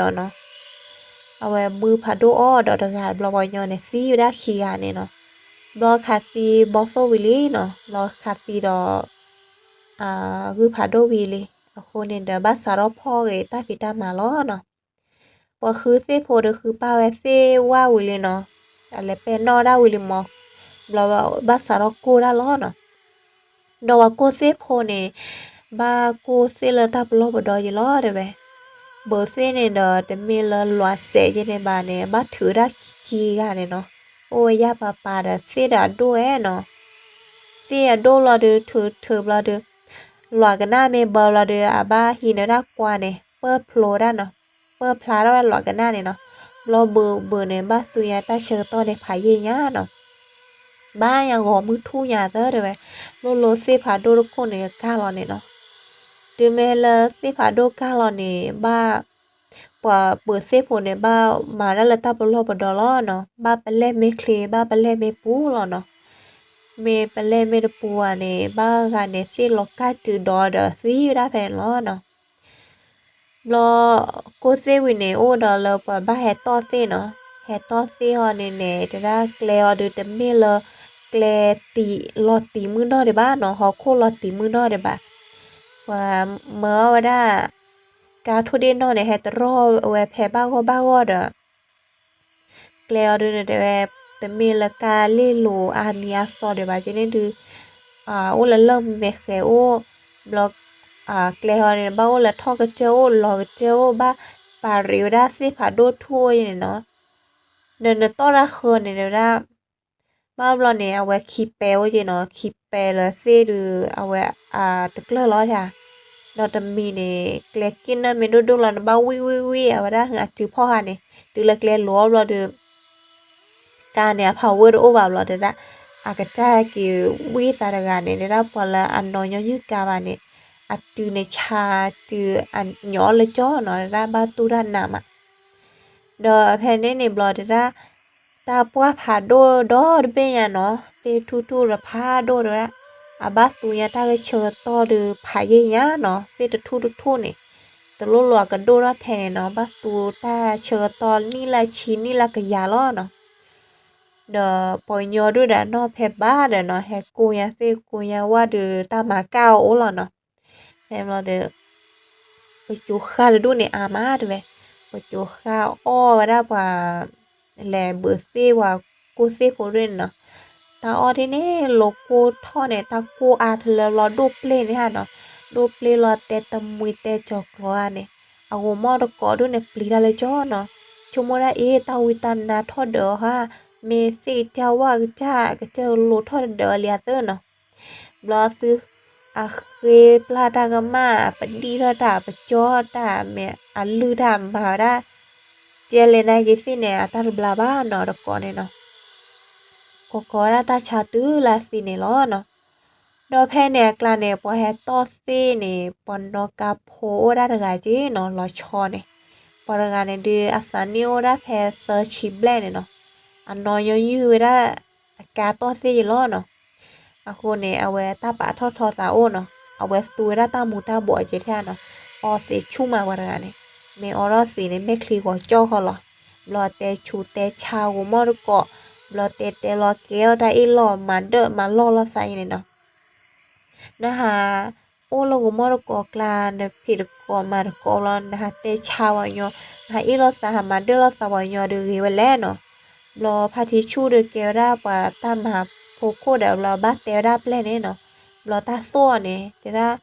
ဝဲဘုဖးဒိၣ်အီၣ်ဒီးတဂၤဘျီပှၤကညီန့ၣ် သံဝဲဒၣ်ခံဂၤန့ၣ်နီၤ. ဘျီခးသံဘီသိၣ်ဝံၤလံနီၤ, ဘျီခးသံဒီး ဂုၢ်ဖးဒိၣ်ဝံၤလံ, အဃိန့ၣ်ဒီး ဘၣ်စးထီၣ်ဖီၣ်ဂ့ၤတၢ်ဖံးတၢ်မၤလီၤနီၤ. ပှၤဃုသ့ၣ်ဖိဒီးဃုပာ်ဝဲသ့ၣ်ဝၣ်ဝံၤလံနီၤ, အလဲၤပဲာ်နီၣ်ဒၣ်ဝံၤလံမး, ဘျီဘၣ်စးထီၣ်ကိၢ်ဒၣ်လီၤနီၤ. ဒီးပှၤကိၢ်သ့ၣ်ဖိန့ၣ် ဘၣ်ကိၢ်သ့ၣ်လၢတၢ်ပလီၢ်ပဒီယဲလီၤတဲဝဲ, ဘၢသ့ၣ်န့ၣ်ဒီးတမ့ၢ်လၢလွးစဲးယဲန့ၣ်ဘၣ်န့ၣ် ဘၣ်ထုးဒၣ်ခံဂၤန့ၣ်နီၤ, အိၣ်ဝဲယၢ်ပၤပၤဒီးသ့ၣ်ဒီးအဒိၣ်ဝဲနီၤ. သ့ၣ်အဒိၣ်လီၤဒီးထုးထုးဘျီဒီး လွးကနၣ်မ့ၢ်ဘၢဘျီဒီး အဘၣ်ဟံးန့ၢ်ဒၣ်ကွါန့ၣ် ပၢၢ်ဖျိဒၣ်နီၤ, ပၢၢ်ဖျါထီၣ်ဝဲလွးကနၣ်န့ၣ်နီၤ. ဘျီဘုးဘုးန့ၣ် ဘၣ်သူညါတၢ်ဆၢကတီၢ်န့ၣ်ဖးယံာ်ညါနီၤ, ဘၣ်ညါဂီၤမုၢ်ထူၣ်ညါသၢတဲဝဲ, လိၣ်လိၣ်သ့ၣ်ဖးဒိၣ်တခိၣ်န့ၣ်ကၢ်လီၤန့ၣ်နီၤ. တုၤမ့ၢ်လၢသ့ၣ်ဖးဒိၣ်ကၢ်လီၤန့ၣ် ဘၣ် ပှၤဘုးသ့ၣ်ဖိန့ၣ် ဘၣ်မၤဒၣ်လၢတၢ်ပလီၢ်ပဒီလီၤနီၤ, ဘၣ်ပလဲၢ်မ့ၢ်ချ့ ဘၣ်ပလဲၢ်မ့ၢ်ပူၤလီၤနီၤ. မ့ၢ်ပလဲၢ်မ့ၢ်တပူၤဘၣ်န့ၣ် ဘၣ်ဂၤန့ၣ်သ့ၣ်လီၤကၢ်တုၤဒီးဒီးသံဝဲဒၣ်ဖဲန့ၣ်လီၤနီၤ. ဘျီကိၢ်သ့ၣ်ဝံၤန့ၣ် အိၣ်ဒီးလၢပှၤဘၣ်ဟဲတီၢ်သ့ၣ်နီၤ, ဟဲတီၢ်သ့ၣ်ဟီန့ၣ်န့ၣ် တဲဒၣ်ကျဲအီၤဒုးတမ့ၢ်လၢ ကျဲတံာ်လီၤတံာ်မုၢ်နီၢ်ဒံးဘၣ်နီၤ, ဟီၣ်ခိၣ်လီၤတံာ်မုၢ်နီၢ်ဒံးဘၣ်. ပှၤမၢအီၣ်ဝဲဒၣ် ကါထိၣ်ဒ့ၣ်နီၢ်န့ၣ် ဟဲတရီၢ်ဝဲဖဲဘၣ်ဂီၢ်ဘၣ်ဂီၢ်ဒီး ကျဲအီၤဒုးန့ၣ်တဲဝဲ တမ့ၢ်လၢကါလ့ၢ်လိၤအါနံၤအါသီဒံးဘၣ် ကန့ၣ်ဒုး အိၣ်လၢလၢၢ်မဲာ်ဃဲၤအိၣ်, ဘျီ ကျဲဟီန့ၣ် ဘၣ်အိၣ်လၢထီၣ်ကတၢၢ်အိၣ် လီၤကတၢၢ်အိၣ် ဘၣ်ပာ်ရံးဝဲဒၣ်သ့ၣ်ဖးဒိၣ်ထူၣ်အိၣ်န့ၣ်နီၤ, ဒီးနတီၢ်တၢ်ဃၢၤန့ၣ်တဲဝဲဒၣ် ဘၣ်ဘျီန့ၣ် အဝဲခံပဲအိၣ်က့ၤနီၤ, ခံပဲလၢသ့ၣ်ဒုး အဝဲတကျၢၢ်လီၤဧါ, ဒီးတမံၤန့ၣ် ကျဲက့ၣ်နၢၣ်မ့ၢ်ဒိၣ်ဒိၣ်လီၤန့ၣ် ဘၣ်ဝံၣ်ဝံၣ်ဝံၣ် အဝဲဒၣ်အတုၤဖီၣ်ဃာ်န့ၣ် တုၤလၢကျဲလိၤအီၤဘျီဒီး ကါန့ၣ် အဖးဝဲတအိၣ်ဘၣ်ဘျီတဲဒၣ်, အကတၢၢ်က့ၤဝံသးတဂၤန့ၣ် တဲဒၣ်ပှၤလၢအနီၢ်ညီနုၢ်ကါဘၣ်န့ၣ် အတုၤန့ၣ်ဆါတုၤအညီအီၤလၢကၠီနီၤ တဲဒၣ်ဘၣ်တူၢ်တၢ်နးမး, ဒီးဖဲန့ၣ်န့ၣ်ဘျီတဲဒၣ် တၢ်ပှၢ်ဖးဒိၣ်ဒီတဘ့ၣ်ညါနီၤ သ့ၣ်ထူၣ်ထူၣ်ဒီးဖးဒိၣ်တဲဝဲဒၣ်, အဘၣ်သူညါတၢ်ဂဲၤဆၢကတီၢ်ဒီးဖးယံာ်ညါနီၤ သ့ၣ်တထူၣ်တထူၣ်န့ၣ်, တလိၣ်လိာ်အကဒိၣ်ထီၣ်ထဲန့ၣ်နီၤ ဘၣ်သူတၢ်ဆၢကတီၢ်နံၣ်လၢဆံနံၣ်လၢကယၤလီၤနီၤ. ဒီးပှၤကညီဒိၣ်ဒီးနီၢ်ဖဲဘၣ်ဒီးနီၤ ဟဲကိးညါသ့ၣ်ကိးညါဝၣ်ဒီးတၢ်မၤကၢ်အီၤအိၣ်လီၤနီၤ. ဖဲဘျီဒီး ပစိၤဃၢ်တဒူၣ်န့ၣ်အါမးတဲဝဲ, ပစိၤဃၣ်အီၣ်ဝဲဒၣ်ပှၤ လဲၤဘုးသ့ၣ်ပှၤကိၢ်သ့ၣ်ဖိဒ်န့ၣ်နီၤ. တၢ်အီၣ်ဒ်န့ၣ် လိၤကိၢ်ထီၣ်န့ၣ် တၢ်ကိၢ်အါတလၢဘျီဒိၣ်ပျ့ၢ်န့ၣ်ဧါနီၤ. ဒိၣ်ပျ့ၢ်လီၤတဲတမှံတဲကၠီၤကျီၤဧါန့ၣ် အဂိၤမီၢ်တကိးဒိၣ်န့ၣ် ပျံၤတၢ်လၢကၠီနီၤ. ဆိကမိၣ်ဒၣ်အ့ၣ် တၢ်ဝံတၢ်နါထီၣ်ဒၢးအီၤဧါ, မ့ၢ်သ့ၣ်ကစၢ်ဝၣ်ကစၢ် ကစၢၢ်လိၤထီၣ်တဒၢးလံအသၢနီၤ. ဘျီသု အဃ့ပျၢ်တၢ်ကမၣ် ပဒံၣ်ထီၣ်တၢ် ပကၠီထီၣ်တၢ် မ့ၢ်အလုၢ်တၢ်မၤဝဲဒၣ် ကဲလဲၣ်နာ်က့ၤသ့ၣ်န့ၣ် အတၢ်တဘျါဘၣ်နီၤ တကိးန့ၣ်နီၤ. ကိးကိးဝဲဒၣ်တၢ်ဆါတုၤလၢသံန့ၣ်လီၤနီၤ. ဒီးဖဲန့ၣ်အကျါန့ၣ် ပှၤဟဲတီၢ်သ့ၣ်န့ၣ် ပှၤနီၣ်ကါဖိအိၣ်ဒၣ်တဂၤက့နီၤ လီၤဆီန့ၣ်. ပှၤတဂၤန့ၣ်ဒုး အသးနံၣ်အိၣ်ဒၣ်ဖဲသၢဆံဘျဲၣ်န့ၣ်နီၤ. အနီၢ်ညီနုၢ်ဝဲဒၣ် အကါတီၢ်သ့ၣ်ယလီၤနီၤ. အဃိန့ၣ် အဝဲတၢ်ပာ်ထီၣ်ထီသးအိၣ်နီၤ. အဝဲသူဝဲဒၣ်တၢ်မူၤတၢ်ဘှီးကဲထဲနီၤ. အီသံးဆူၣ်မးပှၤတဂၤန့ၣ်. မ့ၢ်အီထီၣ်သံးန့ၣ် မဲာ်ချံဂီၤကၠီၣ်ဃီလီၤ. ဘျီတဲဆူးတဲဆါဂိၤမီၢ်တကိး, ဘျီတဲတဲလီၤကဲအီၣ်တၢ်အ့ၣ်လိာ်မၤဒၢၣ်မၤလီၢ်လိာ်သးအံၤန့ၣ်နီၤ. နဟး အိၣ်လၢဂိၤမီၢ်တကိးကျါ နဖံးတကိးမၤတကိးလီၤ နဟးတဲဆါပှၤကညီ, နဟးအ့ၣ်လိာ်သး ဟးမၤဒၢၣ်လိာ်သးပှၤကညီဒုးဂ့ၤဝဲလဲၣ်နီၤ. ဘျီဖါထံဆူၣ်ဒုးကဲဝဲဒၣ်ပှၤတၢ်မၤဖိခိၣ်ဒီး ဘျီဘၣ်တဲဝဲဒၣ်ပျဲၢ်န့ၣ်နီၤ. ဘျီတၢ်သိၣ်အီၤန့ၣ် တဲဒၣ်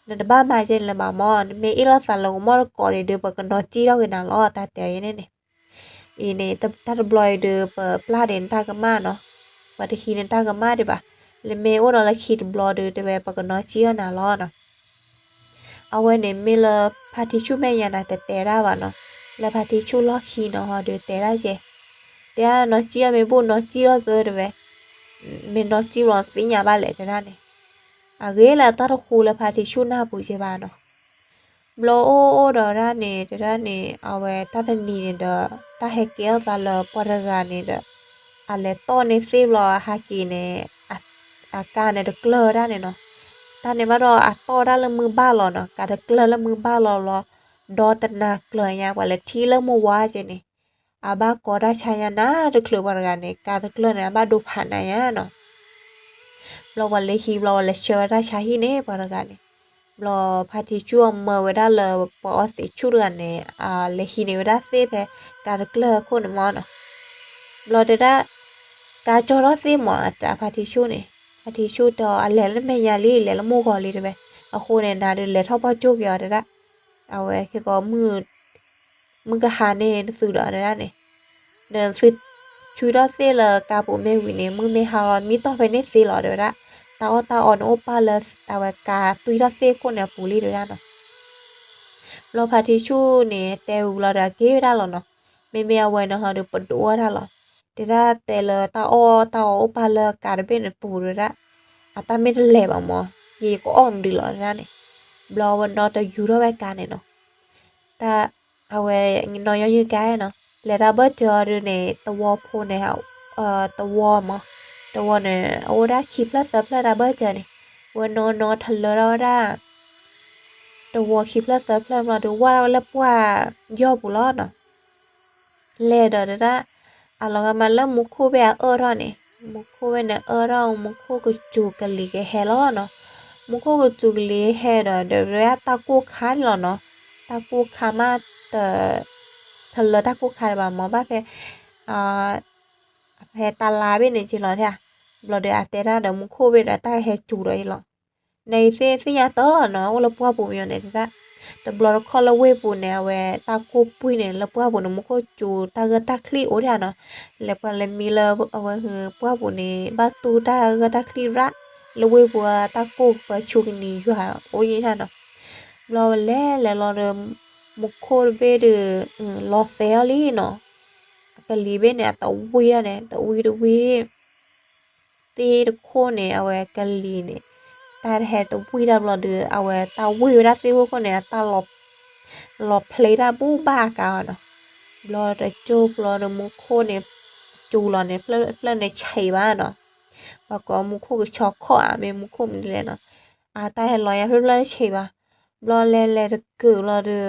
နတဘၣ်မၤကဲန့ၣ်လၢၤဘၣ်မၢ်, နမ့ၢ်အ့ၣ်လိာ်သးလၢဂိၤမီၢ်တကိးန့ၣ်ဒုး ပကနီၣ်ကံၣ်ထီၣ်က့ၤနၤလီၤ တၢ်တဲအီၤန့ၣ်န့ၣ်. အံၤန့ၣ် တၢ်တဘျီအံၤဒုး ပပျၢ်ဒံးနတၢ်ကမၣ်နီၤ, ပတဟံးနတၢ်ကမၣ်ဒံးဘၣ်. လၢမ့ၢ်အိၣ်ဒီးလၢခံတဘျီဒုး တဲဝဲပကနီၣ်ကံၣ်အီၣ်နၤလီၤနီၤ. အဝဲန့ၣ်မ့ၢ်လၢဖါထံဆူၣ်မဲာ်ညါန့ၣ် တတဲဒၣ်ဘၣ်နီၤ, လၢဖါထံဆူၣ်လီၢ်ခံနီၤ ဟီဒုးတဲဒၣ်ကဲ, တဲဒၣ်နီၣ်ကံၣ်အီၣ်မ့ၢ်ဘူၣ် နီၣ်ကံၣ်အီၣ်သၢတဲဝဲ, မ့ၢ်နီၣ်ကံၣ်ဘျီသ့ၣ်ညါဘၣ်လဲၣ်တဲဒၣ်န့ၣ်. အဂ့ၤလၢတၢ်တဃူလၢဖါထံဆူၣ်နၢ်ပူၤကဲဘၣ်နီၤ. ဘျီအိၣ်အိၣ်ဒီးဒၣ်န့ၣ် တဲဒၣ်န့ၣ် အဝဲတၢ်တနံၤန့ၣ်ဒီး တၢ်ဟဲကဲထီၣ်သးလၢပှၤတဂၤန့ၣ်ဒီး အလဲၤတီၢ်န့ၢ်သ့ၣ်ဘျီအဟးက့ၤန့ၣ် အကါန့ၣ်တကျၢၢ်ဝဲဒၣ်န့ၣ်နီၤ. တၢ်န့ၣ်ဘၣ်ဒီးအတီၢ်ဒၣ်လၢမုၢ်ဘၣ်လီၤနီၤ, ကါတကျၢၢ်လၢမုၢ်ဘၣ်လီၤဘျီ, ဒီတနၤကျၢၤညါ ပှၤလဲၤထံၣ်လၢမုၢ်ဝါကဲန့ၣ်, အဘၣ်ကီတၢ်ဆါညါနၤတချုးပှၤတဂၤန့ၣ် ကါတကျၢၢ်န့ၣ် အဘၣ်ဒိဖးနးညါနီၤ. ဘျီပှၤလဲၤဟံးဘျီ ပှၤလဲၤဆှၢဝဲတၢ်ဆါဟံၣ်န့ၣ် ပှၤတဂၤန့ၣ်, ဘျီဖါထံဆူၣ်အမၢဝဲဒၣ်လၢပှၤအီသံးဆူၣ်တဂၤန့ၣ် အလဲၤဟံးန့ၢ်ဝဲဒၣ်သ့ၣ်ဖဲ ကါတကျၢၢ်အခိၣ်န့ၣ်မၢ်နီၤ. ဘျီတဲဒၣ် ကါကၠီထီၣ်သ့ၣ်မၢ် အတၢ်ဖါထံဆူၣ်န့ၣ်, ဖါထံဆူၣ်တဲအီၤ အလဲၤလၢမဲာ်ညါလံ လဲၤလၢမုၢ်ဂီၤလံတဲဝဲ, အဃိန့ၣ် နၤဒုးလဲၤထီၣ်ပှၢ်ကၠိက့ၤအီၤတဲဒၣ်, အဝဲခဲကီး မုၢ်ကဟါန့ၢ်နသုဒီးတဲဒၣ်န့ၣ်, နသုဆူထီၣ်သ့ၣ်လၢကါပူၤမ့ၢ်ဝံၤန့ၣ် မုၢ်မ့ၢ်ဟါလီၤ မံတီၢ်ဖဲန့ၣ်သ့လီၤတဲဝဲဒၣ်, တၢ်အီၣ်တၢ်အီန့ၣ်အိၣ်ပၢ်လၢအဝဲကါတွံၢ်ထီၣ်သ့ၣ်ခိၣ်န့ၣ်အပူၤလံတဲဝဲဒၣ်နီၤ. ဘျီဖါထံဆူၣ်န့ၣ် တဲဝံၤလီၤဒီးက့ၤဝဲဒၣ်လီၤနီၤ, မ့မ့ၢ်အဝဲန့ၣ်ဟီဒုးပဒိးဝဲဒၣ်လီၤ, တဲဒၣ်တဲလၢတၢ်အီၣ်တၢ်အီအိၣ်ပၢ်လၢကါတဘ့ၣ်န့ၣ်ပူၤတဲဒၣ်, အတၢ်မ့ၢ်တလဲၤဘၣ်မၢ်, ယကအီၣ်မနုၤလီၤတဲဒၣ်န့ၣ်, ဘျီဝဲနီၣ်တယူၤထီၣ်ဝဲကါန့ၣ်နီၤ. တၢ် အဝဲ နီၢ်ယီၢ်ယုၢ်ကါနီၤ, လဲၤတၢ်ဘၢၣ်စၢၤအီၤဒုးန့ၣ် သဝီဖိန့ၣ် သဝီမး, သဝီန့ၣ် အအိၣ်ဒၣ်ခံဖျၢၣ်သၢဖျၢၣ်တၢ်ဘၢၣ်စၢၤန့ၣ်, ဝဲနီၢ်နီၢ်ထလၢထီၣ်ဝဲဒၣ် သဝီခံဖျၢၣ်သၢဖျၢၣ်ဘျီဒုး ဝၢ်ထီၣ်ဝဲလၢပှၢ်ယီၢ်ပူၤလီၤနီၤ. လဲၤဒီးတဒၣ် အလီၤဂာ်မးလၢမူခိၣ်ဘ့ၣ်အအၢၣ်ထီၣ်န့ၣ်, မူခိၣ်ဘ့ၣ်န့ၣ်အၢၣ်ထီၣ် မူခိၣ်ကစူၤကလံၤကဟဲလီၤနီၤ. မူခိၣ်ကစူၤကလံၤဟဲဒီး ဒီးတၢ်ကိၢ်ခါန့ၣ်လီၤနီၤ. တၢ်ကိၢ်ခါမး တ ထလၢတၢ်ကိၢ်ခါဒံးဘၣ်မၢ် ဘၣ်ဖဲ ဖဲတလါဘ့ၣ်န့ၣ်က့လီၤ. ဘျီဒီးအတဲတၢ်ဒီးမူခိၣ်ဘ့ၣ်ဒီးတၢ်ဟဲစူၤဒီးအံၤလီၤ. နအံၤသ့ၣ်ညါတၢ်လီၤနီၤ အိၣ်လၢပှၢ်ပူၤမညီန့ၣ်တဒၣ်, တဘျီတခီၣ်လၢဝ့ၢ်ပူၤန့ၣ် အဝဲတၢ်ကိၢ်ပှံၢ်န့ၣ် လၢပှၢ်ပူၤန့ၣ် မူခိၣ်စူၤတၢ်ဂၢၢ်တၢ်ချံၣ်အိၣ်ဒၣ်နီၤ. လဲၤပှၤလဲၤမံလၢအဝဲပှၢ်ပူၤန့ၣ် ဘၣ်တူၢ်တၢ်ဂၢၢ်တၢ်ချံၣ်ရၣ်, လၢဝ့ၢ်ပူၤတၢ်ကိၢ်ပှၤဆူကနံၤယွၤအိၣ်ယံၤနီၤ. ဘျီဝဲလဲၤလဲၤလီၤဒီး မူခိၣ်တဘ့ၣ်ဒီး လီၤသဲအီၤလံနီၤ. အကလံၤဘ့ၣ်န့ၣ် အတဝံၣ်ဒၣ်န့ၣ် တဝံၣ်တဝံၣ် သ့ၣ်တခိၣ်န့ၣ် အဝဲကလံၤန့ၣ် တၢ်တဟဲတဝံၣ်တၢ်ဘျီဒီး အဝဲတၢ်ဝံၣ်ဝဲဒၣ်သ့ၣ်ခိၣ်ခိၣ်န့ၣ် အတၢ်လီၤ လီၤဖျ့တၢ်ဘူၣ်ဘၣ်အကါအီၤနီၤ. ဘျီတကၠိၢ်ဘျီဒီးမူခိၣ်န့ၣ် စူၤလီၤန့ၣ် ဖျၢၣ်န့ၣ်ဆံးဘၣ်နီၤ. ပှၤကိးမူခိၣ်ကဆီခီၣ်ဧါ မ့ၢ်မူခိၣ်မနုၤလဲၣ်နီၤ. အတၢ်ဟဲလီၤညါဖျၢၣ်ဖျၢၣ်ဆံးဘၣ်. ဘျီလဲၤလဲၤတကုာ်ဘျီဒီး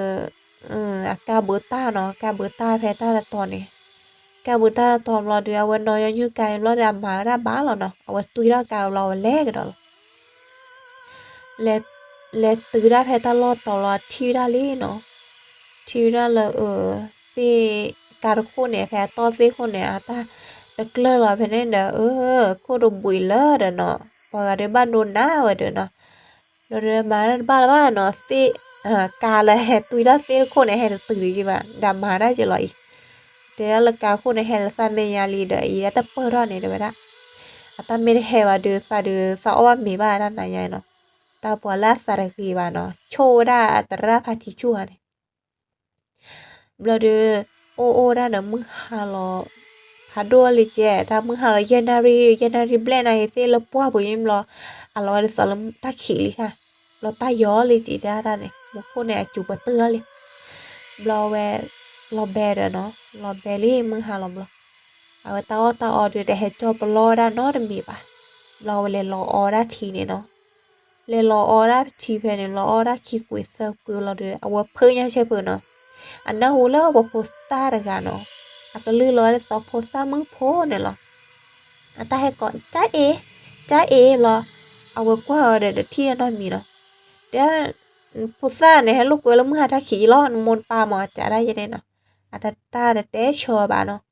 အကါဘုးတၢ်နီၤ ကါဘုးတၢ်ဖဲတၢ်တတီၤန့ၣ် ကါဘုးတၢ်တတီၤဘျီဒီး အဝဲနီၢ်ယီၢ်ညုၢ်ကါဘျီဒီး အမၤဝဲဒၣ်ဘၣ်လီၤနီၤ အဝဲတွံၢ်ထီၣ်ကါဘျီအဝဲလဲၤကဒီးလီၤ. လဲၤတုၤဒၣ်ဖဲတၢ်လီၢ်တီၤလီၤ အထံၣ်ဝဲဒၣ်လံနီၤ. ထံၣ်ဝဲဒၣ်လၢ အၢ သ့ၣ်ကါတခိၣ်န့ၣ် ဖဲအတီၢ်သ့ၣ်ခိၣ်န့ၣ် အတၢ်တကျၢၢ်လီၤဖဲန့ၣ်ဒီး အၢ ခိၣ်တဘှံးလၢာ်ဒီးနီၤ, ပှၤဂၤဒုးဘၣ်ဒိနးဝဲဒီးနီၤ, ဘျီဒီးမၤတၢ်တဘၣ်လၢၤဘၣ်နီၤ, သ့ၣ် ကါလၢဟဲတွံၢ်တၢ်သ့ၣ်တခိၣ်န့ၣ် ဟဲတတုၤဒံးက့ဘၣ် ဒီးမၤတၢ်က့ၤလီၤအံၤ, တဲဒၣ်လၢကါခိၣ်န့ၣ် ဟဲလၢသၣ်မဲာ်ညါလံဒီး အံၤဒၣ်တပၢၢ်ထီၣ်န့ၣ် တဲဝဲဒၣ်, အတၢ်မ့ၢ်တဟဲဘၣ်ဒီး သးဒုးသးအီၣ်ဘၣ်မ့ၤဘၣ်တၢ်နၤညါနီၤ, တၢ်ပှၤလၢအသးတဂ့ၤဘၣ်နီၤ ဆိၣ်ဝဲဒၣ်အတရၣ်ဖးထံဆူၣ်ဧါန့ၣ် ဘျီဒီး အိၣ်အိၣ်ဒၣ်ဒီးမုၢ်ဟါလီၤ, ဖးဒိၣ်လံကဲ တၢ်မုၢ်ဟါလီၤ ယဲၢ်နၣ်ရံၣ် ယဲၢ်နၣ်ရံၣ်ဘျဲၣ်နၤ ယသ့ၣ်လၢပှၢ်ပူၤယံဘျီ, အလီၤဝဲဒ်သိးလၢတၢ်ခံးလံဧါ, ဘျီတၢ်ယီၤလံစံးဒၣ်တၢ်န့ၣ် မူခိၣ်န့ၣ် အစူၤပတုာ်ထီၣ်လံ, ဘျီဝဲ လီၤဘဲဒီးနီၤ လီၤဘဲလံမုၢ်ဟါလီၤဘျီ, အဝဲတၢ်အီၣ်တၢ်အီဒီးတဟဲကၠီၣ်ပလီၢ်ဝဲဒၣ်နီတမံၤဘၣ်, ဘျီဝဲလဲၤလီၤအီဒၣ်ထံန့ၣ်နီၤ လဲၤလီၤအီဒၣ်ထံဖဲန့ၣ် လီၤအီဒၣ်ခံကွံာ်သၢကွံာ်လီၤဒီး အဝဲဖုညါဆဲဖုနီၤ, အနၢ်ဟူလၢပှၤဖိသၣ်တဂၤနီၤ, အကလုၢ်လီၤဒ်သိးဖိသၣ်မုၣ်ဖိန့ၣ်လီၤ, အတၢ်ဟဲကိး တၢ်အ့ၣ်, တၢ်အ့ၣ်ဘျီ, အဝဲကွၢ်အီၤဒီးတထံၣ်တၢ်နီတမံၤနီၤ, တဲ ဖိသၣ်န့ၣ် ဟဲလိာ်ကွဲလၢမုၢ်ဟါတၢ်ခံးလီၤ နမိၢ်နပၢ်မၤစးဒၣ်ယဲန့ၣ်နီၤ, အတၢ်တတဲဆၢဘၣ်နီၤ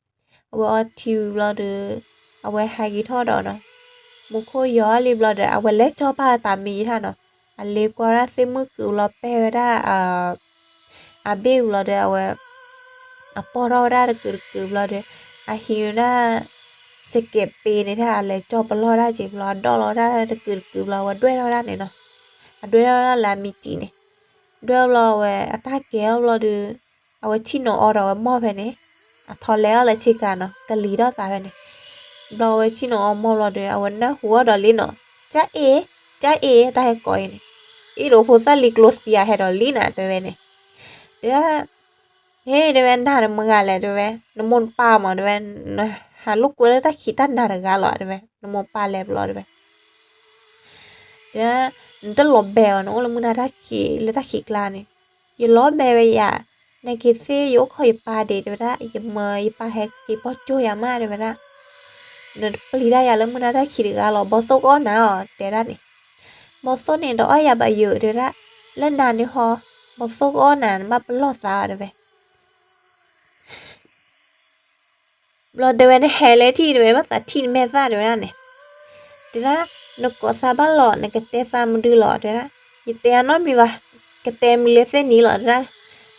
အဝဲအီထံဝံၤဘျီဒီး အဝဲဟးက့ၤထီၣ်ဒီးနီၤ, မူခိၣ်ယီၤလံဘျီဒီး အဝဲလဲၤကၠီၣ်ပာ်တၢ်မ့ၢ်ယံထၣ်နီၤ, အလ့ကွၢ်ဒၣ်သ့ၣ်မုၣ်ကုာ်လီၤပဲာ်ဝဲဒၣ် အဘ့ၣ်ဝံၤလီၤဒီး အဝဲ အပီၢ်ထီၣ်ဝဲဒၣ်တကုာ်တကုာ်ဘျီဒီး အဟံးဝဲဒၣ် စကဲးပ့န့ၣ် တၢ်အလဲၤကၠီၣ်ပလီၢ်ဒၣ်က့ၤဘျီ အဒီၣ်လီၤဝဲဒၣ်တကုာ်တကုာ်ဘျီ အဝဲဒွဲၣ်ထီၣ်ဝဲဒၣ်န့ၣ်နီၤ, အဒွဲၣ်ထီၣ်ဝဲဒၣ်လၢအမံၤတံာ်န့ၣ်, ဒွဲၣ်ဘျီဝဲအတၢ်ကဲအီၣ်ဘျီဒီး အဝဲထံၣ်နီၤအီဒီးအဝဲမီၢ်ဖဲန့ၣ်, အထီၣ်လဲၤအီၣ်လၢဆ့ကၤနီၤ ကလံၤထီၣ်သးဖဲန့ၣ်, ဘျီဝဲထံၣ်နီၤအီမီၢ်ဘျီဒီး အဝဲနၢ်ဟူအီၤဒီးလံနီၤ, တၢ်အ့ၣ်, တၢ်အ့ၣ် တၢ်ဟဲကိးအံၤန့ၣ်, အ့ၣ်ဒိးဖိသၣ်လံၤကျိၤသံးဧါ ဟဲဒီးလံနၤ တဲဝဲန့ၣ်, တဲ ဟ့ၣ် တဲဝဲ နၤနမတၤဂၤလဲၣ် တဲဝဲ နမိၢ်နပၢ်မး တဲဝဲ နဟးလိာ်ကွဲလၢတၢ်ခံးတၢ်နၤတဂၤလီၤ တဲဝဲ နမိၢ်ပၢ်လဲၤဘျီ တဲဝဲ တဲ နတလီၤဘဲဘၣ် နအိၣ်လၢမုၢ်နၤတၢ်ခံး လၢတၢ်ခံးကျါန့ၣ်, ယလီၤဘဲဝဲယၤ, နာ်က့ၤသ့ၣ် ယအိၣ်ခိးယပၢ်ဒံး တဲဝဲဒၣ်, ယမၢယပၢ်ဟဲက့ၤပိာ်ကၠိယၤမး တဲဝဲဒၣ်, နတပျံၤတၢ်ယၤလၢမုၢ်နၤတၢ်ခံးတဂၤလီၤ ဘီသိၣ်ကအီၣ်နၤအီၤ တဲဒၣ်န့ၣ်, ဘီသိၣ်န့ၣ် တအီၣ်ယၤဘၣ်ယိာ် တဲဝဲဒၣ်, လၢနၤန့ၣ်ဟီ, ဘီသိၣ်ကအီၣ်နၤ နဘၣ်ပလီၢ်သး တဲဝဲ ဘျီတဲဝဲ နဟဲလၢထံၣ် တဲဝဲ ဘၣ်သးထံၣ်နမဲာ်သၣ် တဲဝဲဒၣ်န့ၣ်, တဲဒၣ်, နကိးသးဘၣ်လီၤ နကတဲသးမနုၤလီၤ တဲဒၣ်, ယတဲအနီတမံၤဘၣ်, ကတဲမနုၤလၢ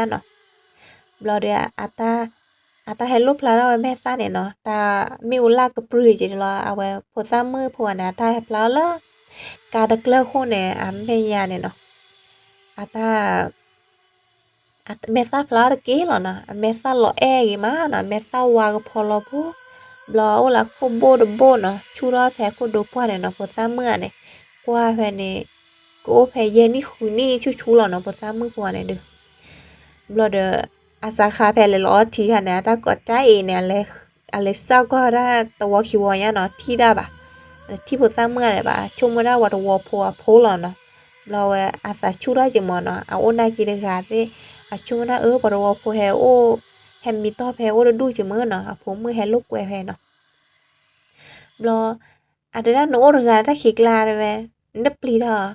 သ့ၣ်နံၤလီၤ တဲဒၣ်, ဘျီသးဘၣ်သးထံၣ်နမဲာ်သၣ် ဟဲလိၣ်ဖျါသးထံၣ် တဲဝဲဒၣ်နီၤ, ဘျီဒီး အတၢ်ဟဲလိၣ်ဖျါထီၣ်ဝဲမဲာ်သၣ်န့ၣ်နီၤ တၢ်မ့ၣ်အူလၢ်ကပြုၢ်က့ၤလီၤ အဝဲဖိသၣ်မုၣ်ဖိန့ၣ် အတၢ်ဟဲဖျါထီၣ်လၢ ကါတကျၢၢ်ခိၣ်န့ၣ် အမဲာ်ညါန့ၣ်နီၤ, အတၢ် အမဲာ်သၣ်ဖျါထီၣ်တက့ၢ်လီၤနီၤ, အမဲာ်သၣ်လီၤအဲၣ်ဂ့ၤမးနီၤ, အမဲာ်သၣ်ဝါကဖီလီၤဖိ, ဘျီအိၣ်လၢခိၣ်ဘိၣ်တဘိၣ်နီၤ, ဆူၣ်ထီၣ်ဖဲခိၣ်ဒိပှၢ်န့ၣ်နီၤ, ဖိသၣ်မုၣ်ဧါန့ၣ်, ကွၢ်ဖဲန့ၣ်, ကအိၣ်ဖဲယဲၢ်နံၣ်ဃုနံၣ်ဆူၣ်ဆူၣ်လီၤနီၤ, ဖိသၣ်မုၣ်ဖိဧါန့ၣ်ဒီး, ဘျီဒီး, အစးခါဖဲလဲၤလီၤအီထံခါန့ၣ် အတၢ်ကိးတၢ်အ့ၣ်န့ၣ် အလဲၤစၢ်ကွၢ်ဝဲဒၣ်တဝီခံဝီညါနီၤ, ထံၣ်ဒၣ်ဘၣ်, ထံၣ်ဖိသၣ်မုၣ်ဧါန့ၣ်ဘၣ်, ဆိကမိၣ်ဒၣ်ဝဲတဝီဖိအဖိလီၤနီၤ, ဘျီဝဲအသးဆူၣ်ထီၣ်က့ၤမးနီၤ, အအိၣ်နာ်က့ၤတဂၤသ့ၣ်, အဆိကမိၣ်ဒၣ်အၢ ပှၤတဝီဖိဟဲအိၣ်, ဟဲမံတီၢ်ဖဲအိၣ်တဒူၣ်က့ၤမးနီၤ, အဖိမုၣ်ဟဲလိာ်ကွဲဖဲနီၤ ဘျီ, အတဲဒၣ်နအိၣ်တဂၤတၢ်ခံးကျါတဲဝဲ, နတပျံၤတၢ်,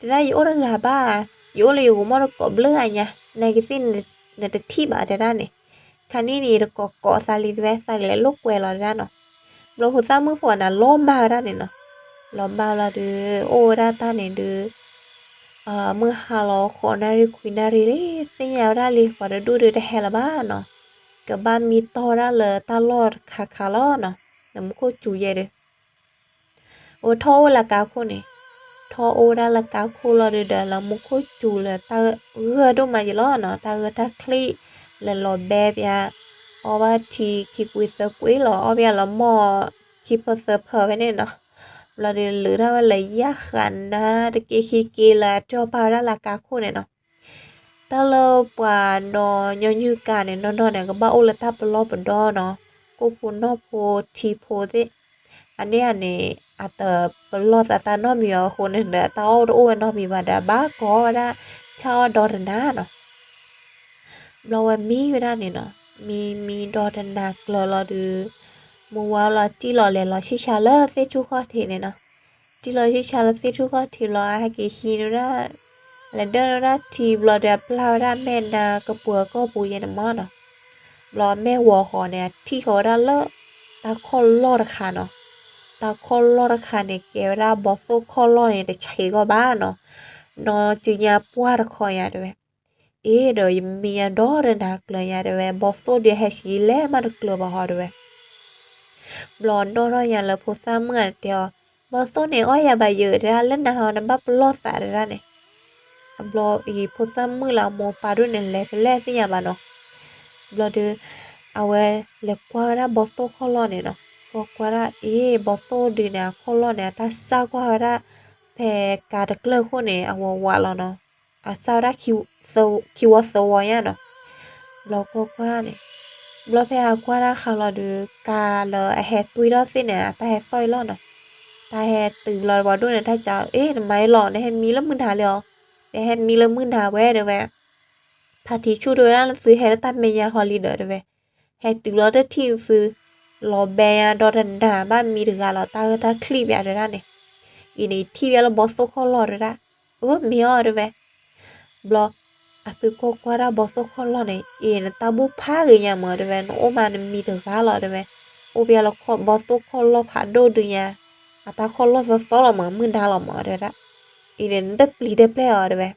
တဲဒၣ်ယအိၣ်တဂၤဘၣ်, ယအိၣ်လၢယဂီၤမီၢ်တကိးဘျၢအညါ, နာ်က့ၤသ့ၣ်နတထံၣ်ဘၣ်တဲဒၣ်န့ၣ်, ခါန့ၣ်န့ၣ် ယတကိးကိးသးလံတဲဝဲ သးကလဲၤလိာ်ကွဲလီၤတဲဒၣ်နီၤ, ဘျီဖိသၣ်မုၣ်ဖိန့ၣ် လီၤမၢ်ဝဲဒၣ်န့ၣ်နီၤ, လီၤမၢ်လီၤဒီး အိၣ်ဝဲဒၣ်တၢ်န့ၣ်ဒီး မုၢ်ဟါလီၤဃိးနၣ်ရံၣ်ခွံနၣ်ရံၣ်လံ, သ့ၣ်ညါဝဲဒၣ်လံ ပှၤတဒူၣ်ဒီးတဟဲလၢၤဘၣ်နီၤ, ကဘၣ်မံတီၢ်ဝဲဒၣ်လၢတၢ်လီၢ်တခါခါလီၤနီၤ, ဒီးမူခိၣ်စူၤယဲဒီး, အဝဲထီၣ်အိၣ်လၢကါခိၣ်န့ၣ်, ထီၣ်အိၣ်ဝဲဒၣ်လၢကါခိၣ်လီၤဒီး ဒီးလၢမူခိၣ်စူၤလၢတၢ်ဂၢၢ်ဒိၣ်မးယလီၤနီၤ, တၢ်ဂၢၢ်တၢ်ချံၣ်, လဲၤလီၤဘဲပၠး, အီၣ်ဘၣ်ထံခံကွံာ်သၢကွံာ်လီၤ, အီၣ်ပၠးလၢမီၢ်ခံဖၢသၢဖၢဖဲန့ၣ်နီၤ ဘျီဒီးလၢာ်ဒၣ်ဝဲလၢယၣ်ဃးနါတက့ၢ်ခံက့ၢ်လၢ အကၠီၣ်ပာ်ဝဲဒၣ်လၢကါခိၣ်န့ၣ်နီၤ, တၢ်လၢပှၤနီၢ်ညီနုၢ်ကါန့ၣ် နီၢ်နီၢ်န့ၣ် ကဘၣ်အိၣ်လၢတၢ်ပလီၢ်ပဒီနီၤ, ကိၣ်ဖိနီၢ်ဖိထံဖိသ့ၣ်, အန့ၣ်န့ၣ် အတပလီၢ်သးတၢ်နီတမံၤဘၣ်အဃိန့ၣ်ဒီး တၢ်အီၣ်တအိၣ်ဝဲနီတမံၤဘၣ်ဒီး ဘၣ်ကိးဝဲဒၣ် ဆၣ်အီၣ်ဒီတနၤနီၤ ဘျီဝဲမံဝဲဒၣ်န့ၣ်နီၤ, မံမံဒီတနၤကျၢၤလီၤဒီး, မုၢ်ဝါလီၤတံၢ်လီၤလဲၤလီၤဆံၣ်ဆါလၢသ့ၣ်ထူၣ်ခီၣ်ထံးန့ၣ်နီၤ, တံၢ်လီၤဆံၣ်ဆါလၢသ့ၣ်ထူၣ်ခီၣ်ထံးလီၤ အဟဲက့ၤဟံးန့ၢ်ဝဲဒၣ် လဲၤဒၢဝဲဒၣ်ထံဘျီဒီး အပျၢ်ဝဲဒၣ်မဲာ်နါကပှဲၤကီၢ်ပူၤယဲန့ၣ်မးနီၤ. ဘျီမဲာ်ဝီၤဃီၤန့ၣ် အထံၣ်ဃီၤဝဲဒၣ်လၢ တၢ်ခီၣ်လီၢ်တခါနီၤ. တၢ်ခီၣ်လီၢ်တခါန့ၣ် ကဲဝဲဒၣ်ဘီသိၣ်ခီၣ်လီၢ်န့ၣ် တဆံးကီၢ်ဘၣ်နီၤ. နီၢ်စုညါပှၢ်တခီညါတဲဝဲ, အ့ဒီးယမံညါဒီတနၤကျၢၤညါတဲဝဲ, ဘီသိၣ်ဒုးဟဲဆံးလဲၣ်မးတကျၢၤဘၣ်ဟီတဲဝဲ. ဘျီနီၣ်ထီၣ်ညါလၢဖိသၣ်မုၣ်ဂၤန့ၣ်တဲအီၤ, ဘီသိၣ်န့ၣ်အီၣ်ယၤဘၣ်ယၢၤတဲဒၣ် လၢနၤဟီနဘၣ်ပလီၢ်သးတဲဒၣ်န့ၣ်. ဘျီအံၤဖိသၣ်မုၣ်လၢအမိၢ်ပၢ်ဒိၣ်န့ၣ် လဲၤဖဲလဲၣ်သ့ၣ်ညါဘၣ်နီၤ. ဘျီဒီး အဝဲလဲၤကွၢ်ဝဲဒၣ်ဘီသိၣ်ခီၣ်လီၢ်န့ၣ်နီၤ. ကွၢ်ကွၢ်ဒၣ် အ့ ဘီသိၣ်ဒုးန့ၣ် အခီၣ်လီၢ်န့ၣ် အတၢ်စၢ်ကွၢ်ဝဲဒၣ် ဖဲကၤတကျၢၢ်ခိၣ်န့ၣ် အဝဲဝးလီၤနီၤ. အစၢ်ဝဲဒၣ် ခံဝီသၢဝီညါနီၤ. ဘျီကွၢ်ကွၢ်န့ၣ် ဘျီဖဲအကွၢ်တၢ်ဃးလီၤဒီး ကၤလၢအဟဲတွံၢ်ထီၣ်သ့ၣ်န့ၣ် အတၢ်ဟဲသီၣ်အံၤလီၤနီၤ. တၢ်ဟဲတုၤဘျီပှၤဒိၣ်န့ၣ် တၢ်စံး အ့ နမၤအံၤလီၤ နဟဲမံလၢမုၢ်နၤလံအီၤ, နဟဲမံလၢမုၢ်နၤဝဲတဲဝဲ. ဖါတံၢ်ဆူၣ်တဲဝဲဒၣ် နသုဟဲလၢတၢ်မဲာ်ညါဟီလံဒီးတဲဝဲ. ဟဲတုၤလီၤတထံၣ်နသု လီၤဘဲညါဒီတနၤဘၣ်မံတဂၤလီၤ တၢ်ဂၢၢ်တၢ်ချံၣ်ပၠးတဲဒၣ်န့ၣ်. အံၤန့ၣ်ထံၣ်ပၠးလၢဘီသိၣ်ခီၣ်လီၢ်တဲဒၣ်. အၢ မ့ၢ်အီၤတဲဝဲ. ဘျီ အသုကွၢ်ကွၢ်ဒၣ်ဘီသိၣ်ခီၣ်လီၢ်န့ၣ် အ့နတၢ်ဘူၣ်ဖးဂ့ၤညါမးတဲဝဲ, နအိၣ်မးနမံတဂၤလီၤတဲဝဲ. အိၣ်ပၠးလၢဘီသိၣ်ခီၣ်လီၢ်ဖးဒိၣ်ဒုးညါ, အတၢ်ခီၣ်လီၢ်သီသီလီၤမး မုၢ်နၤလီၤမးတဲဒၣ်. အံၤန့ၣ် နတပျံၤတဲပျဲၢ်အီၤတဲဝဲ.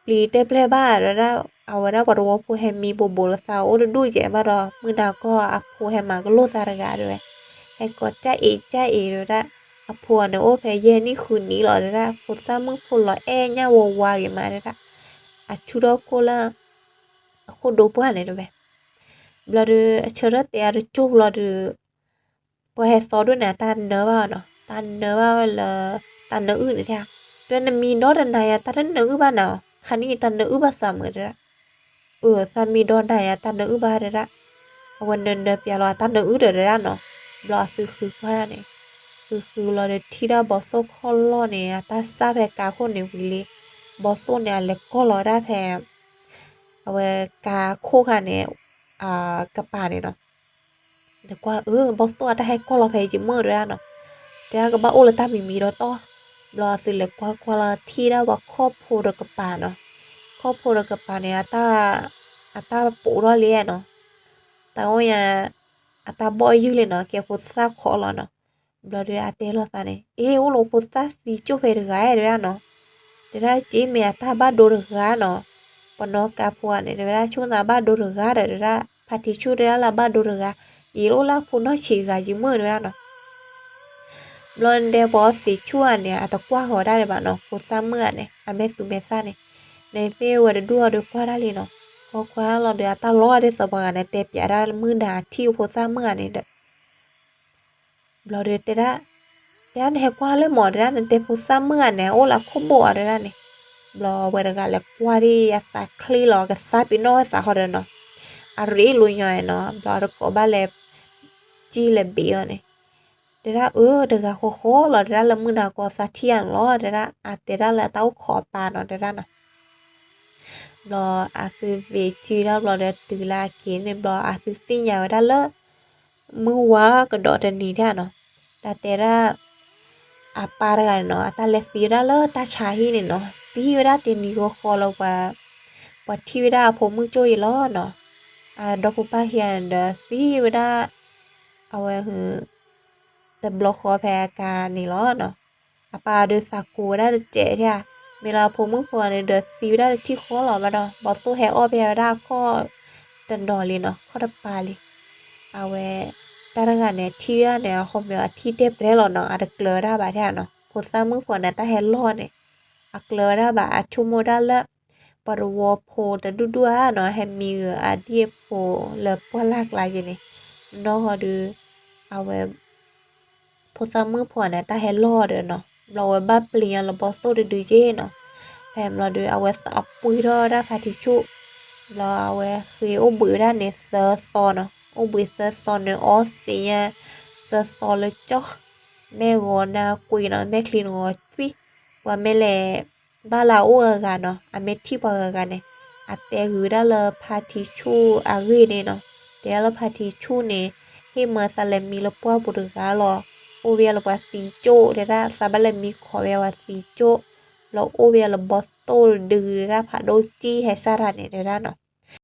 ပျံၤတဲပျဲၢ်ဘၣ်တဲဒၣ်, အဝဲဒၣ်ပှၤတဝီဖိဟဲမံဘိးဘိးလၢသးအိၣ်တဒူၣ်ကဲဘၣ်ဒီး မုၢ်နၤကီၢ်အဖိဟဲမၤကလိာ်သးတဂၤတဲဝဲ. ဟဲကိးကၢ်အ့ၣ်ကၢ်အ့ၣ်တဲဝဲဒၣ်, အဖိန့ၣ်အိၣ်ဖဲယဲၢ်နံၣ်ဃုနံၣ်လီၤတဲဒၣ်, ဖိသၣ်မုၣ်ဖိလီၤအဲၣ်ညၣ်ဝါဝါဂ့ၤမးတဲဒၣ်. အဆူၣ်ထီၣ်ခိၣ်လၢ အခိၣ်ဒိပှၢ်န့ၣ်တဲဝဲ. ဘျီဒီး အဆၢထၢၣ်တဲအတကၠိၢ်ဘျီဒီး ပှၤဟဲသီဒိၣ်န့ၣ် အတၢ်နၢဘၣ်အီၤနီၤ, တၢ်နၢဘၣ်ဝဲလၢ တၢ်နၢအုၣ်န့ၣ်တဲ, တဲနမံဒီတနၤယၤ တၢ်တနၢအုၣ်ဘၣ်နၤအီၤ, ခါနံၣ်တၢ်နၢအုၣ်ဘၣ်သးမုာ်တဲဒၣ်. အၢ သးမံဒီနၤယၤ တၢ်နၢအုၣ်ဘၣ်တဲဒၣ်. အဝဲနၢနၢပၠးလီၤအတၢ်နၢအုၣ်ဒီးတဲဒၣ်နီၤ. ဘျီအသုဃုကွၢ်ဒၣ်န့ၣ်, ဃုဃုလီၤဒီးထံၣ်ဒၣ်ဘီသိၣ်ခီၣ်လီၢ်န့ၣ် အတၢ်စၢ်ဖဲကၤခိၣ်န့ၣ်ဝံၤလံ. ဘီသိၣ်န့ၣ် အလဲၤကီၢ်လီၤဒၣ်ဖဲ အဝဲကၤခိၣ်ခါန့ၣ် ကပၤန့ၣ်နီၤ. လဲၤကွၢ်အၢ ဘီသိၣ်အတၢ်ဟဲကီၢ်လီၤဖဲယံၤမုၢ်တဲဒၣ်နီၤ. တဲဒၣ်ကဘၣ်အိၣ်လၢတၢ်မံၤမံၤဒီးတီၢ်. ဘျီအသုလဲၤကွၢ်ကွၢ်လီၤထံၣ်ဒၣ်ပှၤခီၣ်ဖိဒီးကပၤနီၤ. ခီၣ်ဖိဒီးကပၤန့ၣ် အတၢ်ပိာ်ထီၣ်လံနီၤ. တၢ်အိၣ်ညါ အတၢ်ဘီၣ်ယုၢ်လံနီၤ ကဲဖိသၣ်ခိးလီၤနီၤ. ဘျီဒီးအတဲလိာ်သးန့ၣ် အ့ အိၣ်လၢဖိသၣ်သံကၠိၣ်ဖဲတဂၤတဲဒၣ်နီၤ. တဲဒၣ်က့မ့ၢ်အတၢ်ဘၣ်ဒိတဂၤနီၤ. ပနီၢ်ကၤဖိဂၤန့ၣ် တဲဝဲဒၣ်ဆိသးဘၣ်ဒိတဂၤဒီး တဲဒၣ် ဖါတံၢ်ဆူၣ်တဲဒၣ်လၢအဘၣ်ဒိတဂၤ, ယံာ်လၢအိၣ်လၢအဖိနီၢ်ဆံးဂၤယံာ်မုၢ်တဲဒၣ်နီၤ. ဘျီဒဲပှၤသံကၠိၣ်ဧါန့ၣ် အတကွၢ်ဃီၤဒၣ်ဒံးဘၣ်နီၤ ဖိသၣ်မုၣ်ဧါန့ၣ် အမဲာ်သူမဲာ်သၣ်န့ၣ်, န့ၣ်သ့ၣ်ဝဲတဒူၣ်အီၤဒီးကွၢ်ဒၣ်လံနီၤ. ကွၢ်ကွၢ်လီၤဒီးအတၢ်လီၤဂာ်ဒ်သိးပှၤဂၤန့ၣ် တဲပၠးဒၣ်လၢမုၢ်နၤအထံၣ်ဖိသၣ်မုၣ်ဧါန့ၣ်ဒီး ဘျီဒီးတဲဒၣ်, တဲဒၣ်နဟဲကွၢ်လၢမး တဲဒၣ်နတဲဖိသၣ်မုၣ်ဂၤန့ၣ် အိၣ်လၢခိၣ်ဘိၣ်ဧါတဲဒၣ်န့ၣ်. ဘျီဝဲတဂၤလဲၤကွၢ်ဒံးအသးချ့လီၤ ကသါပ့ၤနီၣ်ဝဲသးဟီဒီးနီၤ. အရ့လိာ်ညီနီၤ ဘျီတကိးဘၣ်လဲၤ ကံၣ်လဲၤဘ့ၣ်အီၤန့ၣ်, တဲဒၣ်အၢ တဂၤဃီဃီလီၤ တဲဒၣ်လၢမုၢ်နၤကီၢ်သးထံၣ်ဧါန့ၣ်လီၤ တဲဒၣ် အတဲဒၣ်လၢအတၢ်အိၣ်ခိးအပၢ်နီၤ တဲဒၣ်နီၤ. ဘျီအသုဘ့ၣ်ကံၣ်ဒၣ်ဘျီဒီးတုၤလၢအက့ၤန့ၣ် ဘျီအသုသ့ၣ်ညါဝဲဒၣ်လၢ မုၢ်ဝါကဒီးတနံၤဒၣ်နီၤ, တၢ်တဲဒၣ် အပၢ်တဂၤန့ၣ်နီၤ အတၢ်လဲၤသံဝဲဒၣ်လၢတၢ်ဆါဟံၣ်န့ၣ်နီၤ သံဝဲဒၣ်တနံၤဃီဃီလၢပှၤ ပှၤထံၣ်ဝဲဒၣ်အဖိမုၣ်ကၠိၣ်အံၤလီၤနီၤ. အဒီဖိပၢ်ခံဂၤန့ၣ်ဒီးသံဝဲဒၣ် အဝဲ တဘျီဃီဖဲအကါန့ၣ်လီၤနီၤ. အပၢ်ဒီးသးကိးဝဲဒၣ်တစဲးထဲဧါ, မ့ၢ်လၢအဖိမုၣ်ဖိန့ၣ်ဒီးသံဝဲဒၣ်တထံၣ်ဃီလီၤဘၣ်ဒီး ဘီသိၣ်ဟဲအီၣ်ဖဲဝဲဒၣ်အခီၣ်တနီၤလံနီၤ ခီၣ်တပၤလံ. အဝဲ တၢ်တဂၤန့ၣ် ထံၣ်ဝဲဒၣ်န့ၣ် အဃိမ့ၢ်အထံၣ်တဲပျဲလီၤနီၤ အတကျၢၤဝဲဒၣ်ဘၣ်ထဲဧါနီၤ ဖိသၣ်မုၣ်ဖိန့ၣ် တၢ်ဟဲလီၢ်န့ၣ် အကျၢၤဝဲဒၣ်ဘၣ် အဆိကမိၣ်ဒၣ်လၢ ပှၤတဝီဖိတဒူၣ်ဒူၣ်ဧါနီၤ ဟဲမံအဒံၣ်အဖိလၢပှၢ်လၢ်ကျါက့ၤန့ၣ်, နီၢ်ဟီဒီး အဝဲ ဖိသၣ်မုၣ်ဖိန့ၣ် တၢ်ဟဲလီၢ်ဒီးနီၤ ဘျီဝဲဘၣ်ပျံၤညါလၢဘီသိၣ်တဒုက့ၤနီၤ. ဖဲဘျီဒီး အဝဲသးပှ့ၤထီၣ်ဝဲဒၣ်ဖါတံၢ်ဆူၣ်, ဘျီအဝဲဃ့အိၣ်ဘှံးဝဲဒၣ်န့ၣ်သၢသီနီၤ, အိၣ်ဘှံးသၢသီန့ၣ် အီသံးညါ သၢသီလၢကၠီၣ်, မဲာ်ဂီၤနၢ်ကွံာ်နီၤ မဲာ်ချံနဂီၤကွံာ်, ပှၤမ့ၢ်လဲၤ ဘၣ်လၢအအိၣ်ဂၤဂၤနီၤ အမ့ၢ်ထံၣ်ပှၤဂၤဂၤန့ၣ် အတဲဂုာ်ဝဲဒၣ်လၢဖါတံၢ်ဆူၣ်အဂ့ၢ်န့ၣ်နီၤ, တဲဒၣ်လၢဖါတံၢ်ဆူၣ်န့ၣ် ဟ့ၣ်မၢသးလဲၤမံလၢပှၢ်ပူၤတဂၤလီၤ, အိၣ်ဝဲလၢပှၤသံကၠိၣ်တဲဒၣ် သးဘၣ်လဲၤမံခိးဝဲပှၤသံကၠိၣ်, ဘျီအိၣ်ဝဲလၢဘီ ဖးဒိၣ်တိၢ်ဒုးဒၣ် ဖးဒိၣ်ကံၢ်ဟဲစၢ်တၢ်န့ၣ်တဲဒၣ်နီၤ.